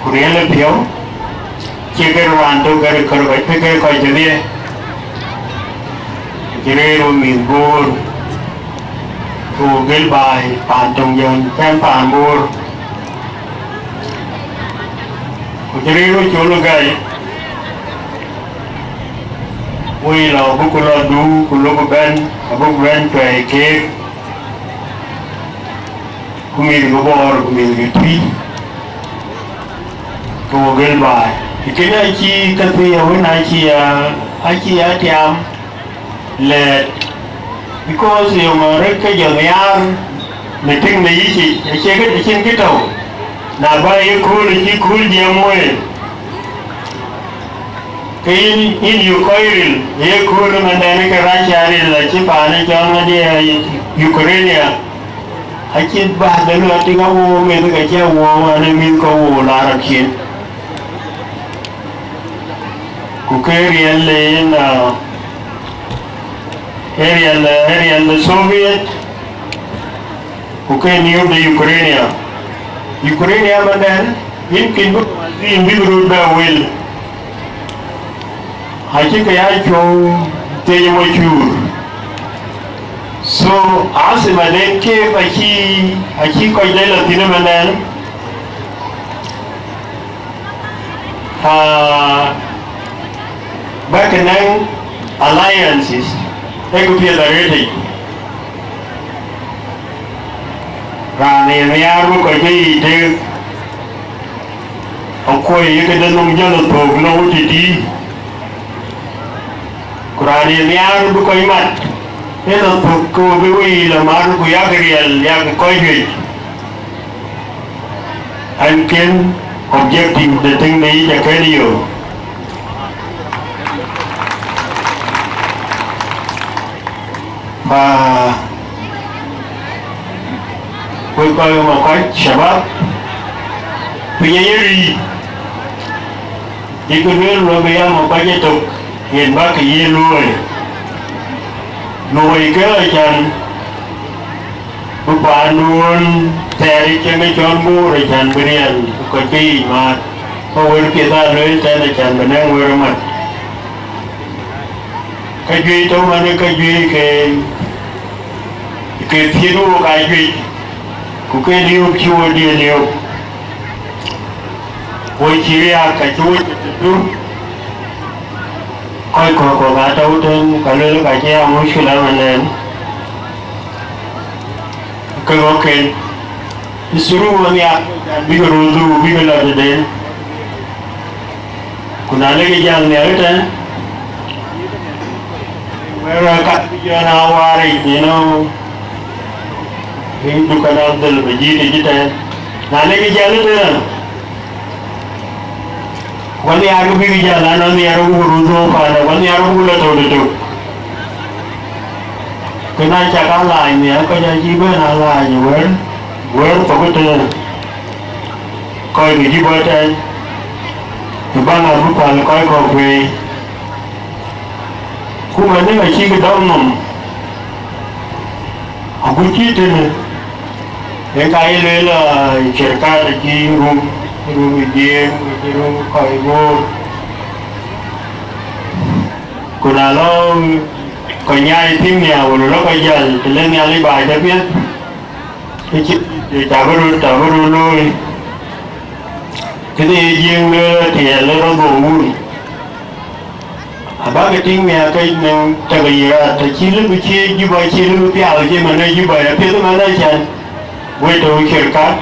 ku riɛl ë piɔ̈u cï kë raan tök kë kɔc, kë kɔc kedhie, cï rëër we mïth Boor, ku gël baai paan töŋ jɔn cän paan Boor, ku cï rëër we col ë gäi. Woi lɔ bï ku lɔ duu ku lok bɛ̈n, abï bɛ̈n cuɛi keek, ku mïth ke Boor ku mïth ke Tuic, ke wo gël baai. Kënë acï käthii awën acï a, acï a tiam lɛɛt, because yöŋ röt ke jɔ nhiaar në tiŋ de yicic, acie kë, acïn kë tɔ̈u. Na bä ye kööl, acï kööl jiɛɛm wëë. Ke yïn, yïn yök kɔc ril, ye kööl ëmëndɛn ke Russia ril, acï paan ë cɔl ŋadï, Ukraine, Acït bäk de luɔi tïŋ awoor meth ke cï awoor ɣɔn ë mïth ke woor la rɔt cin. Ku ke riɛl ë yen, ah, ë riɛl, ë riɛl de Soviet, ku ke niöp de Ukraine. Ukraine ëmënden, yïn kën bï wazir bïk röt bɛ wël. Acï ke ya cuɔu thiëc ë macuur. So, asima den keek acï, acï kɔc dɛ̈ lɔ thïn ëmënden. Ah, bäk nɛŋ alliances, ee kë piɛth arëëtic. Raan ë nhiaar bï kɔc bï yic tëëk, akuɔ̈i ye këde nhom jɔl ë thök lɔu tëtïï. Ku raan ë nhiaar bï kɔc mat, ë lɔ thök ke we bï we yic lɔ mat, ku yak riɛl, yak kɔc juëc. An kën objective de thing de yic akën yo. Fa wek kɔc ë Makuac shabab, piny aye rïï, yïkï lueel wek bï ya Makuac ëtök, yen bäk ye luɔ̈i. Luɔ̈i ke acan bï paanduön thɛɛr cïn ë cɔl Bor acan bï riɛl kɔc ke yic määt, ke wër piɛth aa lueel tɛ̈n acan bï nɛŋ wër ë mat. Ka juëc tɔ̈u manë ka juëc ke, ke thiëëdu wok aa juëc, ku ke liööp cï wo diëë liööp. Wo cï riääk ka cï wo cï tëdu. Kɔc kɔ̈k kɔ̈k aa tɔ̈u tën, ka luel ka cï ya muckila ëmënden. Ke ɣɔ̈kken, ë through nhiaar, bïk röt dhuruk, bïk lɔ tëden. Ku na lek jäl nhial ëtɛ̈n, wɛ̈ɛ̈r ë ka bï jɔn aa waar yic, you know, ë dukan Abdul Majid yic ëtɛ̈n. Na lek jäl ëtɛ̈n, wën nhiaar kë bïk jäl, an, nhiaar ku röt dhuk panda, wën nhiaar ku lɔ tök tök. Kënë acak alaany nhial, kɔc acï bɛ̈n alaany wɛ̈ɛ̈r, wɛ̈ɛ̈r thok ëtɛ̈n. Kɔc ke Juba tɛ̈n, ë baŋ abï päl kɔc kɔ̈k wei. Ku manë acïk dɔm nɔm, agut cï tënë, yen ka ye lueel, ah, cerkat acï rum, rum ë Jiëëŋ, acï rum kɔc Bor. Ku na lɔ kɔc nyaai thïn nhial, wala lɔ kɔc jäl, të le Nhialic baai tɔ piɛth, ke cï, cä bï röt, cä bï röt looi. Kënë ye Jiëëŋ lueel atiɛɛl ë rɔt dhuɔ̈k wun. Abäkï tïŋ nhial ke nɔm tëk yic raat, të cï lëu bï cï Juba, cï lëu bï pial cï man ë Juba, apiɛth man ë can, wek tɔ̈u cerkat.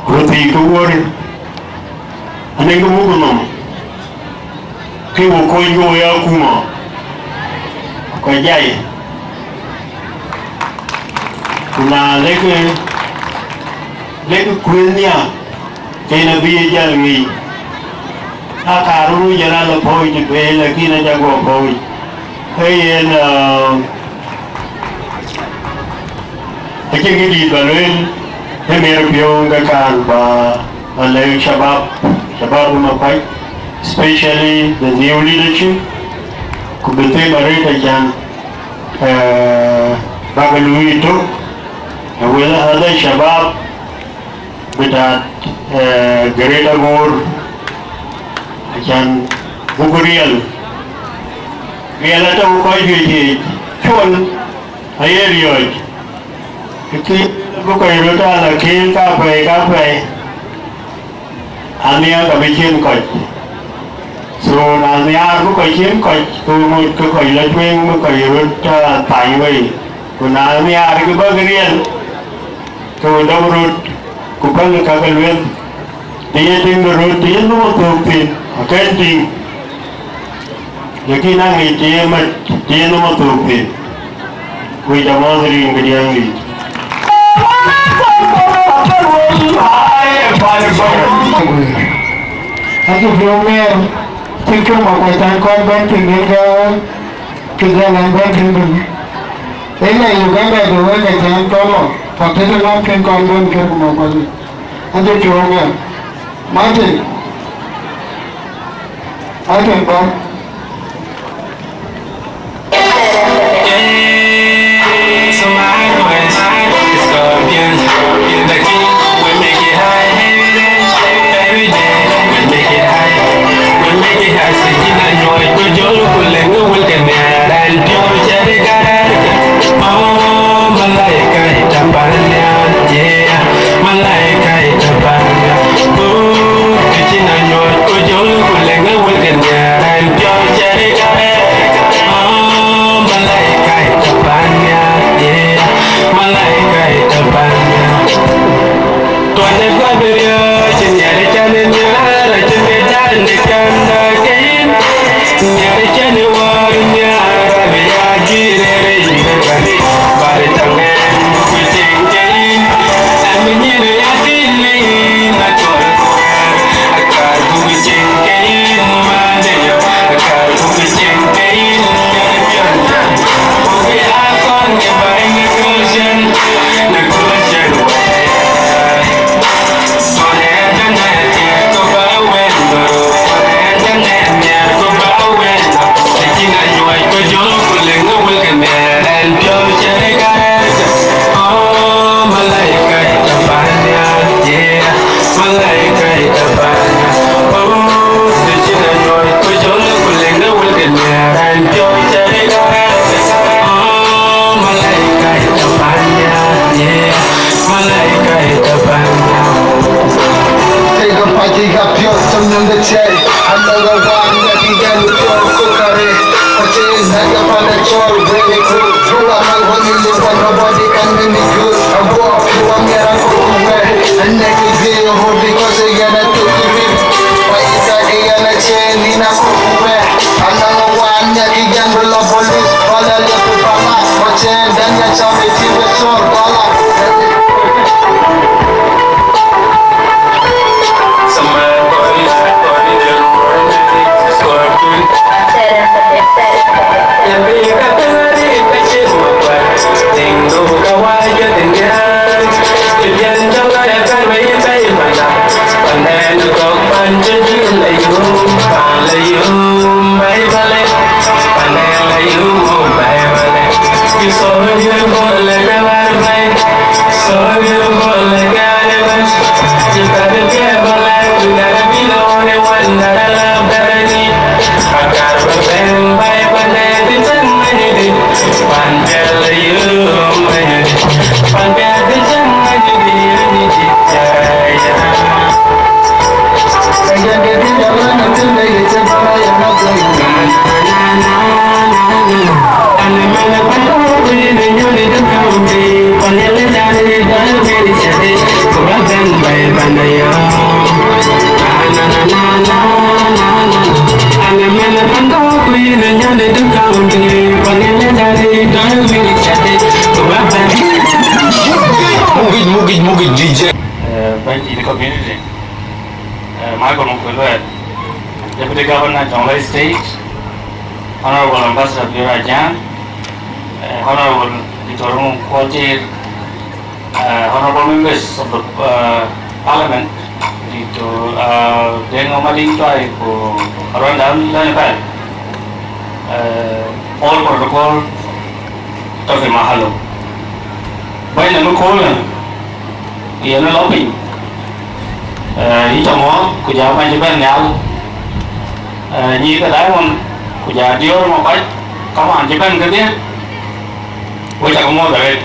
Röt thii ke wuɔ̈ɔ̈r, anɛŋ ke muk nɔm, ke wo kony ke wo ya akuma, ku jai. Ku na lek, lek kuëth nhial, ke yen abï ye jäl ŋic. Aa, ka röt jɔl a lɔ pɔ̈ɔ̈c të pei, lakin aca guɔ pɔ̈ɔ̈c. Ke yen, aa, acïn kë dït ba lueel, ë miɛt piɔ̈u ke kan ba, ba lɛ̈k shabab, shabab ë Makuac, especially the new leadership, ku bï them arëët acan, eh, bäk luui tök, ë wël adhë shabab, bï tat, eh, Greater Bor, acan buk riɛl. Riɛl atɔ̈u kɔc juëc yiic, cuɔl aye riɔ̈ɔ̈c. Kë bï kɔc röt aa lɔ keel kapɛi kapɛi, anhiaar ka bï cïn kɔc. So, na nhiaar bï kɔc cïn kɔc, ke ŋot ke kɔc lɔ tueŋ bï kɔc röt aa thany wei. Ku na nhiaar kë bäk riɛl, ke we dɔm röt, ku päl ka ke luel, të ye tiŋ de röt, të ye nhom athök thïn, akën tïŋ. Lakin aŋic të ye mat, të ye nhom athök thïn. Wec amɔ̈th rin ke diäŋ yic. Acï piɔ̈u mɛɛr, cïn kë Makuac tɛ̈n kɔn bɛ̈n tïŋ yen ke, ke dhɛl ɛn bɛ̈n tïŋ bï. Ënë Uganda de wek acän kɔn lɔ, ku tëde ŋɔ̈ɔ̈th kën kɔn bɛ̈n kek ku mɔ̈k kɔc yic. Acï piɔ̈u ŋɛk. Martin. Martin Bɔ̈. Take a party, got pure, some number ten. I know the one that you got me for cookery. But you ain't like a fan of Joel, really cool. You are my one you live, but nobody can make me good. I walk, you are miracle, and I can be a whole because I got a to be. Why is that I got a chain in a cool way? I know the one that you can be a police, all I live with my life. But you ain't done that, so it's even so, all I Mugic, mugic, mugic, D J. Eh, bɛ̈ny dït community, eh, Michael Makuei Lueth, Deputy Governor, Jonglei State, Honorable Ambassador Bior Ajang, eh, Honorable Doctor Mung Kuol Tiir, eh, Honorable Members of the, eh, Parliament, Doctor, eh, Deng Mading Tuai ku Aruanda Lany Bɛ̈n, eh, all protocol tɔ̈ ke mahalo. Bɛ̈ny nɔm ë köölë, yen ë lɔ piny, eh, yï cä mɔ̈ɔ̈th, ku jɔ bɛ̈ny cï bɛ̈n nhial, eh, nyïïr ke Diamond, ku jɔ Diöör Makuac, kaman cï bɛ̈n kedhie, we cä ke muɔ̈th arëët.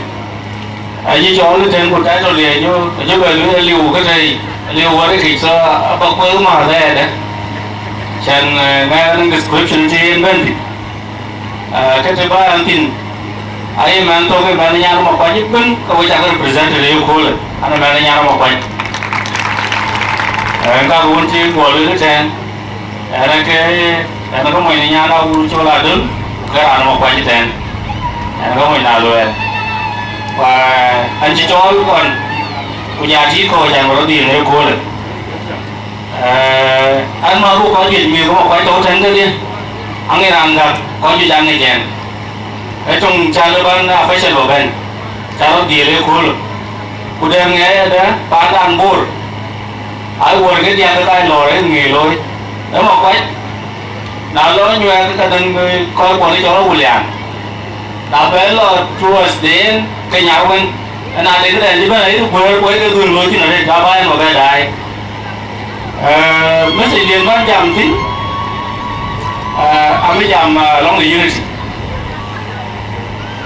Ayï cɔɔl ë tɛ̈n ku title ye jɔ, jɔ bɛ lueel aliu këtei, aliu wär ë kec, so aba kueek määr ëdë. Cän, eh, ŋɛɛr description cï yen bɛ̈n thïn. Ah, kë të bä ɛn thïn, aye mɛnh thok ë mɛnh nyan Makuac ëbën, ke we cak represented ë köölë, an ë mɛnh nyan Makuac. Ɛn ka wun cï guɔ lueel ëtɛ̈ɛ̈n, ɛn ë ke, ɛn ë ke mony nyan Awur Col Adöl, ku ke raan Makuac ëtɛ̈ɛ̈n, ɛn ë ke mony na luɛɛl. Ku ɛn cï cɔɔl kɔn, ku ja tïït kɔ̈u can rɔt dhil në ë köölë. Eh, an, ma buk kɔc juëc mïth ke Makuac tɔ̈u tɛ̈n kedhie, aŋic raan gäk kɔc juëc aŋic ɛn. Ë töŋ cä lë bän a pecä lɔ bɛ̈n, cä rɔt dhiël ëköölë. Ku dɛ̈ ŋɛɛc adä paandan Bor, aa wuɔ̈r ke diäk ke kac lɔɔr ë ŋiëc looi. Ë mɔ kuac, na lɔ nyuɛɛth ke däŋ bï kɔc kuɔn ë cɔl Awulian. Na bɛ lɔ towards the end, ke nyar wën, ë na de këdɛn cï bɛ̈n ayï guëër, guëër ke dhun looi thïn arëët, ka bä ɛn bä bɛ daai. Eh, message den bän jam thïn, eh, abï jam, eh, alɔŋ de unity.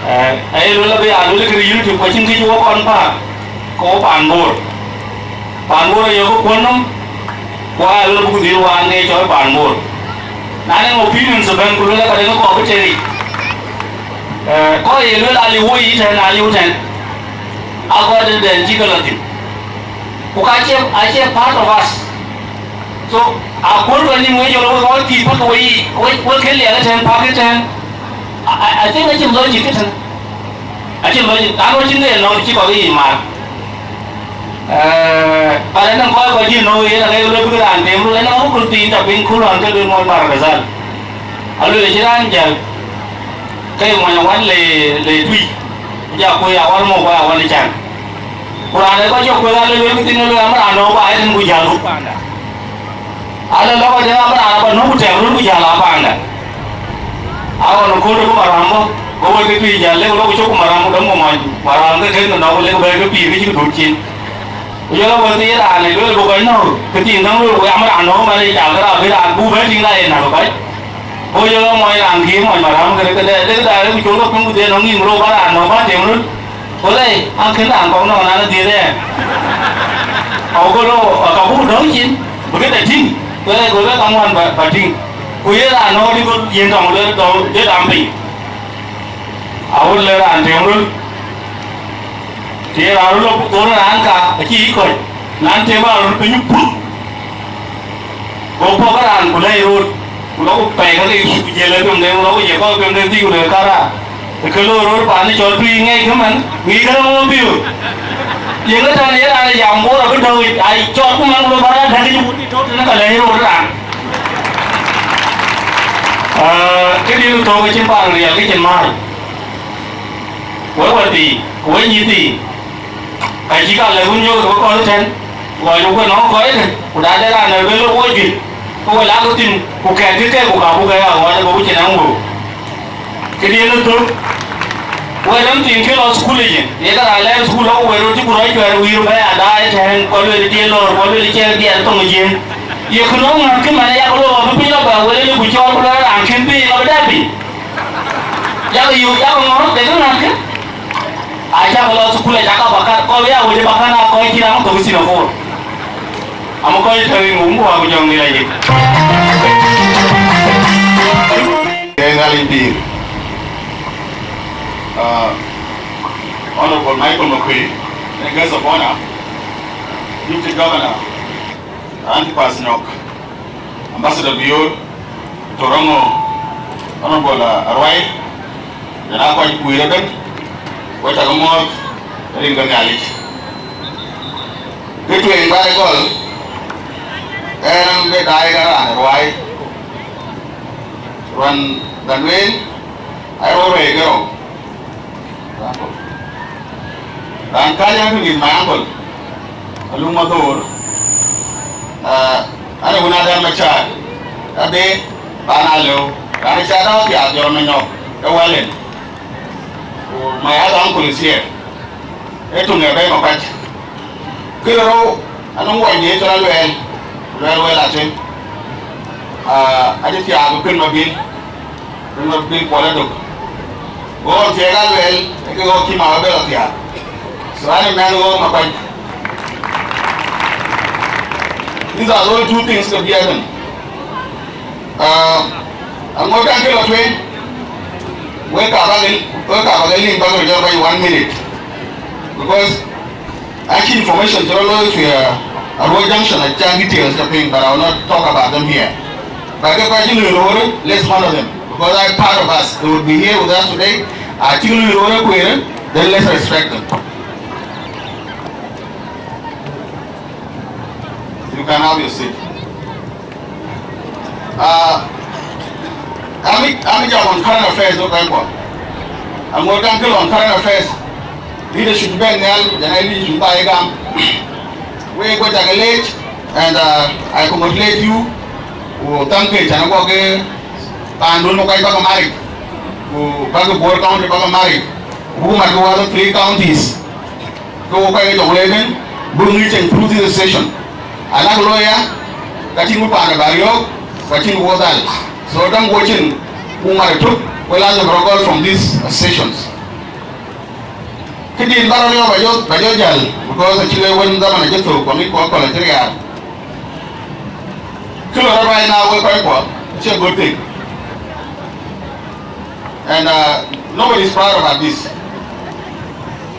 Eh, aye luel abï ya luel këde unity, ku acïn kë cï wok kɔn päär, ke wo paan Bor. Paan Bor aye ke kuɔn nɔm, ku aa luel buk dhil waan ke cɔl paan Bor. Na nɔŋ opinions ëbɛ̈n, ku luel ka den kɔɔr bï tek yic. Eh, kɔc ye luel aliu wo yic tɛ̈n, aliu tɛ̈n. Akɔc den cï ke lɔ thïn. Ku ka cie, acie part of us. So, akööl wën nïn wec jɔl wek ɣɔn thii päk wei, wek, wek ke liɛl ëtɛ̈n, päk ëtɛ̈n. I, I, I think acïn logic ëtɛ̈n. Acïn logic, lan wec cïn ke nɔm cï kɔc yic maar. Eh, but anɔŋ kɔc kɔc cï nɔm yen, aŋek lɔ bïk raan tem röl, anɔŋ akööl thii tɔ piny, kööl ɣɔn ke luel mɔc Bahr el Ghazal. Aluel acï raan jäl, ke ye mɔny awan le, le tui. Ja kuc awan mɔk, kuc awan ë can. Ku raan ë kɔc cï kueth alë luel këthiin, alë luel, amär anɔ̈k ba ëtɛ̈n ku jäl röt paanda. Alë lɔ̈k ëtɛ̈n, amär an, aba nɔ̈k ku tɛ̈m röt ku jäl aa paanda. Aɣɔn ë kööl ku maram bɔ̈, go wek ke pïïr jäl, lek lɔ̈k ku cök ku maram ku dɔm ku mɔny, maram ke kën ke nɔ̈k, ku lek bɛ̈ɛ̈i ke pïïr ke cï ke döt cin. Ku jɔl a wek ke ye raan ë luel bï kɔc nɔ̈k, këthiin däŋ luel ku amär anɔ̈k man ë cal ke raan bï raan buk bɛ̈n tïŋ, na ye näk kɔc. Go jɔl a mɔny raan kï mɔny maram kënë, këdë, lek daai ku col ke piny ku dhie nɔ̈k nïïm rou ba raan nɔ̈k ba tɛ̈m röt. Go lɛi, an, kën raan kɔŋ nɔ̈k, nɔn adhil ɛn. Ago lo, ka buk dɔ̈ŋ cin, bï këde tïŋ. Go lɛi, go lɛi, kaŋuan ba, ba tïŋ. Ku ye raan nɔ̈k dï, go yen tɔŋ lɔ dɔ̈ŋ, ye dam piny. Aɣöl lë raan tɛ̈m röt. Të ye raan röt lɔ thon raan ka, acï yic kɔc. Nan tɛ̈m raan röt piny puth. Go pɔ̈k raan ku lɛ̈i röt, ku lɔ ku pɛɛi ke ke Yecu, ku jiël ë piɔ̈mden, ku lɔ ku jiël kɔc piɔ̈mden thïn, ku lueel, kara, ke lɔ röt paan cɔl tui ŋɛc kë man, ŋic kë rɔŋ wɔ biöör. Yen ë tɛ̈n ye raan ë jam Bor abï dɔ̈u yic, ai cɔl ku man, ku lɔ bä raan däk yic, ku tït tɔ̈u tënë ka lɛ̈i röt raan. Ah, këdï thok acïn paan riɛl, ke cïn määr. Wek wäthii, ku wek nyïthii, ka cï ka lɛ̈k wun yök ke kɔc ëtɛ̈n, ɣɔc ku nɔŋ kɔc ëtɛ̈n, ku na de raan ë bï lɔ wok juëc, ke we lak thïn, ku kɛ̈tkï keek, ku ka buk ke ya ɣɔɔc, abï ku cïn ɛŋ wëu. Këdiën ë thök, wek rem thiin kë lɔ thukul yic, ye ke raan lɛɛr thukul lɔ ku wek röt cï ku rɔt cuɛɛr wïïr bɛ̈ɛ̈i adaai ëtɛ̈ɛ̈n, ku lueel diëër lɔ̈ɔ̈r, ku lueel ciɛɛr diɛɛr thoŋ ë jiëëŋ. Ye ku nɔŋ ŋäth cï man ë yak lɔ bï piny lɔ bɛ wël ë ku cɔɔl ku lɔ raan kën piny lɔ bï dɛ piny. Yak yök, yak ŋɔ̈ɔ̈r, dek ŋäth kë. Acäk lɔ thukul, acäk abakan, kɔc ya wec abakan aa kɔc cïn raan thok sinagogue. Ama kɔc tɔ̈ rin wum ku wa ku jɔŋ dït ayï. Ee Nhialic pïïr. Ah, Honorable Michael Makuei, the guest of honor, Deputy Governor, Antipas Nyok, Ambassador Biol, Torongo, Honorable, uh, Arwai, jɔl aa kɔc kuiir ëbɛ̈n, wek cä ke muɔ̈ɔ̈th rin ke Nhialic. Kë tueŋ bä ë gɔl, ɛn bï daai ke raan Arwai, ruɛn bä lueel, aa rɔt ruɛɛi ke rou. Raan kääc an, kë mïth my uncle, Alum Madhor, ah, an, ee wun Adɛ̈ŋ Macar, ade, bän a lëu, raan ë cä dɔ̈ɔ̈r thiaak jɔl Manyɔk, ke wɛ̈l en. Ku my other uncle is here. Ee tuŋ ë bɛ̈i Makuac. Kë de rou, anɔŋ wanyde cɔl Aluɛɛl, Luɛɛl Wɛl Atem. Ah, acï thiaak ë kuën Mabil, kuën Mabil Kuɔl Adök. Go ɣɔn thiëëk Aluɛɛl, ee ke ɣɔ̈k cï ma bɛ lɔ thiaak. So an, ë mɛnh ɣɔ̈k Makuac. These are the only two things that we have. Ah, aŋot kan kë lɔ tueŋ, wek ka bä ke, wek ka bä ke link back to just by one minute. Because actually information cï rɔt looi fi, uh, Arua Junction, I can details the thing, but I will not talk about them here. But ke ka cï lui roor, let's honor them. Because they are part of us. They will be here with us today. Acï lui roor kueer, then let's respect them. You can have your seat. Ah, ami, ami jam on current affairs, okay, kwa. Aŋot kan kë lɔn current affairs, leadership bɛ̈n nhial, jana leadership ba ye gam. Wek we cak leec, and, uh, I congratulate you, ku thank you, cana gɔk ke paandun ku kɔc bäk maric, ku bäk Bor County bäk maric, ku buk mat ke wä three counties. Ke wo kɔc ke Jonglei ëbën, buk ŋic cieŋ through this session. Anak lawyer, ka cïn ku paan ë bä riɔ̈ɔ̈k, ka cïn ku wo dhal. So däŋ wo cin ku mat ëtök, we lazim rɔ gɔl from these sessions. Këdïn bä rɔ riɔ̈ɔ̈k bä jɔ, bä jɔ jäl, because acï le wën dhaman acï thök, ku aŋic ku akɔl acï riaar. Kë lɔ rɔt right now, we kɔc kuɔ, it's a good thing. And, uh, nobody is proud about this.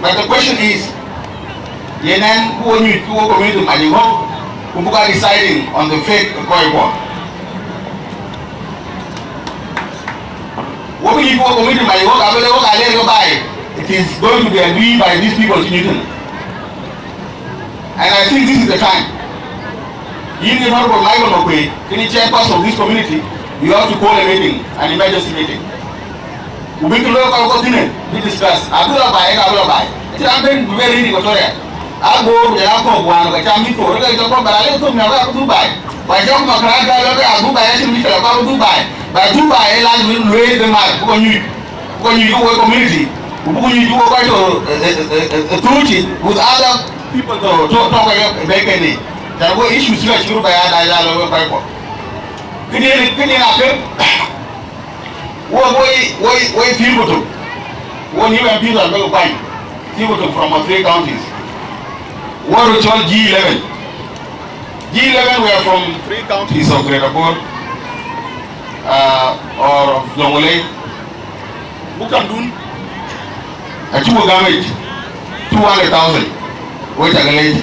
But the question is, yen ɛn ku wo nyuc ku wo community mac ŋɔ̈k, ku buk a deciding on the fate of kɔc kuɔ. Wo bï nyuc ku wo community mac ŋɔ̈k, abële wo ka ler ke baai, it is going to be agreed by these people cï nyuc tënë. And I think this is the time. Yïn, Honorable Michael Makuei, kënë chairperson of this community, you have to call a meeting, an emergency meeting. Ku bïk lɔ kɔc kɔ̈k thïn, bï discuss. Abï lɔ baai, abï lɔ baai. Acïn raan bɛ̈n bï bɛ̈n rëër Equatoria. Agoor ku jɔl a kɔ̈k wään, ka cam mïth thok, ka jɔ kɔ̈k bä raan le thok miäk, ka bï dhuk baai. Ku acï kɔc Makarani ka lɔ ke adhuk baai, acïn mïthkël, ka bï dhuk baai. Ba dhuk baai, ë lazim lueel bï mat, bï kɔc nyuc. Ku nyuc ke wo community, ku buk nyuc ke wo kɔc tɔ, eh, eh, eh, eh, eh, thuuc with other people tɔ, tɔ, tɔ kɔc ke bɛ̈ɛ̈i kënë. Tɛ̈n wo issues cï ka cï röt bɛ ya dac la lɔ we kɔc kuɔ. Këdiɛ̈n, këdiɛ̈n akë, wo, wo, wo, wo thiëër ku tök. Wo new M Ps an bɛ ke kuany. Thiëër ku tök from our three counties. Wo röt cɔl G eleven. G eleven were from three counties of Greater Bor, uh, or of Jonglei. Buk tamdun, acuk gamic two hundred thousand. We cak leec.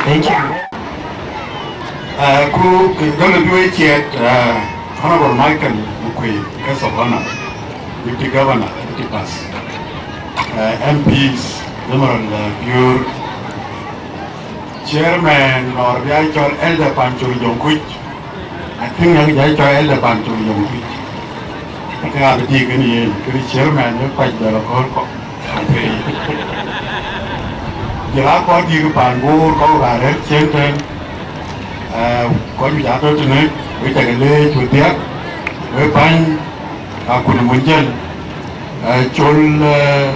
Thank you. Uh, ku gäm bï we ciɛɛt, uh, Honorable Michael Makuei, guest of honor, Deputy Governor, Deputy Pass, uh, M Ps, Emerald, uh, Bior, Chairman, or bï a cɔl Elder Panchol Jong Kuc. I think yak jai cɔl Elder Pan Col Yom Kuc. Ke abï tik en yen, ke chairman ë kuac bɛ lɔ kɔ̈ɔ̈r kɔ̈k. Jɔl a kɔc dït pan Bor kɔ̈k bä rɛ̈ɛ̈r cieŋ tɛ̈n. Eh, kɔc juëc aa tɔ̈ tënë, we cak leec we dhiak, we bäny, akun mun jël. Eh, Col, eh,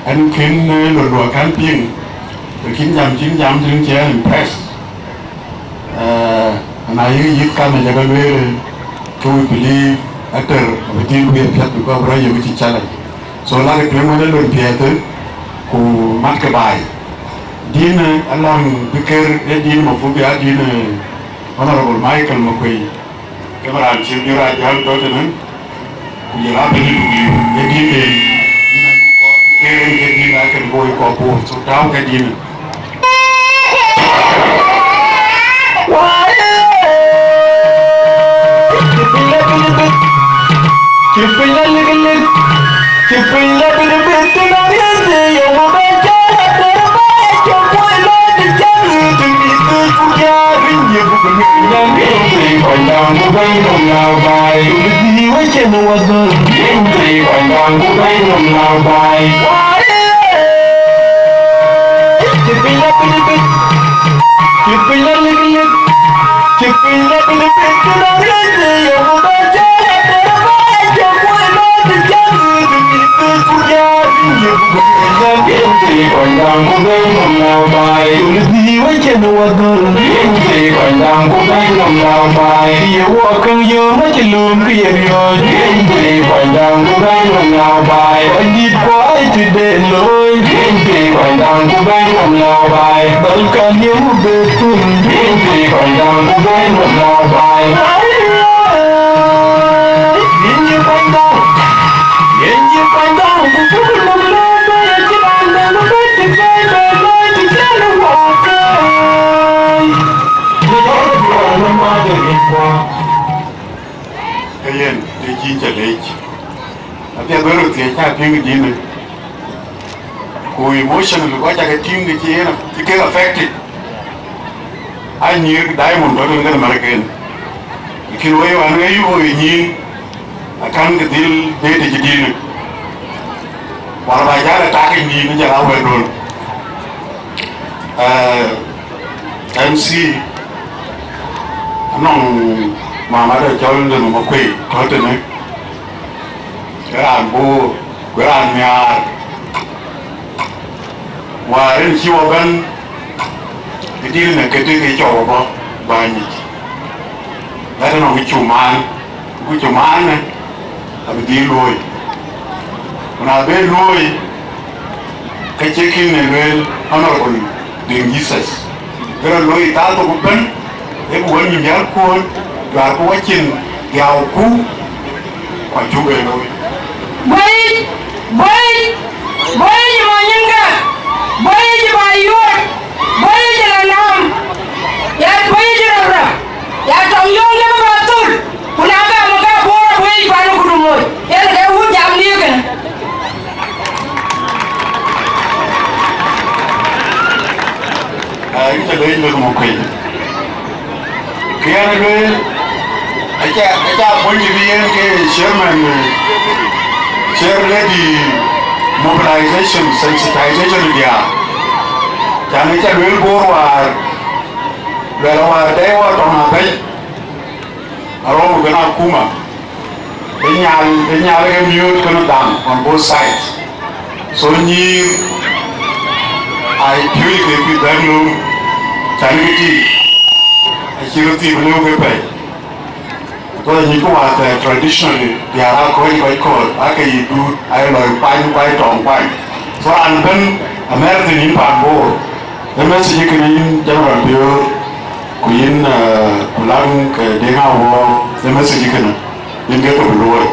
ɛn kën, eh, lɔ luɔk kɛn piŋ, ke kïn jam, cïn jam tïŋ cï ɛn impress. Eh, na yï yïth kan ë jɔkë lueel, ke we believe ater abï dhil wëë piɛth, because bï rɔt yök cï challenge. So, lakï tueŋ wën ë lon piɛth, ku matkï baai. Din, eh, alɔŋ bï ker, ee din mafruud bï a din, eh, Honorable Michael Makuei. Ke bï raan cï Bior Ajäŋ tɔ̈ tënë, ku jɔl a bɛ̈ny Duk liu, ee dïït en. Yïn aa kɔɔr ke rin ke dïït aa kën bɔ̈ kɔc Bor, so tääu ke dïït en. Ke yen, të cï ca leec. Apiɛth bï röt thiëëc cä piŋ dïnë. Ku emotionally, kɔc cä ke tïŋ ke cï yen, cï kek affected. Aa nyïïr Diamond tɔ̈ tënë kën American. Lakin wëi wään wëi yuk wëi nyïïn. Akan ke dhil deet ë cï dïnë. Wala ba jäl ë tak ë nyïïn ë jɔl a wɛ̈t duön. Eh, M C, anɔŋ mama de cɔl de Mama Kuei tɔ̈ tënë. Ke raan Bor, ku raan nhiaar. Wäär en cï wɔ bɛ̈n ë dït në këtï ke cɔk wɔ bɔ̈ bäny yic. Lat ënɔŋ cï maan, ku cï maan ë abï dhil luööi. Ku na bë luööi, ke cï kïn ë lueel Honorable Deng Jesus. Bï rɔt looi thaa thok ëbɛ̈n, ee ku wën nïm jäl kuööt, juaarku wacin dhiau ku, ku acuk en looi. Bɔ̈ yic, bɔ̈ yic, bɔ̈ yic ë mɔnyïnka, bɔ̈ yic ë Bayuɔɔt, bɔ̈ yic ë Lanam, ya bɔ̈ yic ë rɔ̈rɔ̈, ya tɔŋ yöŋ de bï ba thul, ku na bɛ muk ka Bor abɔ̈ yic pan ë kudu moc, yen ke wut jam liu kënë. Aa, yïn ca leec lek muk kuec. Kë yɛn ë lueel, aca, aca puɔ̈ny të bï yen ke chairman, eh, chair lady mobilization, sensitization diaar. Can aca lueel Bor wäär, luɛl wäär dɛ̈i wɔ tɔŋ abɛ̈c. Arou kën akuma, ë nyal, ë nyal ke miööt kënë dhaŋ on both sides. So nyïïr, ai piööc ke bï bɛ̈n lööm, cän ke tïï, acï röt thii bï lëu ke pɛ̈i. Because nyïc ku wath, eh, traditionally, diäär aa kɔc kɔc kɔ̈ɔ̈th, aake yï duut, aye lɔi kuany, ku aye tɔŋ kuany. So raan ëbɛ̈n amɛ̈r thïn yïn paan Bor. Ë message kënë yïn General Biöör, ku yïn, eh, ku Laŋ ke Deŋ Awuɔɔk, ë message kënë yïn ke tök luööi.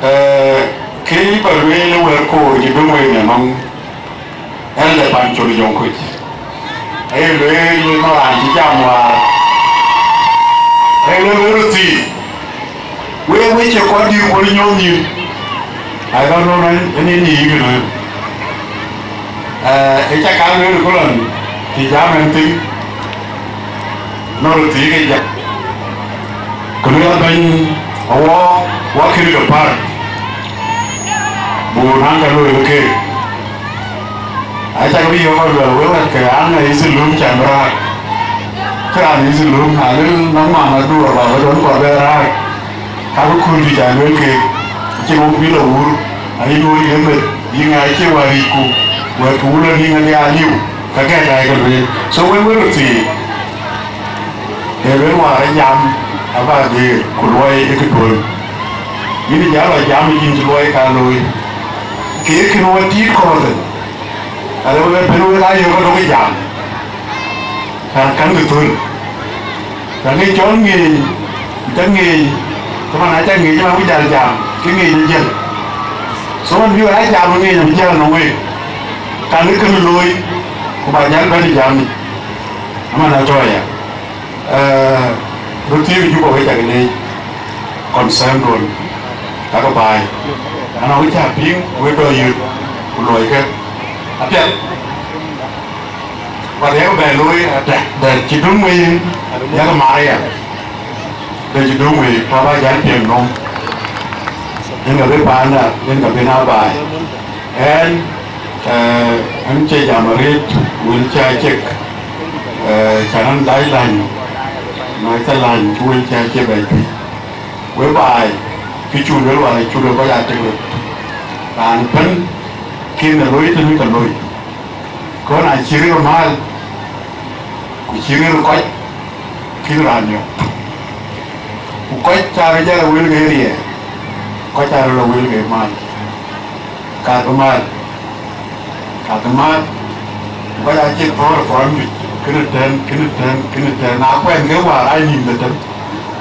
Eh, kë bä lueel ë wɛ̈t koor cï döŋ wei nɔm, Elder Pancol Jɔŋkuc, aye lueel nɔn raan cï jam wäär, aye lueel wek röt thii. Wek, wek cie kɔc dït kuɔl nyɔɔth nyïïn. I don't know, man, any, any, you know. Eh, ë ca kaŋ lueel ë kulɔn, cï jam ɛn thïn, nɔn röt thii ke jam. Ku lueel abɛ̈ny, awɔ, wɔ kën ke pär, bu naŋ ka lueel keek. Acak bï yɔ̈ɔ̈k luɛl wek wɛ̈t ke an, ë Ithalum can bï raak. Cï raan ë Ithalum, na luel nɔm mama duɔɔr baba dɔn kɔɔr bɛ raak. Ka bï kööl juëc aa luel keek, acïn wok bï lɔ wur, ayï luööi ë meth, yï ŋa cï wäär yic ku, wɛ̈t ku wulë nïŋ adï aliu, ka gɛ̈t aa ke lueel. So wek wek röt thii, ee luel wäär ë jam, aba dhëër, ku luɔi ë këduön. Yïn ë jal lɔ jam, yïn cï luɔi ka looi. Ke ye kën wä tiit kɔɔr thïn. Alë wek ben wek aa yök ë dɔ̈k ë jam, kan, kan kë thöl. Ka ŋic cɔl ŋeeny, ku ca ŋeeny, cï man aca ŋeeny, man ku jal jam, ke ŋeeny ë jiël. So man bï wek aa jam ë ŋeeny abï jiël nɔm week, kan kë kënë looi, ku ba jal bɛ̈n ë jam yic, aman atɔ̈ aya. Eh, röt thiëëk ë Juba wek cak leec, concern duön, kakë baai. Anɔŋ cä piŋ wek dɔ yöt, ku luɔikë apiɛth. Ku riɛk bɛ looi adɛ, dɛ cï döŋ wei, yakë Maria, dɛ cï döŋ wei, ku aba jäl piɛŋ nɔm. Yen ka bï paanda, yen ka bï na baai. Ɛn, eh, ɛn cie jam arëët, wël cä cek, eh, cän ɛn dac läny, na cä läny, cï wël cä cie bɛ juëc. Wek baai, kë cuk luel wäär, cuk luel kɔc aa tek röt. Raan ëbɛ̈n kën ë loi tënë ke loi. Kɔn aa cï rëër mal, ku cï rëër kɔc, kën raan yök. Ku kɔc cä rɔt jal a wël ke riɛɛr, kɔc cä rɔt lɔ wël ke mal. Kakë mal, kakë mal. Ku kɔc acï thɔ̈ɔ̈r ë front juëc, kënë tɛ̈n, kënë tɛ̈n, kënë tɛ̈n. Na kuɛn ke wäär aa nïïm de tɛ̈n,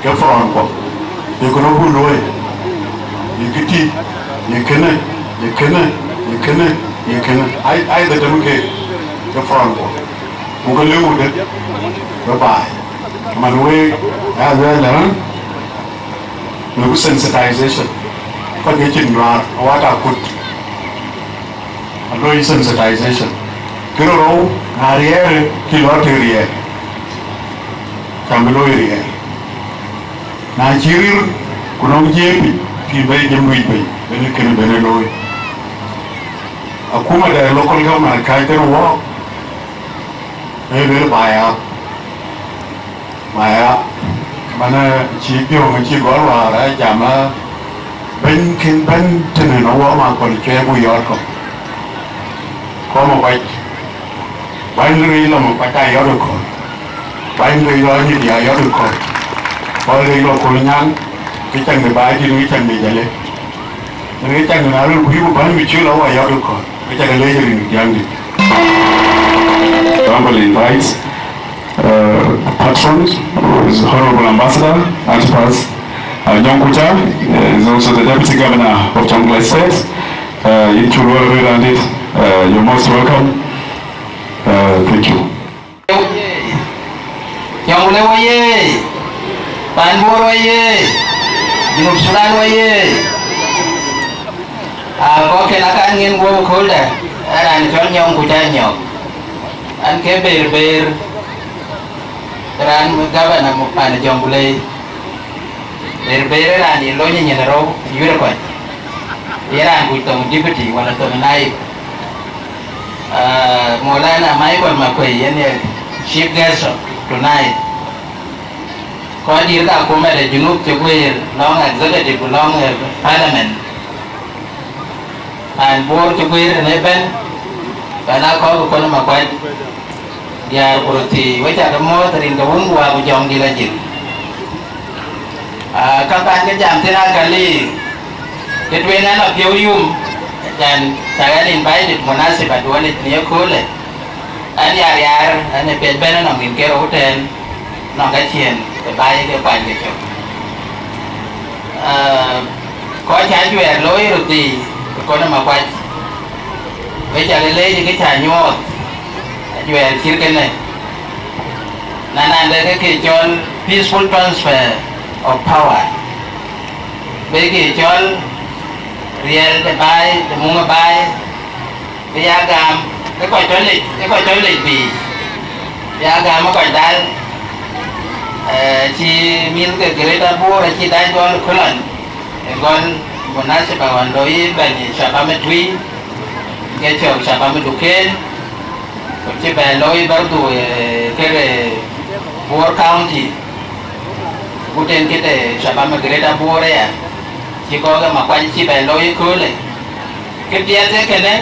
ke front kuɔ, ye kënë buk luööi, ye këtï, ye kënë, ye kënë, ye kënë, ye kënë. Ai, ai de tɛ̈n ke, ke front kuɔ. Ku ke lëu de, ke baai. Man wek, aa luɛɛl ë rän, në ku sensitization. Kɔc ke cïn nyuaar, awat akut. Aloi sensitization. Kë rou, na riɛɛr, kë lɔ të riɛɛr, cam bï loi riɛɛr. Na cï rïr, Ku nɔŋ jiëëŋ piny, pïïr bɛ̈n jëm wïc bei, bɛ̈n kënë bɛ̈n ë looi. Akuma de local government kääc tënë wɔɔk, ee lueel baai aa, baai aa, manë cï piɔ̈u cï gɔl wäär aa jam aa, bɛ̈ny kën bɛ̈n tënë në wɔɔk ma kɔn cuɛɛk ku yɔɔt kɔ̈k. Kɔm ë kɔc, bäny rëëc lɔ ma kɔc aa yɔt ë kɔ̈th, bäny rëëc lɔ anyïk aa yɔt ë kɔ̈th, kɔc rëëc lɔ kol nyaŋ, kë cäŋ de baai dït, kë cäŋ de jale. Rin kë cäŋ de na röl ku yïk bäny ku cï lɔ wa yɔt ë kɔ̈th, kë cäk leec rin diäŋdït. Honorable invite, uh, patron, who is Honorable Ambassador Antipas, uh, Nyong Kucha, uh, is also the Deputy Governor of Jonglei State. Uh, yïn cuk luɔi röt raan dït, uh, you're most welcome. Uh, thank you. Jonglei woye! Pan Bor woye! Junub Sudan woye! A kɔcken akan ŋiɛn guɔ̈p ë kööldä, ë raan cɔl Nyɔŋ Kuc Anyɔk. An ke Berber, raan gavana muk pan Jonglei. Berber ë raan ye lony nyin rou yuëër kɔc. Ye raan kuc thoŋ deputy wala thoŋ naib. Ah, Maulana Michael Makuei yen ye chief guest of tonight. Kɔc dït ka akuma de Junub cï guëër lɔŋ executive ku lɔŋ, eh, parliament. Pan Bor cï guëër tënë bɛ̈n, pan akɔ̈k ë kɔn ë Makuac, diäär ku röt thii, we cakë mɔ̈ɔ̈th rin ke Wun ku Wät ku Jɔŋdït Lajik. Ah, ka pan ke jam thïn akali, ke tueŋ an apiɔ̈u yum, can cak an invited munasiba duɔ̈n yic në ye köölë. An ya riaar, an ë piɛth bɛ̈n ënɔŋ rin ke rou tɛ̈ɛ̈n, nɔŋ ka ciëën ke baai ke kuany ke cök. Ah, kɔc cä ajuɛɛr looi röt thii ë kɔn ë Makuac, we cakë leec kë cä nyuɔɔth ajuɛɛr cït kënë. Na nande ke ke cɔl peaceful transfer of power, be ke cɔl riɛl de baai, de muŋ ë baai, bï ya gam ë kɔc tɔ lec, ë kɔc tɔ lec bï ya gam ë kɔc dal, eh, cï mïth ke Greater Bor acï dac gɔl ë Kolon, ë gɔl munasiba ɣɔn looi bɛ̈ny shabab ë Tuï, ke cɔk shabab ë Duken, ku cï bɛ looi bardu, eh, kek, eh, Bor County, ku ten kete shabab ë Greater Bor aya, cï kɔ̈k ë Makuac cï bɛ looi ë köölë. Kë piɛth ee kënë,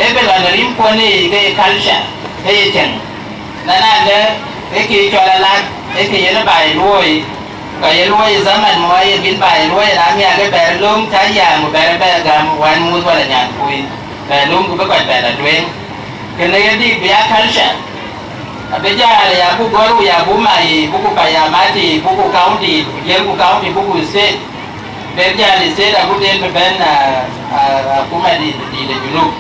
ee bï lɔ në rimkuɔn ë ke ye culture, ke ye cieŋ. Na nadë, ee kë cɔl alat, ee kë yen baai luɔi, ka ye luɔi zaman mɔ aye bïn baai luɔi, na miak ke bɛ̈ɛ̈r löŋ cä yam ku bɛ̈ɛ̈r bɛ gäm wän muth wala nyan kuc, bɛ löŋ ku bï kɔc bɛ lɔ tueŋ. Kënë ye dït bï ya culture. Abï jäl ya buk gɔl, ya buk mai, buku payamati, buku county, ku jiël ku county, buku state. Bɛ̈k jäl state agut en bï bɛ̈n, ah, ah, akuma dït, dït ë Junub.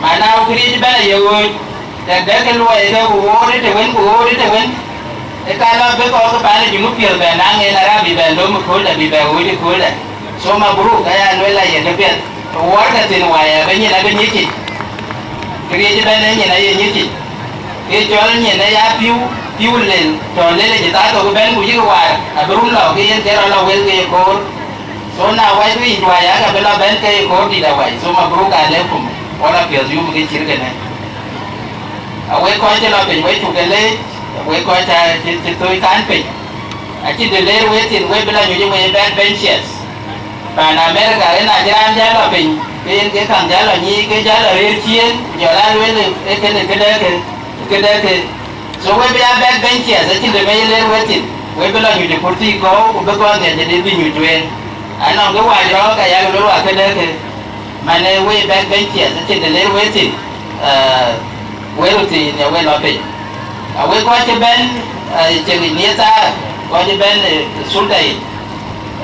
Mana ku këriëëc ëbɛ̈n aye ɣööc, tɛ̈k dɛ̈k ke luɔi ke ku ɣoor ë të wën, ku ɣoor ë të wën. Ë ka lɔ bï kɔc ke pan ë Junub piɔ̈ɔ̈th bɛ̈n naŋ en Arab bï bɛ̈n lööm ë kööldä, bï bɛ ɣööc ë kööldä. So mabruk, aya luel aye ke piɛth. Ë wuɔɔr ke thïn wai abï nyin abï nyic yic. Këriëëc ëbɛ̈n ë nyin aye nyic yic. Ke cɔl nyin ë ya pïu, pïu lel, tɔ̈ lel ë jitha thok ëbɛ̈n ku yïk waar, abï run lɔ ke yen ke rɔt lɔ wel ke ye koor. So na wac ku yic wai, aka bï lɔ bɛ̈n ke ye koor dït awai. So mabruk alaikum, wala piɔ̈th yum ke cït kënë. Awek kɔc cï lɔ piny, wek cuk ke leec, wek kɔc cä cï, cï thöc kan piny. Acïn të leer wek thïn, wek bï lɔ nyuc ë wek backbenchers. Pan America, yen acï raan jäl lɔ piny, ke yen ke kaŋ jäl lɔ nyiic, ke jäl lɔ rëër ciëën, ku jɔl aa lueel ë kënë këdë ke, këdë ke. So we bï aa backbenchers, acïn të mec leer wek thïn, we bï lɔ nyuc ë kurthi kɔ̈u, ku bï kɔn dhiɛl jadid bï nyuc tueŋ. Anɔŋ kë wac rɔɔk, ayak luel wa këdë ke, man ë we backbenchers, acïn të leer wek thïn, eh, we röt thïn ya we lɔ piny. Awek kɔc cï bɛ̈n, eh, cieŋ yic në thaar, kɔc cï bɛ̈n, eh, sulda yic,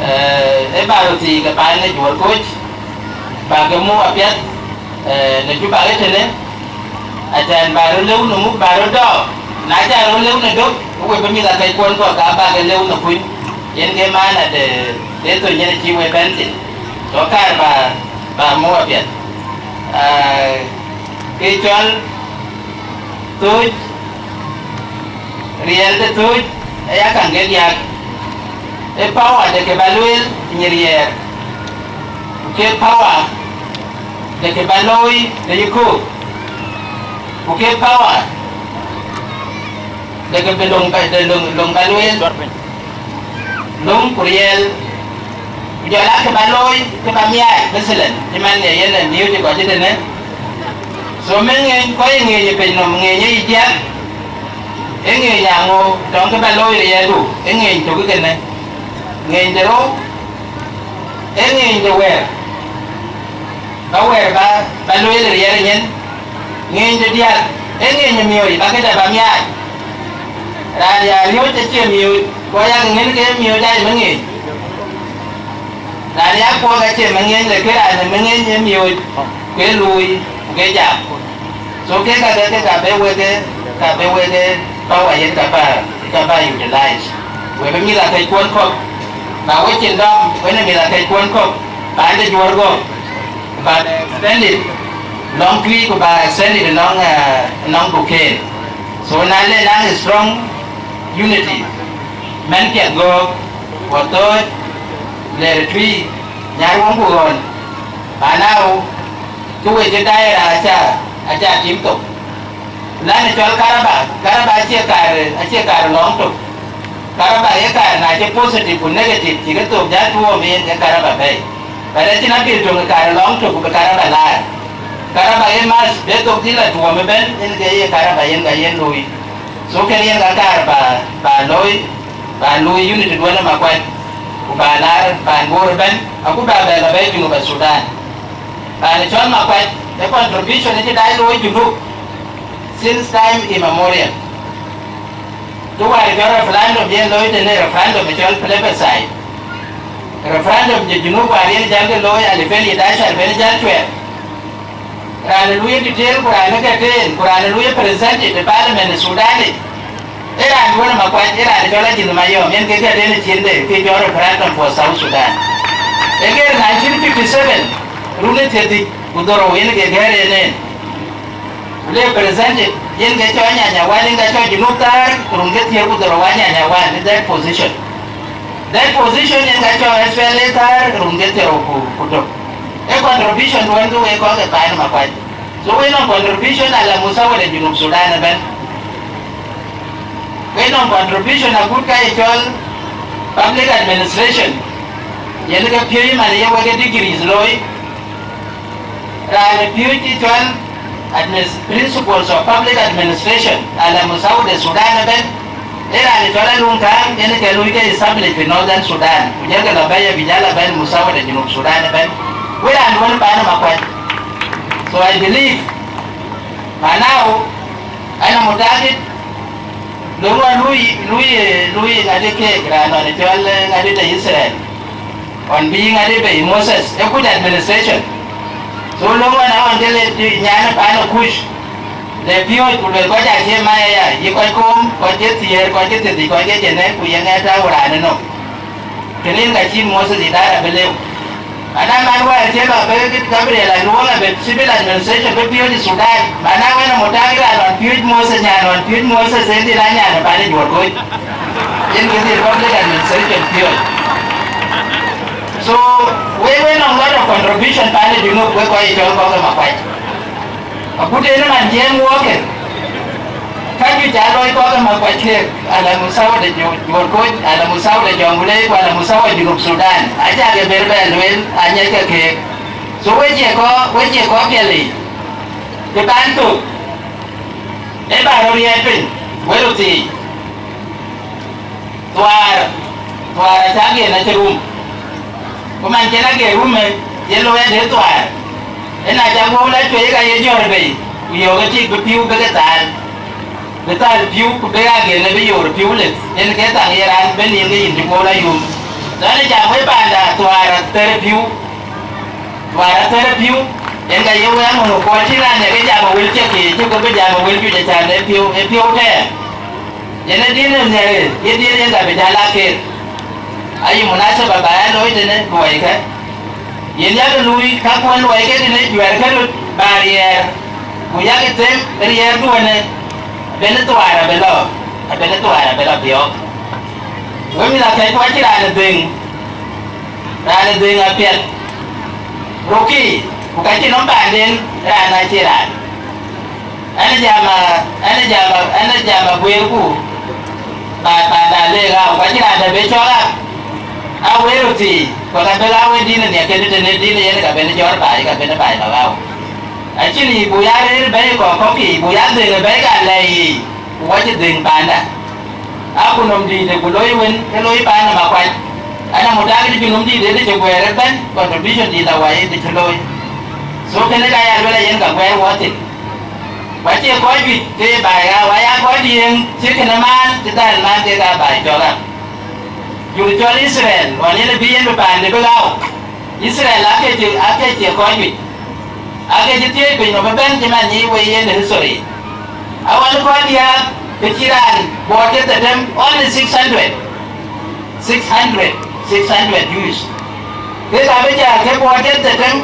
eh, ë ba röt thïn ke paan ë Juɔ̈r Koc, ba ke muk apiɛth, eh, në Juba ëtënë, acän ba röt lëu në muk ba röt dɔɔk. Na cä röt lëu në dök, ke we bï mïth akɛckuɔn kɔ̈k ka ba ke lëu në kuny, yen ke maana de, de thöny yen acï we bɛ̈n thïn. So kaar ba, ba muk apiɛth. Ah, ke cɔl thöc, riɛl de thöc, aya kaŋ ke diäk. Ee power de kë ba lueel në riɛɛr, ku ke power de kë ba looi në yï köök, ku ke power de kë bï löŋ ba, de löŋ, löŋ ba lueel, löŋ ku riɛl, ku jɔl a kë ba looi, kë ba miaac, مثلاً, cï man ye yen ë music kɔc tënë. So, më ŋeeny, kɔc ë ŋeeny ë piny nɔm, ŋeeny ë yï diäk, ë ŋeeny aŋö tɔŋ kë ba looi riɛldu, ë ŋeeny tök kënë, ŋeeny de rou, ë ŋeeny de wɛ̈ɛ̈r, ba wɛ̈ɛ̈r ba, ba lueel riɛl nyin, ŋeeny de diäk, ë ŋeeny ë miööc, ba këde ba miaac. Raan ya riööc acie miööc, ku aya ŋiɛ̈n ke miööc aa ye më ŋeeny. Raan ya kuɔɔk acie më ŋeeny, le ke raan ë më ŋeeny ë miööc, ku ë luui, ku ke jam. So ke ka ke, ke ka be weke, ka be weke power yen ka ba, ka ba utilize. We bï mïth akëckuɔn kɔ̈k, ba we cin dɔm, we në mïth akëckuɔn kɔ̈k, ba de juɔ̈r gɔ̈k, ba extended lɔŋ Tuïc, ku ba extended nɔŋ, eh, nɔŋ Duken. So na le naŋ strong unity, mɛn piɛth gɔ̈k, Wä Thööc, Leer Tuïc, Nyarweŋ ku Ɣɔ̈n, ba na wok, ke we cï daira aca, aca tim thok. Lani cɔl karaba, karaba acie kaar, acie kaar lɔŋ tök. Karaba ye kaar na cï positive ku negative cï ke thok jäl tuɔɔm yen ke karaba bɛ̈ɛ̈i. But acïn abil töŋ ë kaar lɔŋ tök ku bï karaba laar. Karaba ye math be thok dhil la tuɔɔm ëbɛ̈n, yen ke ye karaba yen ka yen looi. So kën yen ka kaar ba, ba looi, ba looi unity duɔ̈n ë Makuac, ku ba laar paan Bor ëbɛ̈n, aku ba bɛ la bɛ̈ɛ̈i Junub Sudan. Paan cɔl Makuac, ë contribution cï dac looi Junub since time immemorial. Kë wäär cɔl referendum yen looi tënë referendum cɔl plebiscite. Referendum de Junub wäär yen jäl ke looi alipeen yic dac cär ben jäl cuɛɛr. Raan ë luui detail, ku raan ë gɛ̈t en, ku raan ë luui presented ë parliament ë Sudan yic, ee raan duɔ̈n ë Makuac, ee raan cɔl Ajïth Mayom, yen ke gɛ̈t en ë ciënde, ke cɔl referendum for South Sudan. Ee gɛ̈t nineteen fifty seven, run ë thiërdhïc ku dhorou, yen ke gɛ̈t en en. Ku le presented, yen ke cɔl Nyanya Wal, yen ke cɔl Junub thäär, run ke thiëër ku dhorou wa Nyanya Wal, in that position. That position yen ka cɔl S P L A thäär run ke thiërou ku, ku tök. Ee contribution duɔ̈n ke wek kɔc ke paan Makuac. So we nɔŋ contribution ala musawa de Junub Sudan ëbɛ̈n. We nɔŋ contribution akut ka ye cɔl public administration. Yen ke piööc man ye wek degrees looi. Raan ë piööc cï cɔl adminis-, principles of public administration ala musawa de Sudan ëbɛ̈n, ee raan ë cɔl Aluŋ Kääŋ, yen ke lui ke establish fi Northern Sudan, ku jɔl ke la bɛ̈ɛ̈i abï jäl a bɛ̈n musawa de Junub Sudan ëbɛ̈n, wek raan duɔ̈n paan Makuac. So I believe, manau, ana mutakid, löŋ ɣɔn lui, lui, lui ŋadï keek raan ɣɔn ë cɔl, eh, ŋadï de Israel. Ɣɔn bï ŋadï bei Moses, ë kuc administration. So löŋ ɣɔn aɣɔn ke le nyan ë paan ë Kuc, le piööc ku luel kɔc acie mac aya, yï kɔc koom, kɔc ke thiëër, kɔc ke thiërdhïc, kɔc ke jënë, ku ye ŋɛɛt tääu raan ënɔm. Kënë yen ka cï Moses idara bï lëu. Ana man wäär cï lɔ bï Gabriel Aluɔŋ abï civil administration bï piööc ë Sudan, mana wën ë mutakid raan ɣɔn piööc Moses, nyan ɣɔn piööc Moses, en dhil a nyan ë pan ë Juɔ̈r Koc. Yen kë dhil public administration piööc. So, we, we nɔŋ lot of contribution pan ë Junub, we kɔc ë cɔl kɔ̈k ë Makuac. Akut en man jiɛɛm wok ke, ka juëc aa looi kɔ̈k ë Makuac keek, ala musawa de Ju-, Juɔ̈r Koc, ala musawa de Jɔŋgulei, ku ala musawa Junub Sudan, acä ke ber bɛ lueel, anyiɛckë keek. So we cie kɔ̈k, we cie kɔ̈k piɛl yiic, të ban thok, ee bä rɔt riɛɛt piny, we röt thiic. Thuaar, thuaar acä gen acï rum. Ku man cïn agen rumë, ye looi adï thuaar. Ëna cä guɔ̈u la cuëc ka ye jɔ̈ɔ̈r bei, ku yöök ë tik bï pïu bï ke thal. Bï thal pïu, ku bï agen ë bï yoor pïu lith, yen ke thaŋ ye raan bɛ̈n yen ke yïn cï guɔ̈u la yum. Lɔn ë jam wëi panda thuaar athɛɛr pïu. Thuaar athɛɛr pïu, yen ka ye wɛ̈ɛ̈r ŋön ë kuɔɔc cï raan ë ke jam ë wël cï ke, cï ke bï jam ë wël juëc acan ë pïu, ë pïu tɛɛr. Yen ë diën ë nhiɛɛr, ye diën yen ka bï jäl a keek. Aye munasaba ba ya looi tënë luɔikë. Yen yak luui kakuɔn luɔikë tënë juɛ̈ɛ̈rkë röt ba riɛɛr, ku yak them riɛɛrduɔ̈në, abënë thuaar abë lɔ, abënë thuaar abë lɔ biɔɔk. Wek mïth akɛc, ku acïn raan ë dhëŋ, raan ë dhëŋ apiɛth. Rökï, ku ka cïn nɔm paanden, raan acïn raan. Ɛn ë jam, ɛn ë jam, ɛn ë jam aguëërku, ba panda leek ɣau, ku acïn raan dɛ̈ bï cɔl ɣa. Aa wëër röt thii, ku ka bï ɣa wën dïn ë nhiäk, kënë tënë dïn ë yen ka ben jɔt baai, ka ben baai ba ɣau. Acïn yic buk ya rëër bɛ̈i kɔ̈k kɔ̈k yiic, buk ya dhëŋ ë bɛ̈i ka lɛ̈i yiic, ku wɔ cï dhëŋ panda. Aku nɔm dïït ë ku looi wën, ke looi paan nɔm akuac. Ana mutakit bï nɔm dïït ë të cï guɛɛr ëbɛ̈n, contribution dïït awai ë të cï looi. So kënë ka ya luel ayen ka guɛɛr wɔ thïn. Ku acie kɔc juëc ke ye baai ɣau, aya kɔc diëëŋ cï kënë maan, cï dhal maan kek aa baai cɔl ɣa. Jur cɔl Yithriɛl, ɣɔn yen bï yen bï paande bï ɣau. Yithriɛl aake cï, aake cie kɔc juëc. Aake cï thiëëc piny nɔm ëbɛ̈n cï man nyic wei yen history. Awɛn kɔc diääk ke cï raan buɔɔt ke dhetem, only six hundred. Six hundred, six hundred Jewish. Kek abï jal ke buɔɔt ke dhetem,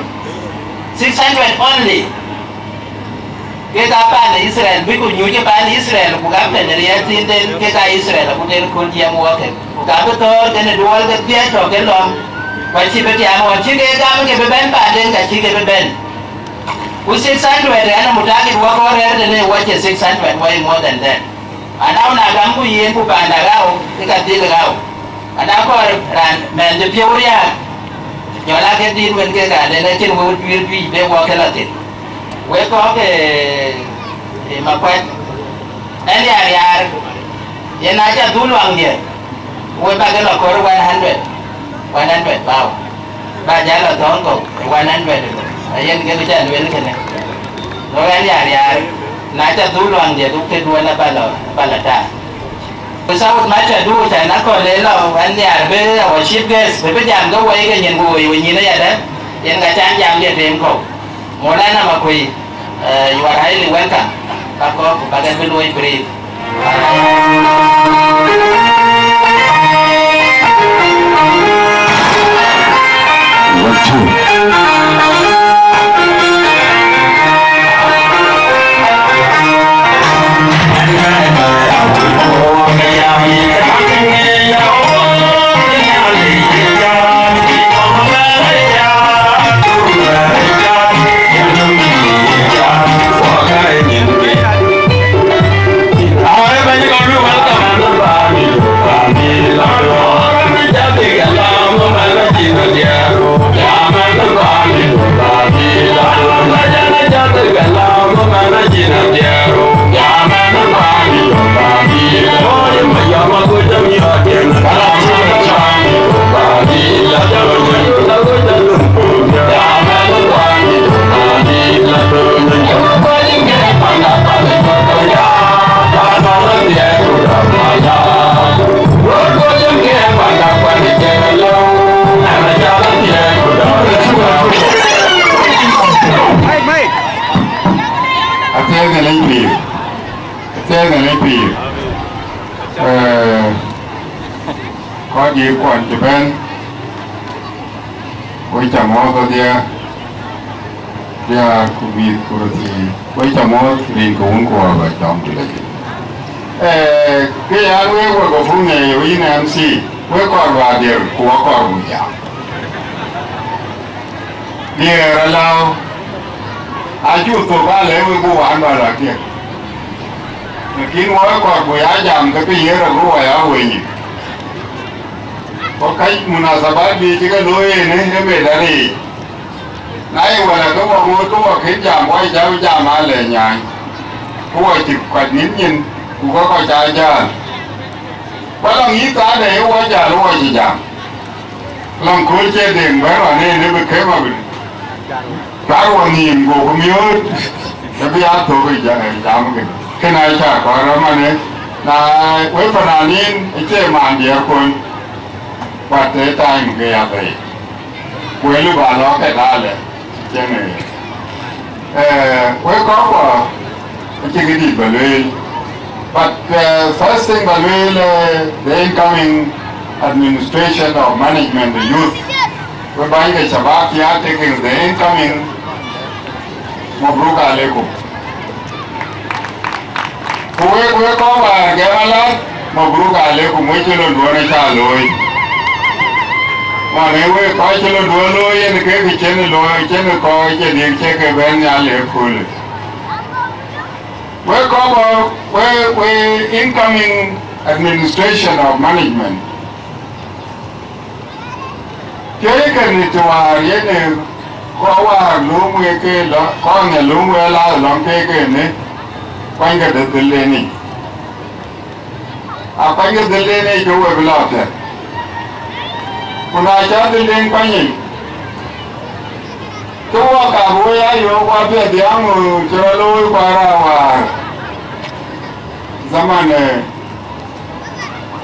six hundred only. Kek aa paan ë Yithriɛl, bï ku nyuc ë paan ë Yithriɛl, ku ka pɛn riɛɛr thiinden, kek aa Yithriɛl, ku den kööl jiɛɛm wɔ kek. Ku ka bï thɔ̈ɔ̈r kenë duɔɔl ke piɛth tɔ̈ ke lɔ̈ɔ̈m, ku acï bï tiaam ɣɔn cï kek gam ke bï bɛ̈n paanden, ka cï ke bï bɛ̈n. Ku six hundred, ɛn ë mutakit wɔ kɔɔr rɛ̈ɛ̈r tënë wɔ cie six hundred, wɔ ye more than that. Anau na gam ku yen ku panda ɣau, ke ka dhil ɣau. Ana kɔɔr raan mɛn de piɔ̈u riääk, jɔl aa ke dït wën kek raan den acïn wëu juëër juëc bï wɔ ke lɔ thïn. Wek kɔ̈k ë, ë Makuac, ɛn ya riaar, yen aca dhuk luaŋdiɛ̈, we bä ke lɔ kɔɔr one hundred, one hundred pound. Ba jal lɔ thɔ̈ɔ̈ŋ kɔ̈u ë one hundred ëbɛ̈n, ayen kek cä lueel kënë. Go ɛn ya riaar, na cä dhuk luaŋdiɛ̈, dhuk tëduön abä lɔ, abä lɔ taar. Ku South Macha du cä na kɔn le lɔ, ɛn nhiaar bï our chief guest, bï bï jam ke woi ke nyin ku woi, woi nyin ayadɛ̈, yen ka can jamdiɛ̈ teem kɔ̈u. Maulana Makuei, uh, you are highly welcome. Ba kɔɔr ku ba ke bï luɔi brief. Athiɛɛi Nhialic pïïr. Athiɛɛi Nhialic pïïr. Eh, kɔc dït kuɔn cï bɛ̈n, wek ca mɔ̈ɔ̈th wadhie, diäär ku mïth ku röthii, wek ca mɔ̈ɔ̈th rin ke wun ku wä bä cɔm tëde. Eh, kë ya wek wek bä puk ŋiɛc, wek yïn M C, wek kɔɔr bä dier ku wä kɔɔr buk jam. Diɛɛr alääu, acuk thök alë wek bï wään bä lɔ tiɛ̈k. Lakin wɔ kɔɔr buk ya jam ke bï yen rɔt bï wɔ ya wëny. Ku ka munasabat bï cï ke looi en ë meth arëëc. Na ye wala ke wɔ ŋoot ke wɔ kën jam, wɔ cä jam alë nyaany. Ku wɔ cï kɔc nïn nyin, ku ke kɔc cä jäl. Ku lɔŋ yï thaade ye wɔ jäl wɔ cï jam. Lɔŋ kööl cie Deŋ bɛ̈n rɔt en ë bï këm abï tuar wɔ nhïïm, goku miööt, ke bï aa thök ë ja-, ë jam kën. Kën aa cä kɔɔr rɔt manë, na wek fananin acie maan diɛɛr kuön, but ë time ke ya bei. Ku ë lë bä lɔ ke dalë, cïn ee. Eh, wek kɔ̈k kɔ̈k, acïn kë dït bä lueel. But, eh, first thing bä lueel, eh, the incoming administration of management, the youth. Wek bäny ke shabab cï aa taking the incoming, mabruk alaikum. Ku wek, wek kɔ̈k wäär gɛm alat, Mabruk alaikum, wek cï lon duɔ̈n ë cä looi. Ɣɔn ee wek kɔc cï lon duɔ̈n looi, yen ke kë cïn looi, cïn kɔc cï dik cï ke bɛ̈n nhial ë köölë. Wek kɔc bɔ̈, wek, wek incoming administration of management. Piööcë kën të wäär yen ë kɔc wäär lööm wek ke lɔ, kɔc ŋiɛc lööm wek la lɔ̈ŋ ke ke në kuany ke dhil dhil enic. A kuany ke dhil enic ke we bï lɔ tɛ̈. Ku na cä dhil den kuany yic, ke wɔ ka bï wek aa yöök wäpiɛth dhiääŋ cï rɔt looi kuan raan wäär. Zaman, eh,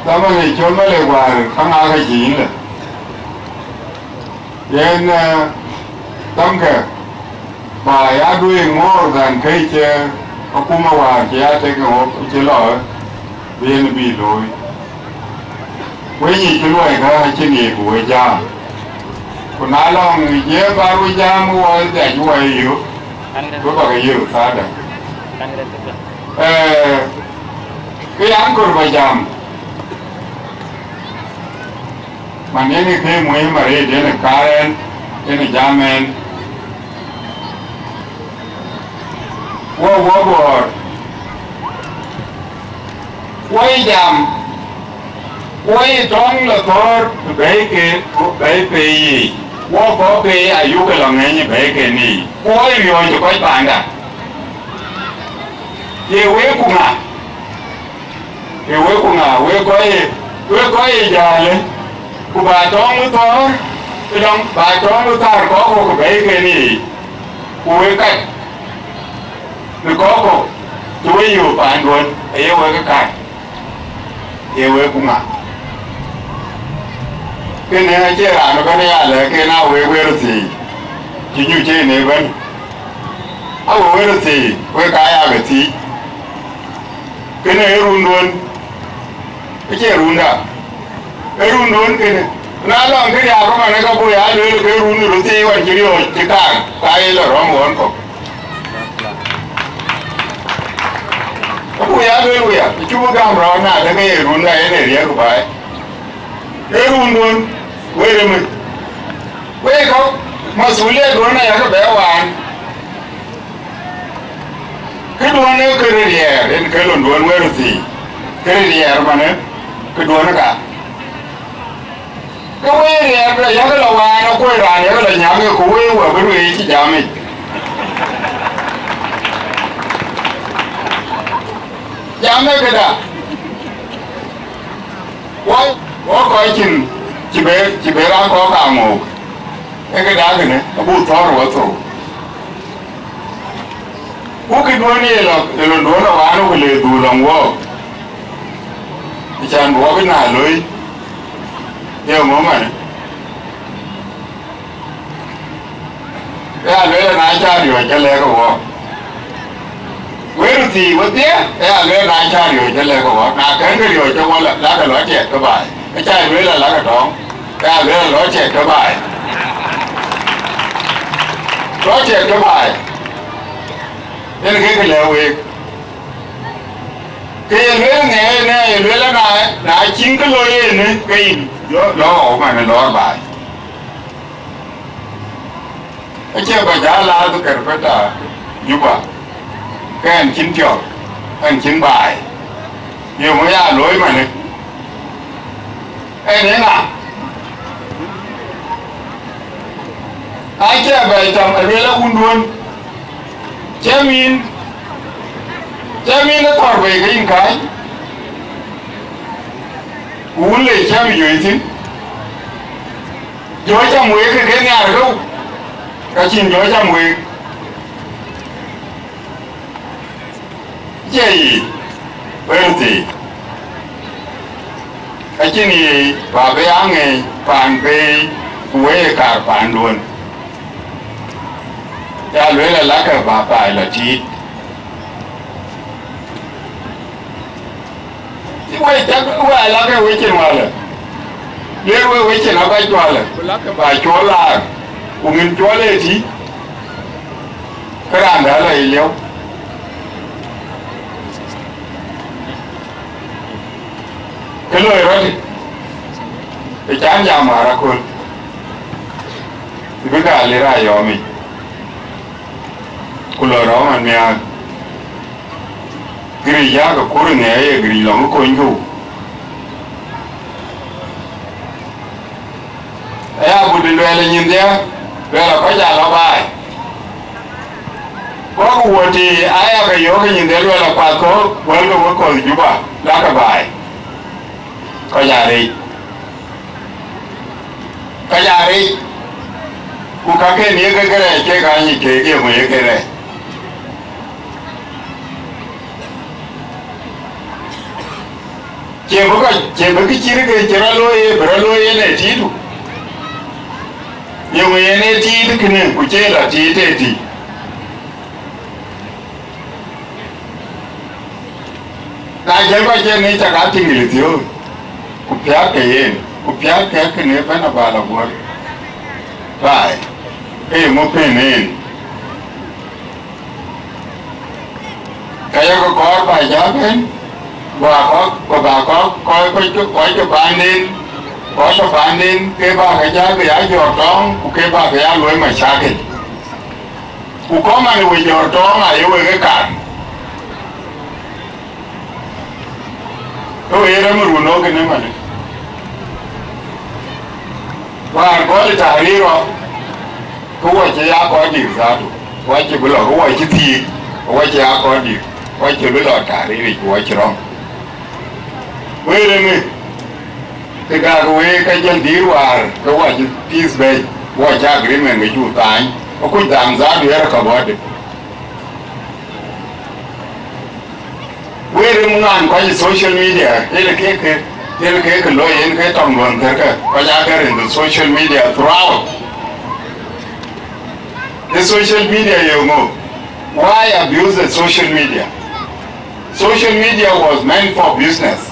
zaman ë cɔl Malek wäär ka ŋaak acï yïn lë. Yen, eh, thamkë, ba ya doing more than kë cï akuma wäär cï ya taking off cï lɔ, bï yen bï looi. Wek nyic kë luɔi kä acïn ye ku we jam. Ku na lɔŋ ye ba we jam wɔ dhiac wɔ ye yök, we ba ke yök thada. Eh, kë yan kor ba jam. Man yen ke muhiim arëët yen kaar ɛn, yen jam ɛn. Wɔ, wɔ Bor, wɔ ye jam, wɔ ye tɔŋ lɔ thɔ̈ɔ̈r bɛ̈ɛ̈i ke, bɛ̈ɛ̈i pei yiic. Wɔ kɔ̈k pei ayuk ke lɔ ŋɛ̈ny bɛ̈ɛ̈i ke ni. Wɔ ye riɔ̈ɔ̈c kɔc panda. Ye wek ku ŋa? Ee wek ku ŋa? Wek kɔc ye, wek kɔc ye jääl, ku ba tɔŋ thɔ̈ɔ̈r, ë dɔŋ ba tɔŋ thar kɔ̈k kɔ̈k bɛ̈ɛ̈i ke ni yiic, ku wek kat në kɔ̈k kɔ̈k cï we yöök paanduön, aye wek ë kat, ee wek ku ŋa? Kënë acie raan ëbɛ̈n ya lɛ̈k, kënë a wek wëër thiëëc, cï nyuc cï en ëbɛ̈n, a we wëër thiëëc, wek aa ya ke thiëëc. Kënë ee runduön, acie runda, ee runduön kënë. Na lɔŋ kë riaak ëmɛnë, ka buk ya lueel ke run röt thii ɣɔn cï riɔ̈ɔ̈c cï kaar, ka ye lɔ rɔ̈m ɣɔn kɔ̈k. Ka buk ya lueel wia, cuk gam rɔt na de ke ye runda yen ee riɛk baai. Ee runduön, wek ëmën. Wek kɔ̈k, masulia duön aya ke bɛ waan. Këduön ë kë rëër riɛɛr, yen ke londuön wëër thii, kë rëër riɛɛr manë, këduön ë ka. Ke wëër riɛɛr bï yakë lɔ waan, akuöc raan yakë lɔ nyääŋ, ku wëër wä bï ruëëc cï jam yic. Jam ë këda. Wɔ, wɔ kɔc cïn cï be, cï be raan kɔ̈k kaŋ ŋook. Ee këda kënë, abuk thɔ̈ɔ̈r wɔ thou. Ku këduön ye lɔ, ye lɔ duön lɔ waan ku le dhuk lɔŋ wɔɔk. Acan bï wɔk na loi, ye ŋö manë? Ë ya lueel na cä riɔ̈ɔ̈c ke lɛ̈k wɔɔk. Wëër thii wedhie, ë ya lueel na cä riɔ̈ɔ̈c ke lɛ̈k wɔɔk. Na kɛ̈n ke riɔ̈ɔ̈c ke wɔ la, lakë lɔ tiɛɛt ke baai. Ë cä lueel alakë tɔŋ, ë ya lueel lɔ tiɛɛt ke baai. Lɔ tiɛɛt ke baai. Yen ke kë lɛ̈k week. Ke ye lueel ŋɛɛr ënë, ye lueel na, na cïn kë looi ënë, ke yïn lɔ, lɔ ɣɔu manë lɔɔr baai. Acie ba jal lath Kɛrpɛta Juba, ke ɛn cïn tiɔp, ɛn cïn baai. Ye ŋö ya looi manë? Ɛn ë ŋa? Acie bɛ̈ɛ̈i tɔŋ, alueel awunduön. Cäm yïn, cäm yïn ë thɔ̈r bei ke yïn kääc, ku wun le cäm ë jɔ yï thïn. Jɔ cam week ke ke nhiaar rou, ka cïn jɔ cam week. Cie yic, wël thii, acïn yic ba bï a ŋeec paan bei, ku wëi kaar paanduön. Ya lueel alakë ba paai lɔ tiit. Cï wëi cak wëi alakë wëi cin walë. Lueel wëi wëi cin abac walë. Ku lakë ba cuɔl laar. Ku ŋin cuɔl ë tï. Ke raan dä lɔ ye liɔu. Kë loi rɔt, ë can jam wäär aköl, bï gal lir ayɔ̈ɔ̈m yic, ku loi rɔ̈m anhiaar. Giric yakë kur ë nhiɛɛr ye giric lɔŋ ë kony keu. Aya, ku dï luɛɛl ë nyindhia, luɛɛl ë kɔc aa lɔ baai. Kɔc ku wuɔ̈t tïï aya ke yöök ë nyindhia, luɛɛl ë kuath kɔ̈k, wëlkë wek kɔ̈th Juba, lakë baai. Kɔc aa reec. Kɔc aa reec. Ku ka ken ye ke ke rɛɛc kek aa nyic keek, ye ŋö ye ke rɛɛc? Cie bï kɔc, cie bï kë cït kë cï rɔt looi, bï rɔt looi yen ë tiitu? Yeŋö yen ë tiit kënë, ku cie lɔ tiit ë tï? Na jël kɔc cï ŋic, cak aa tïŋ ëlëthiöör, ku piäät ke yen, ku piäät ke kënë ëbɛ̈n abä lɔ guöl. Baai, ke yeŋö pën en? Ka yakë kɔɔr bä jäk en, bä kɔ̈k, ku bä kɔ̈k, kɔc, kɔc, kɔc ke paanden, kɔc ke paanden, ke bä ke jäk ya jɔɔr tɔŋ, ku ke bä ke ya luɔi macakil. Ku kɔman we jɔɔr tɔŋ aye wek ë kar. Ke we ye rem run ë kënë manë. Wäär gɔl ë tahrir rɔ, ke wɔ cï ya kɔc dït dhatu, wɔ cï bï lɔ, ke wɔ cï thiëëk, ke wɔ cï ya kɔc dït, wɔ cï bï lɔ tahrir yic, ku wɔ cï rɔm. Wël ëmë, kë gäk wek ka jël dïïr wäär, ke wɔ cï peace bɛ̈ɛ̈i, wɔ cï agreement ke cuk thaany, akuc dham dhatu ë rɔt kɔ̈k ɣɔ̈ɔ̈de. Wël ëmë ŋuan kɔc ë social media, yen ke ke, yen ke ke looi, yen ke tɔŋ duɔ̈n thërkë, kɔc aa gär in the social media throughout. The social media yeŋö? Why abuse the social media? Social media was meant for business.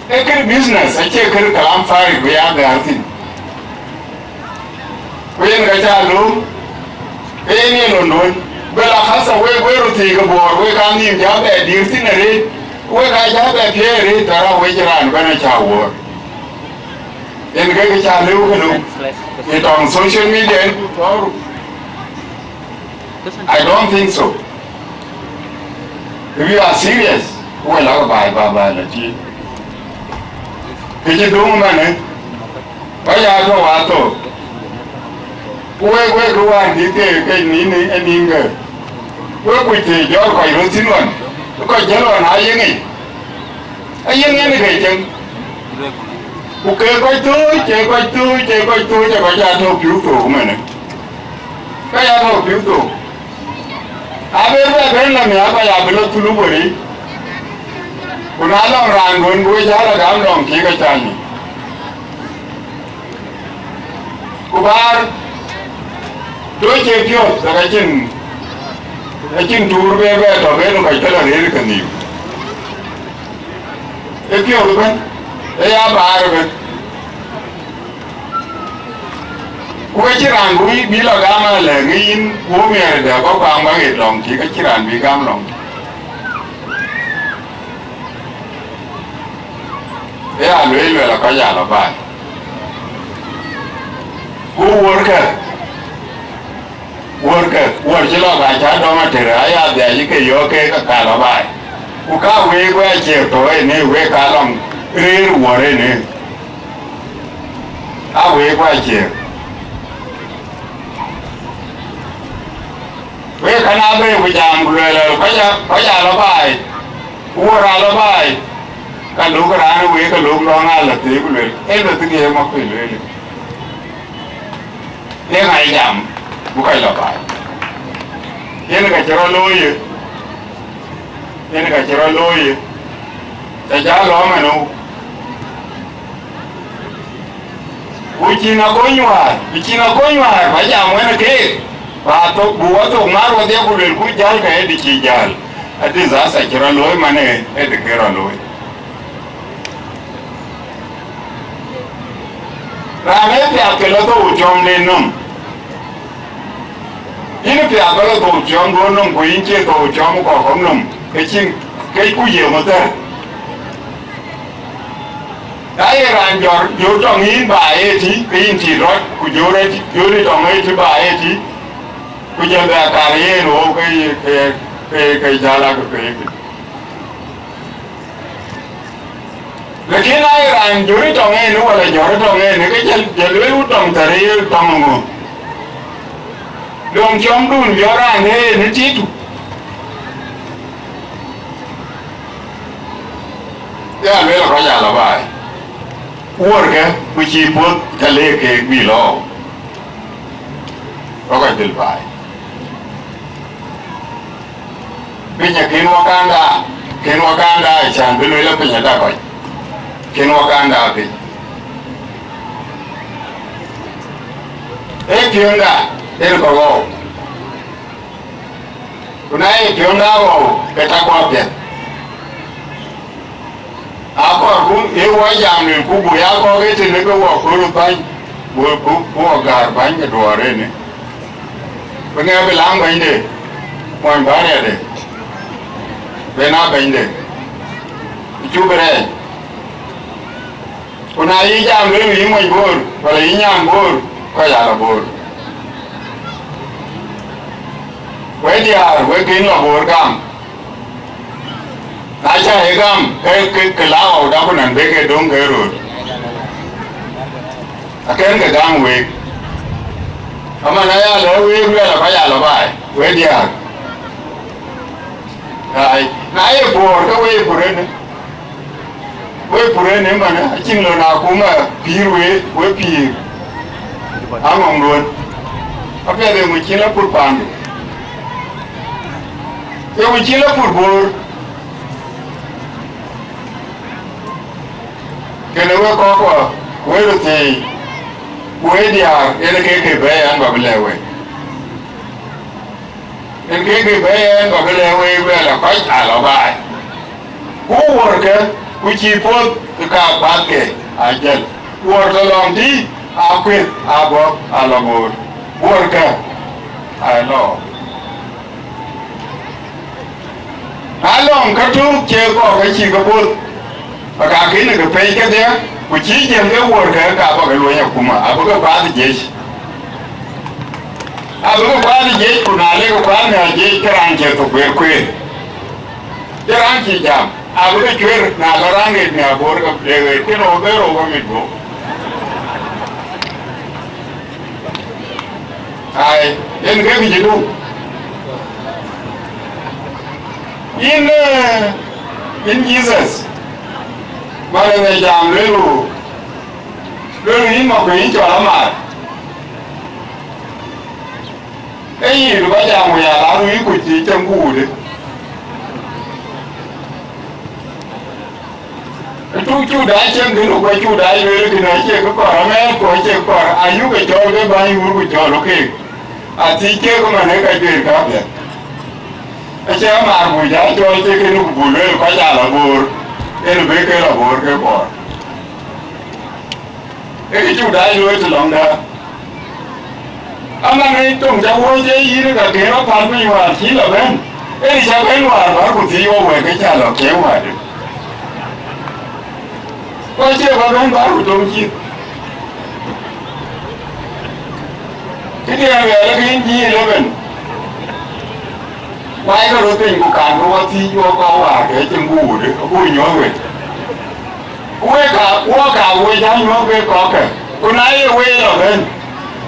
Ee kën business, acie kën kalam farik bï ya gäär thïn. Ku yen ka ca lööm, ke yen ye londuön. Bel akhasa wek, wek röt thiëëk ke Bor, wek aa nhïïm cä bɛ dïïr thïn arëët, wek aa cä bɛ piɛɛi arëët, tɔ̈ rɔt wec raan ëbɛ̈n acä wuɔ̈ɔ̈r. Yen ke ke ca lëu kënë, ye tɔŋ social media en ku thɔ̈ɔ̈ru. I don't think so. If you are serious, we la baai ba ba la ti. Ke ji dong mane. Ba ya to wa to. Ku we, we ku wan di ke, ke ni ni e ni nge. We ku te jor ko ro tin wan. Ko jel wan a yenge. A yenge ni ke chen. Ku ke ko to, ke ko to, ke ko to, ke ko ja to piu to mane. Ka ya tɔ̈u pïu thok, abï bɛ bɛ̈n lɔ nhial, ka ya bï lɔ thulu bɔ̈ rëëc, ku na lɔŋ raan duön, ku we cä lɔ gam lɔŋ cï ke cä nyin. Ku bäär, tɔ cie piɔ̈ɔ̈th, thek acïn, acïn tuur bï bɛ tɔ, bï nu kɔc ke lɔ rëër ke nhïïm. Ee piɔ̈ɔ̈th ëbɛ̈n, ee ya bäär ëbɛ̈n. Ku we cïn raan bï, bï lɔ gam alɛ̈k yïn, ku miɛɛr dɛ bä kuaŋ bä ɣet lɔŋ tï, ke cïn raan bï gam lɔŋ tï. Ee ya lueel, luɛɛl akɔc aa lɔ baai. Ku wuɔ̈rkë, wuɔ̈rkë, wuɔ̈r cï lɔ ka cä dɔm ater, aya dhiac ke yɔ̈ɔ̈k ke ka lɔ baai. Ku ka week we acie tɔ ënë, wek ka lɔŋ rëër wuɔ̈r ënë. A wek ku acie. Wek kën aa bɛ̈ɛ̈i ku jam ku luɛɛl, kɔc aa, kɔc aa lɔ baai, ku wuɔ̈r aa lɔ baai, ka lok raan ë wek ke lok lɔ̈ŋ aa lɔ thëëk ku luel, ee lɔ thïn ye mɔ̈k piny lueel. Ee ŋa ye jam, bï kɔc lɔ baai? Yen ka cï rɔt looi ye, yen ka cï rɔt looi ye, ca jal lɔ ëmënë. Ku cïn akony wäär, ku cïn akony wäär, ba jam wën keek, ba thok, bu wɔ thok ŋaar wɔdhie ku luelku jäl, ka ëdï cï jäl. A disaster cï rɔt looi manë, ëdï ke rɔt looi. Raan ee piath ke lɔ thou cɔmden nɔm. Yïn piath ba lɔ thou cɔmduön nɔm, ku yïn cie thou cɔm kɔ̈k kɔ̈k nɔm, ke cïn, ke ku ye ŋö thɛɛr? Na ye raan jɔr, jɔr tɔŋ yïn ba ye tï, ke yïn tï rɔt, ku jɔr ë tï, jɔr ë tɔŋ ë tï ba ye tï, ku jɔl bɛ kar yen wou ke, ke, ke, ke jäl a ke pek. Lakin na ye raan jɔr ë tɔŋ en, wala jɔr ë tɔŋ en, ke jɔl, jɔl lueel wut tɔŋ thär ye tɔŋ ŋö? Dɔŋ cɔmdun jɔr raan en ë tïtu. Ya lueel kɔc aa lɔ baai. Wuɔrkë, ku cïï puɔ̈th tɛ̈ le keek bï lɔ. Rɔt kɔc dhil baai. Piny akën wakanda, kën wakanda, cän bï lueel piny ada kɔc. Kën wakanda piny. Ee piɔ̈nda, en kɔc ɣɔ̈u. Ku na ye piɔ̈nda ɣɔ̈u, ke tak kɔc piɛth. Akɔɔrku, ee wɔ jam luelku, buk ya kɔɔr ke tënë ke wɔ kööl bäny, ku, ku, ku wɔ gäär bäny ke duɔɔr ënë. Bï ŋɛk bï laŋ bɛ̈nyde, mony bä riɛtde, ben aa bɛ̈nyde, ku cuk bï rɛɛc. Ku na yï jam lueel yï mony Bor, wala yï nyan Bor, kɔc aa lɔ Bor. Wek diäär, wek kën lɔ Bor gam. Na cä ye gam, ke, ke, ke la ɣɔu dak ku nɛn bek ke döŋ ke röt. Akën ke gam week. Aman aya lɔ week luɛl aba ya lɔ baai, wek diäär. Ai, na ye puɔɔr ke wek pur ënë. Wek pur ënë man, acïn lɔ na kum a pïïr wek, wek pïïr. Aŋɔŋ duön. Apiɛth eŋö cïn la pur paandu. Eŋö cïn la pur Bor. Kënë wek kɔckuɔ, wek röt thii, ku wek diäär, yen ke ke bɛ̈ɛ̈i ɛn bä bï lɛ̈k wek. Yen ke ke bɛ̈ɛ̈i ɛn bä bï lɛ̈k wek luɛl ë kɔc aa lɔ baai. Ku wuɔrkë, ku cïï puɔ̈th, ke ka kuathke aa jël. Wuɔrkë lɔŋ tïï, aa kueth, aa bɔ̈, aa lɔ boor. Wuɔrkë, aa lɔ. Na lɔŋ ka tök cie kɔɔr ka cï ke both, ka ka kën ke pɛ̈i kedhie, ku cï jiël ke wuɔrkë, ka bä ke luöny akuma, abï ke kuaath jiëc. Abï ke kuaath jiëc, ku na le ke kuaath nhial jiëc, ke raan cie thok guiir kueer. Cï raan cï jam, abï ke cuëër, na lɔ raan ɣet nhial boor ke, ke, ke rou, ke rou ke mit guöp. Ai, yen ke kë cï du. Yïn, eh, yïn Jesus, man ë jam lueel, lueel yïn mɔ̈k yïn cɔl amaar. Ee yïn bä jam wëë ala ruu yï kuc cï cäŋ guutë. Tuk cuk daai cieŋ kën ku cuk daai lueel kën acie kë kɔɔr, amɛɛn ku acie kë kɔɔr, ayuk ke cɔɔl ke bäny wur ku cɔɔl keek. Athiic keek ëmën ë ka juëër kapiɛth. Acie amaar buc aa cɔɔl cï kën ku buk lueel kɔc aa lɔ boor, en bï ke lɔ boor ke kɔɔr. Ee kë cuk daai lueel të lɔŋda. Aman ë töŋ ca wuɔ̈c ee yïn ka kën rɔt päl piny wäär cï lɔ bɛ̈n, ee kë ca bɛ̈n wäär bär ku thiëc wɔ wɛ̈ɛ̈t ke ca lɔ kiɛ̈ŋ wäärde. Ku acie bä bɛ̈n bär ku töŋ cït. Këdiɛ̈n luɛɛl ke yïn G eleven. Wai ke röt piny ku kan ke wɔ thiic wɔ kɔɔr wäär ke cïn guutë, aguur nyuɔ̈th wek. Ku wek ka, wɔ ka wek aa nyuɔ̈th ke kɔ̈kkë, ku na ye wek lɔ bɛ̈n,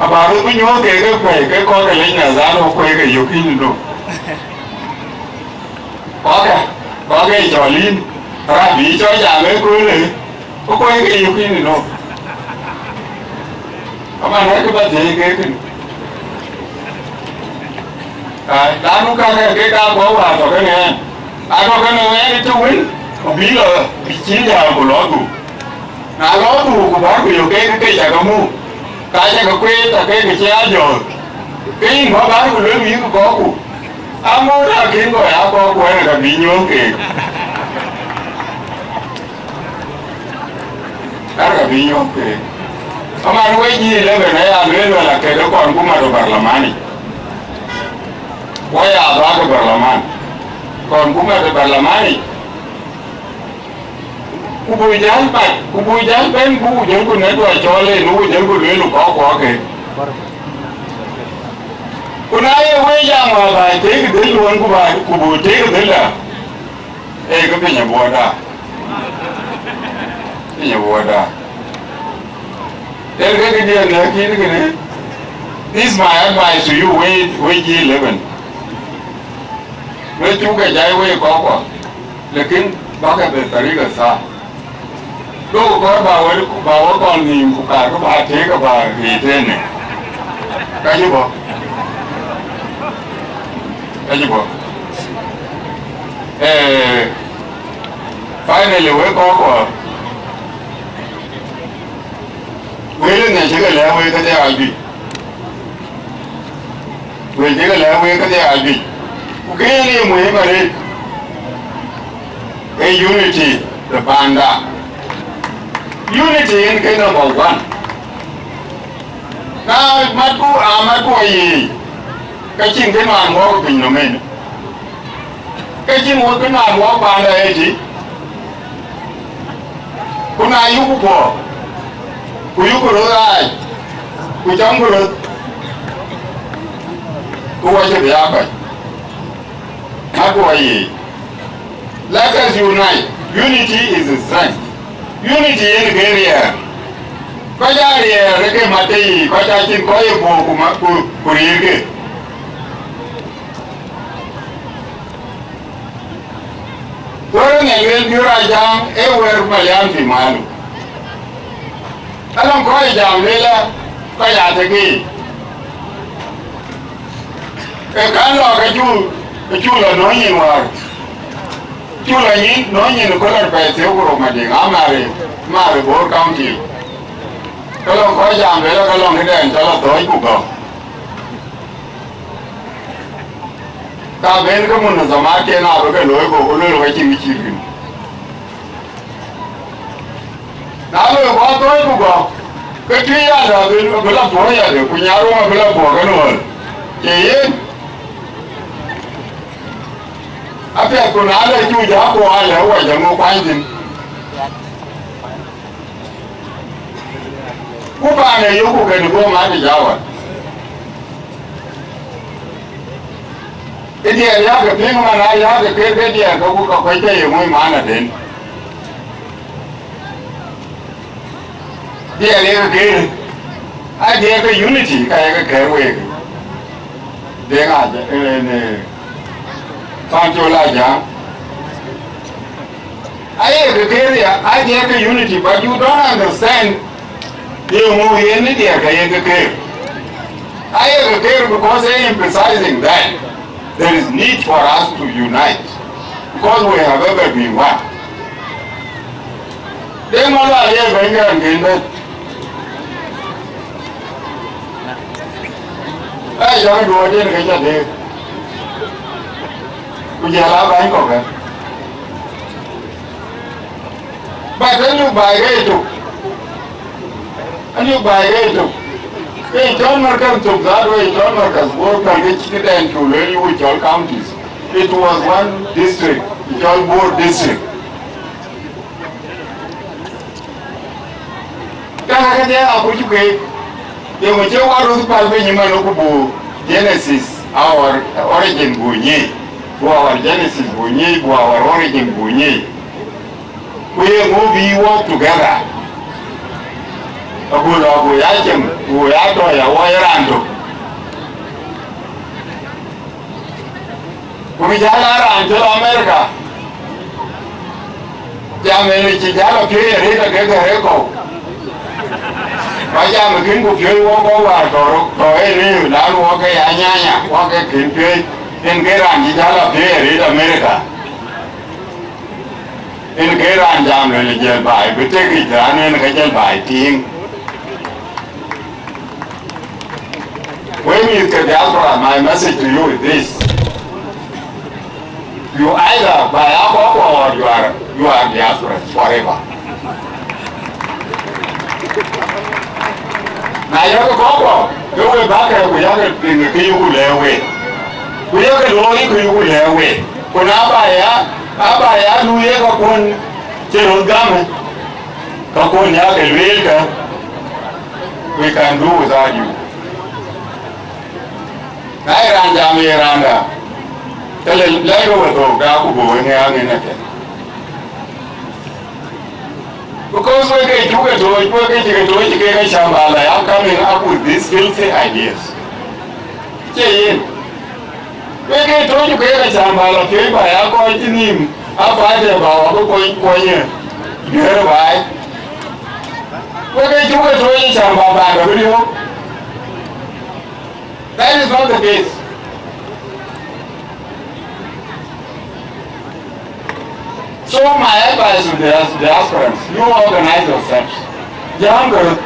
abä röt bï nyuɔ̈th ke ke kuɛ̈i ke kɔ̈kkë lec Nadhar wɔ kuɛ̈i ke yök yïn ë dom. Kɔ̈kkë, kɔ̈kkë cɔl yïn, rap bï cɔl jam ëköölë, ku kuɛ̈i ke yök yïn ë dom. Aman, ee kë bä thiëëc ke kën. Ai, lanu kakë kek aa bɔ̈ wäär tɔ̈ kenë ɛn. Atɔ̈ kenë ɛn ë tök wën, ku bï lɔ, bï cïn jam ku lɔ dhuk. Na lɔ dhuk ku bär ku yök kek ke cä ke muk, ka cä ke kueet, ka kek ke cï aa jɔ̈ɔ̈th. Ke yïn bä bär ku luel wïïk kɔ̈kku. Aŋoot akën kɔc aa kɔ̈kku ɛn ka bï nyuɔ̈th keek. Arka bï yök ke. Aman wec yï eleven aya lueel wala kede kɔn kuma de barlamani. Waya dhake barlaman. Kɔn kuma de barlamani. Ku buk jäl mat, ku buk jäl bɛ̈n, buk jɔlku në duɔ̈ɔ̈r cɔɔl en, ku jɔlku lueel kɔc kuɔ ke. Ku na ye wek jam, wa bä tek dhil luɔn, ku bä, ku buk tek dhil da. Ee, ke piny abuɔɔt da. Piny abuɔɔt da. Yen ke këdiɛ̈n në kït kënë. This is my advice to you, wek, wek G eleven. Wek cuk ke jai wek kɔc kuɔ. Lakin bäkë bï tarika thaa. Duɔ̈kkë kɔɔr bä wek, bä wek kɔn nhïïm, ku kaarkë bä tek, bä ɣet ënë. Ka cï bɔ̈. Ka cï bɔ̈. Eh, finally, wek kɔc kuɔ. Wël ënë cï ke lɛ̈k wek kedhie ajuëc. Wël cï ke lɛ̈k wek kedhie ajuëc. Ku kënë ye muhiim arëët, ee unity de panda. Unity en ke number one. Na matku, a matku ayic, ka cïn kë nuan wɔɔk piny nɔm en. Ke cïn wok kë nɔm wɔɔk panda ëtï, ku na yuku puɔ̈k, ku yuku röt ɣaac, ku camku röt, ku wɔ cï bï aa kɔc. Matku ayic. Let us unite. Unity is a strength. Unity yen ke riɛɛr. Kɔc aa riɛɛr ke mat ke yiic, kɔc acïn kɔc ye puɔ̈k ku ma-, ku, ku riirkë. Wɛ̈t ë ŋiɛc lueel Biöör Ajaŋ ee wɛ̈t Malian fi malu. Alɔŋ kɔc jam lueel ë kɔc aa tëk yiic. Ee kan lɔ ke cu, ke cu lɔ nööny nyin wäär. Cu lɔ nyin, nööny nyin ë köl arpɛi thiëëu ku rou Madiŋ, amaar ë, amaar ë Bor County. Ke lɔŋ kɔc jam lueel ë ke lɔŋ këdɛn cä lɔ thɔ̈ɔ̈c ku gɔ̈k. Ka ben ke munazamaat ken abï ke looi, go ku luel ka cïn kë cït kën. Na loi ku athɔ̈ɔ̈c ku gɔ̈k, ke tïï yadë abï, abï lɔ puɔ̈u yadë, ku nyaruɔ̈m abï lɔ puɔ̈u ke nuɔɔl. Cie yen? Apiɛth ku na lɔ cuc, aku alë wac aŋö kuany thïn. Ku paan ë yökku kën guöm adï jawä. Ë diɛɛr yakë piŋ man, a yakë ker ke diɛɛr ke ku ka kuec ke ye ŋuöc man aden. Diɛɛr ye ke ker, a diɛɛr ke unity ka ye ke kɛ̈ɛ̈r week. Deŋ a, en, en, eh, Pancol Ajaŋ. Aye ke ker ya, aye ke unity, but you don't understand. Ye ŋö yen ni diɛɛr ka ye ke ker. Aye ke ker because they emphasizing that there is need for us to unite because we have ever been one. Deŋ Malual ye bɛ̈ny ke raan gen bɛ̈n. Ai, jam duɔɔr den ke ca deer. Ku jɛl a bäny kɔ̈k ë. But ë luk baai ke ëtök. Ë luk baai ke ëtök. Ke cɔl markaz tök, that way cɔl markaz Bor, kan ke cï këdɛn cu lueel yï cɔl counties. It was one district, cɔl Bor district. Kaka kedhie akuc keek, yeŋö cï wä röth päl piny ëmën ku buk Genesis, our origin buk nyic, buk our Genesis buk nyic, buk our origin buk nyic. Ku yeŋö bï work together? Ago lɔ buk ya cem, buk ya tɔ̈ ya wɔ ye raan tök. Ku bï jäl a raan cï lɔ America, jam en cï jäl a piööc arëët ke gäär ë kɔ̈u. Ba jam kën ku piööc wɔ kɔ̈u wäär tɔ̈, tɔ̈ en ë, lan wɔ ke ya nyanya, wɔ ke kën piööc, en ke raan cï jäl a piööc arëët America. En ke raan jam lueel jël baai, bï tek yic raan en ke jël baai tiiŋ. Wek mïth ke diaspora, my message to you is this. You either by alcohol or you are, you are diaspora forever. Na yök kɔ̈kɔ, ke we bäkë ku yakë piŋ kë yuku lɛ̈k we. Ku yakë looi kë yuku lɛ̈k we. Ku na ba ya, aba ya nu ye ka kuɔn Cï röt gamë, ka kuɔn ya ke lueel ka, we can do without you. Na ye raan jam ye raanda, ke le lɛ̈k we thok da ku bɔ̈ we ŋɛ̈ɛ̈ŋ ënë ke. Because we ke cuk ke tooc, we ke cï ke tooc ke ke cam ba la ya coming up with these filthy ideas. Cie yen. We ke tooc ke ke cam ba la piööc ba ya kɔc cï nïïm, a path de ba wa bï kuɔny kuɔny ye. Duëër baai. We ke cuk ke tooc cam ba ba dɔ bï riɔ̈ɔ̈k. That is not the case. So my advice to the diasporans, you organize yourselves. Jam kë,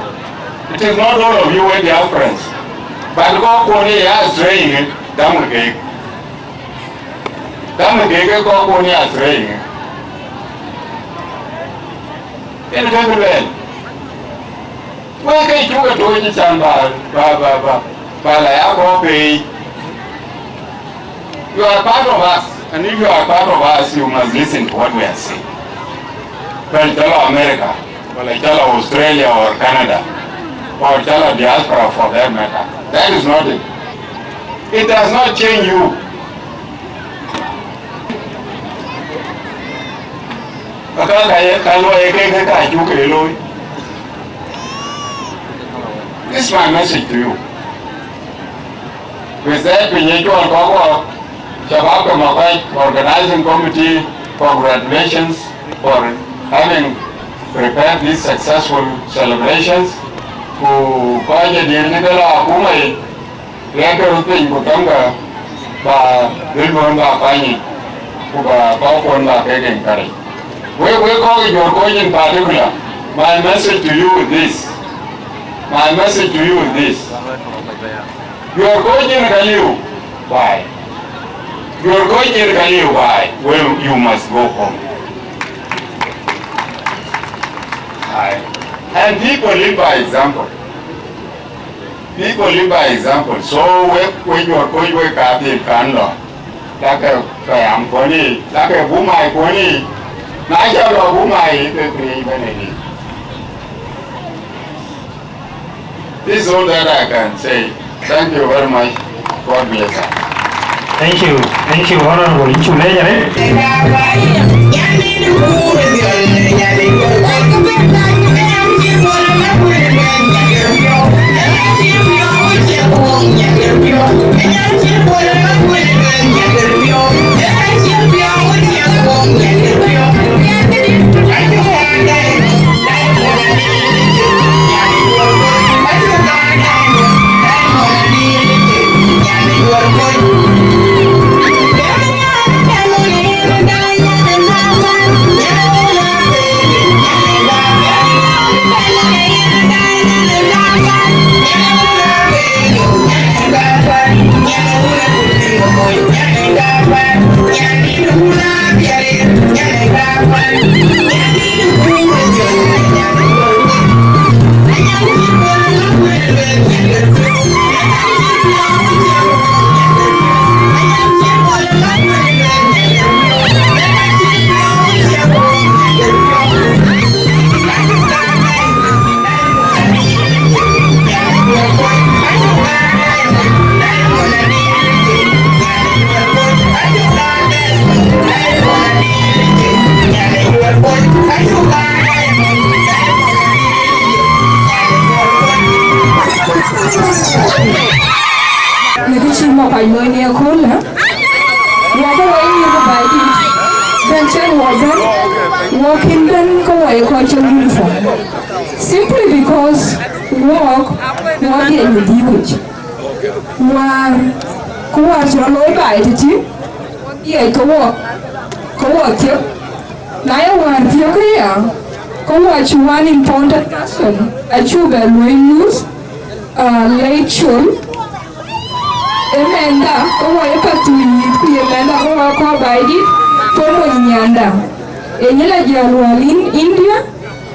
it is not all of you we diasporans. But kɔc kuɔn ye ya straying, dam ke kek. Dam ke kek kɔc kuɔn ya straying. Yen ke lueel. Wek ke cuk ke tooc cän ba, ba, ba, ba, ba la ya kɔ̈k pei. You are part of us, and if you are part of us, you must listen to what we are saying. Whether cä lɔ America, wala cä lɔ Australia or Canada, or cä lɔ diaspora for that matter, that is not it. It does not change you. Ka ka ye ka luɔi ke ke ka cuk ke looi. This is my message to you. With that, piny ye cɔl kɔk wɔ, shabab ke Makuac organizing committee, congratulations for having prepared these successful celebrations. Ku kɔc ë diɛɛr cï ke lɔ akuma yic, riɛɛkkë röt piny ku thɔ̈ŋkë ba dhil duɔ̈n ba kuany yic, ku ba kɔckuɔn ba kek encourage. Wek, wek kɔc ë Juɔ̈r Koc in particular, my message to you is this. My message to you is this. Juɔ̈r Koc yen ka liu baai. Juɔ̈r Koc yen ka liu baai. Well, you must go home. Aye. And people live by example. People live by example. So wek, wek Juɔ̈r Koc wek ka dhil kan lɔ. Lakë payam kuɔni, lakë bumai kuɔni. Na cä lɔ bumai, ke kri bene ni. This is all that I can say. Thank you very much. God bless us. Thank you. Thank you, Honorable. Inchu lejare. Në kë cï Makuac looi në ëköölë, wɔ ke wɔ ye nyïïr ke Baidït, bɛ̈n cïn wɔ bɛ̈n, wɔ kën bɛ̈n ke wɔ ye kɔc cɔl uniform. Simply because wɔk, wɔ dhiɛc në dhïc kuc. Wäär, ku wäär cï rɔt looi baai tëtï, dhiɛc ke wɔ, ke wɔ thiëk. Na ye wäär thiëk ëya, ke wɔ cï one important person acuk bɛ luɔi lose, uh, late Col. Ë mɛnhda, ke wɔ ye Pathuyith, ku ye mɛnhda ke wɔ kɔc Baidït, ke mony nyanda. Ë nyin la jäl wäär in India,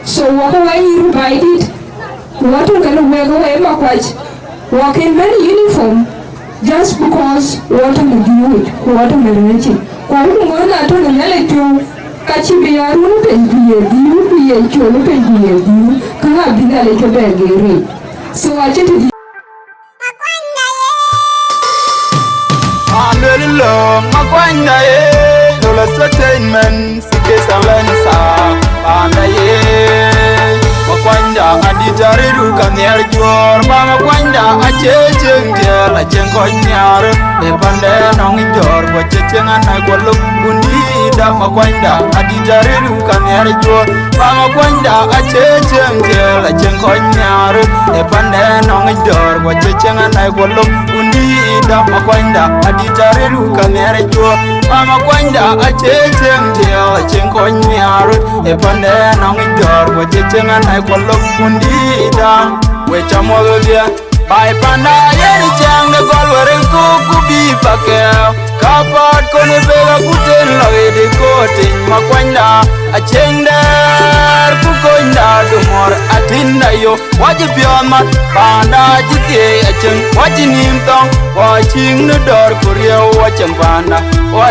so wɔ ke wɔ nyïïr Baidït, ku wɔ tɔ̈ kenë wek ke wɔ ye Makuac, wɔ kën bɛ̈n uniform, just because wɔ tɔ̈ në dhïc kuc, ku wɔ tɔ̈ në rɛ̈ɛ̈c. Ku awïc ŋö na tɔ̈ në Nhialic piɔ̈u, Ka cï bï ya run piny ku ye dhiu, ku ye cuɔl piny ku ye dhiu, ka ŋa bï Nhialic ke bɛ geer yic? So acï të Aluel lööŋ Makuanyda ye, Lol Entertainment, C K Salensa, panda ye. Makuanyda adït arëëdu ka nhiɛɛr juɔɔr, ba Makuanyda acie cieŋ tiɛɛl, acieŋ kɔc nhiaar, e pande nɔŋ jɔɔr, ku acie cieŋ anai kuɔ lok, wundïïda Makuanyda adït arëëdu ka nhiɛɛr juɔɔr. Mama Kuanyda acie cieŋ tiɛɛl, acieŋ kɔc nhiaar, e pande nɔŋ jɔɔr, ku acie cieŋ anai kuɔ lok, wundïïda Makuanyda adït arëëdu ka nhiɛɛr juɔɔr. Mama Kuanyda acie cieŋ tiɛɛl, acieŋ kɔc nhiaar, e pande nɔŋ jɔɔr, ku acie cieŋ anai kuɔ lok, wundïïda. We cam wɔ bia. Bai panda yen cäŋ de gɔl wär en kuk ku bï pakɛɛu. Ka paat kɔn ë bek akut en lɔ ɣet ë koot tiny Makuanyda. Acieŋ dɛɛr ku konyda du mɔ̈r atinda yo. Wacï piɔ̈ɔ̈th mat panda cï thieei acieŋ. Wacï nïïm thɔŋ, wa ciŋ në dɔ̈ɔ̈r ku riëëu wacieŋ panda. Wa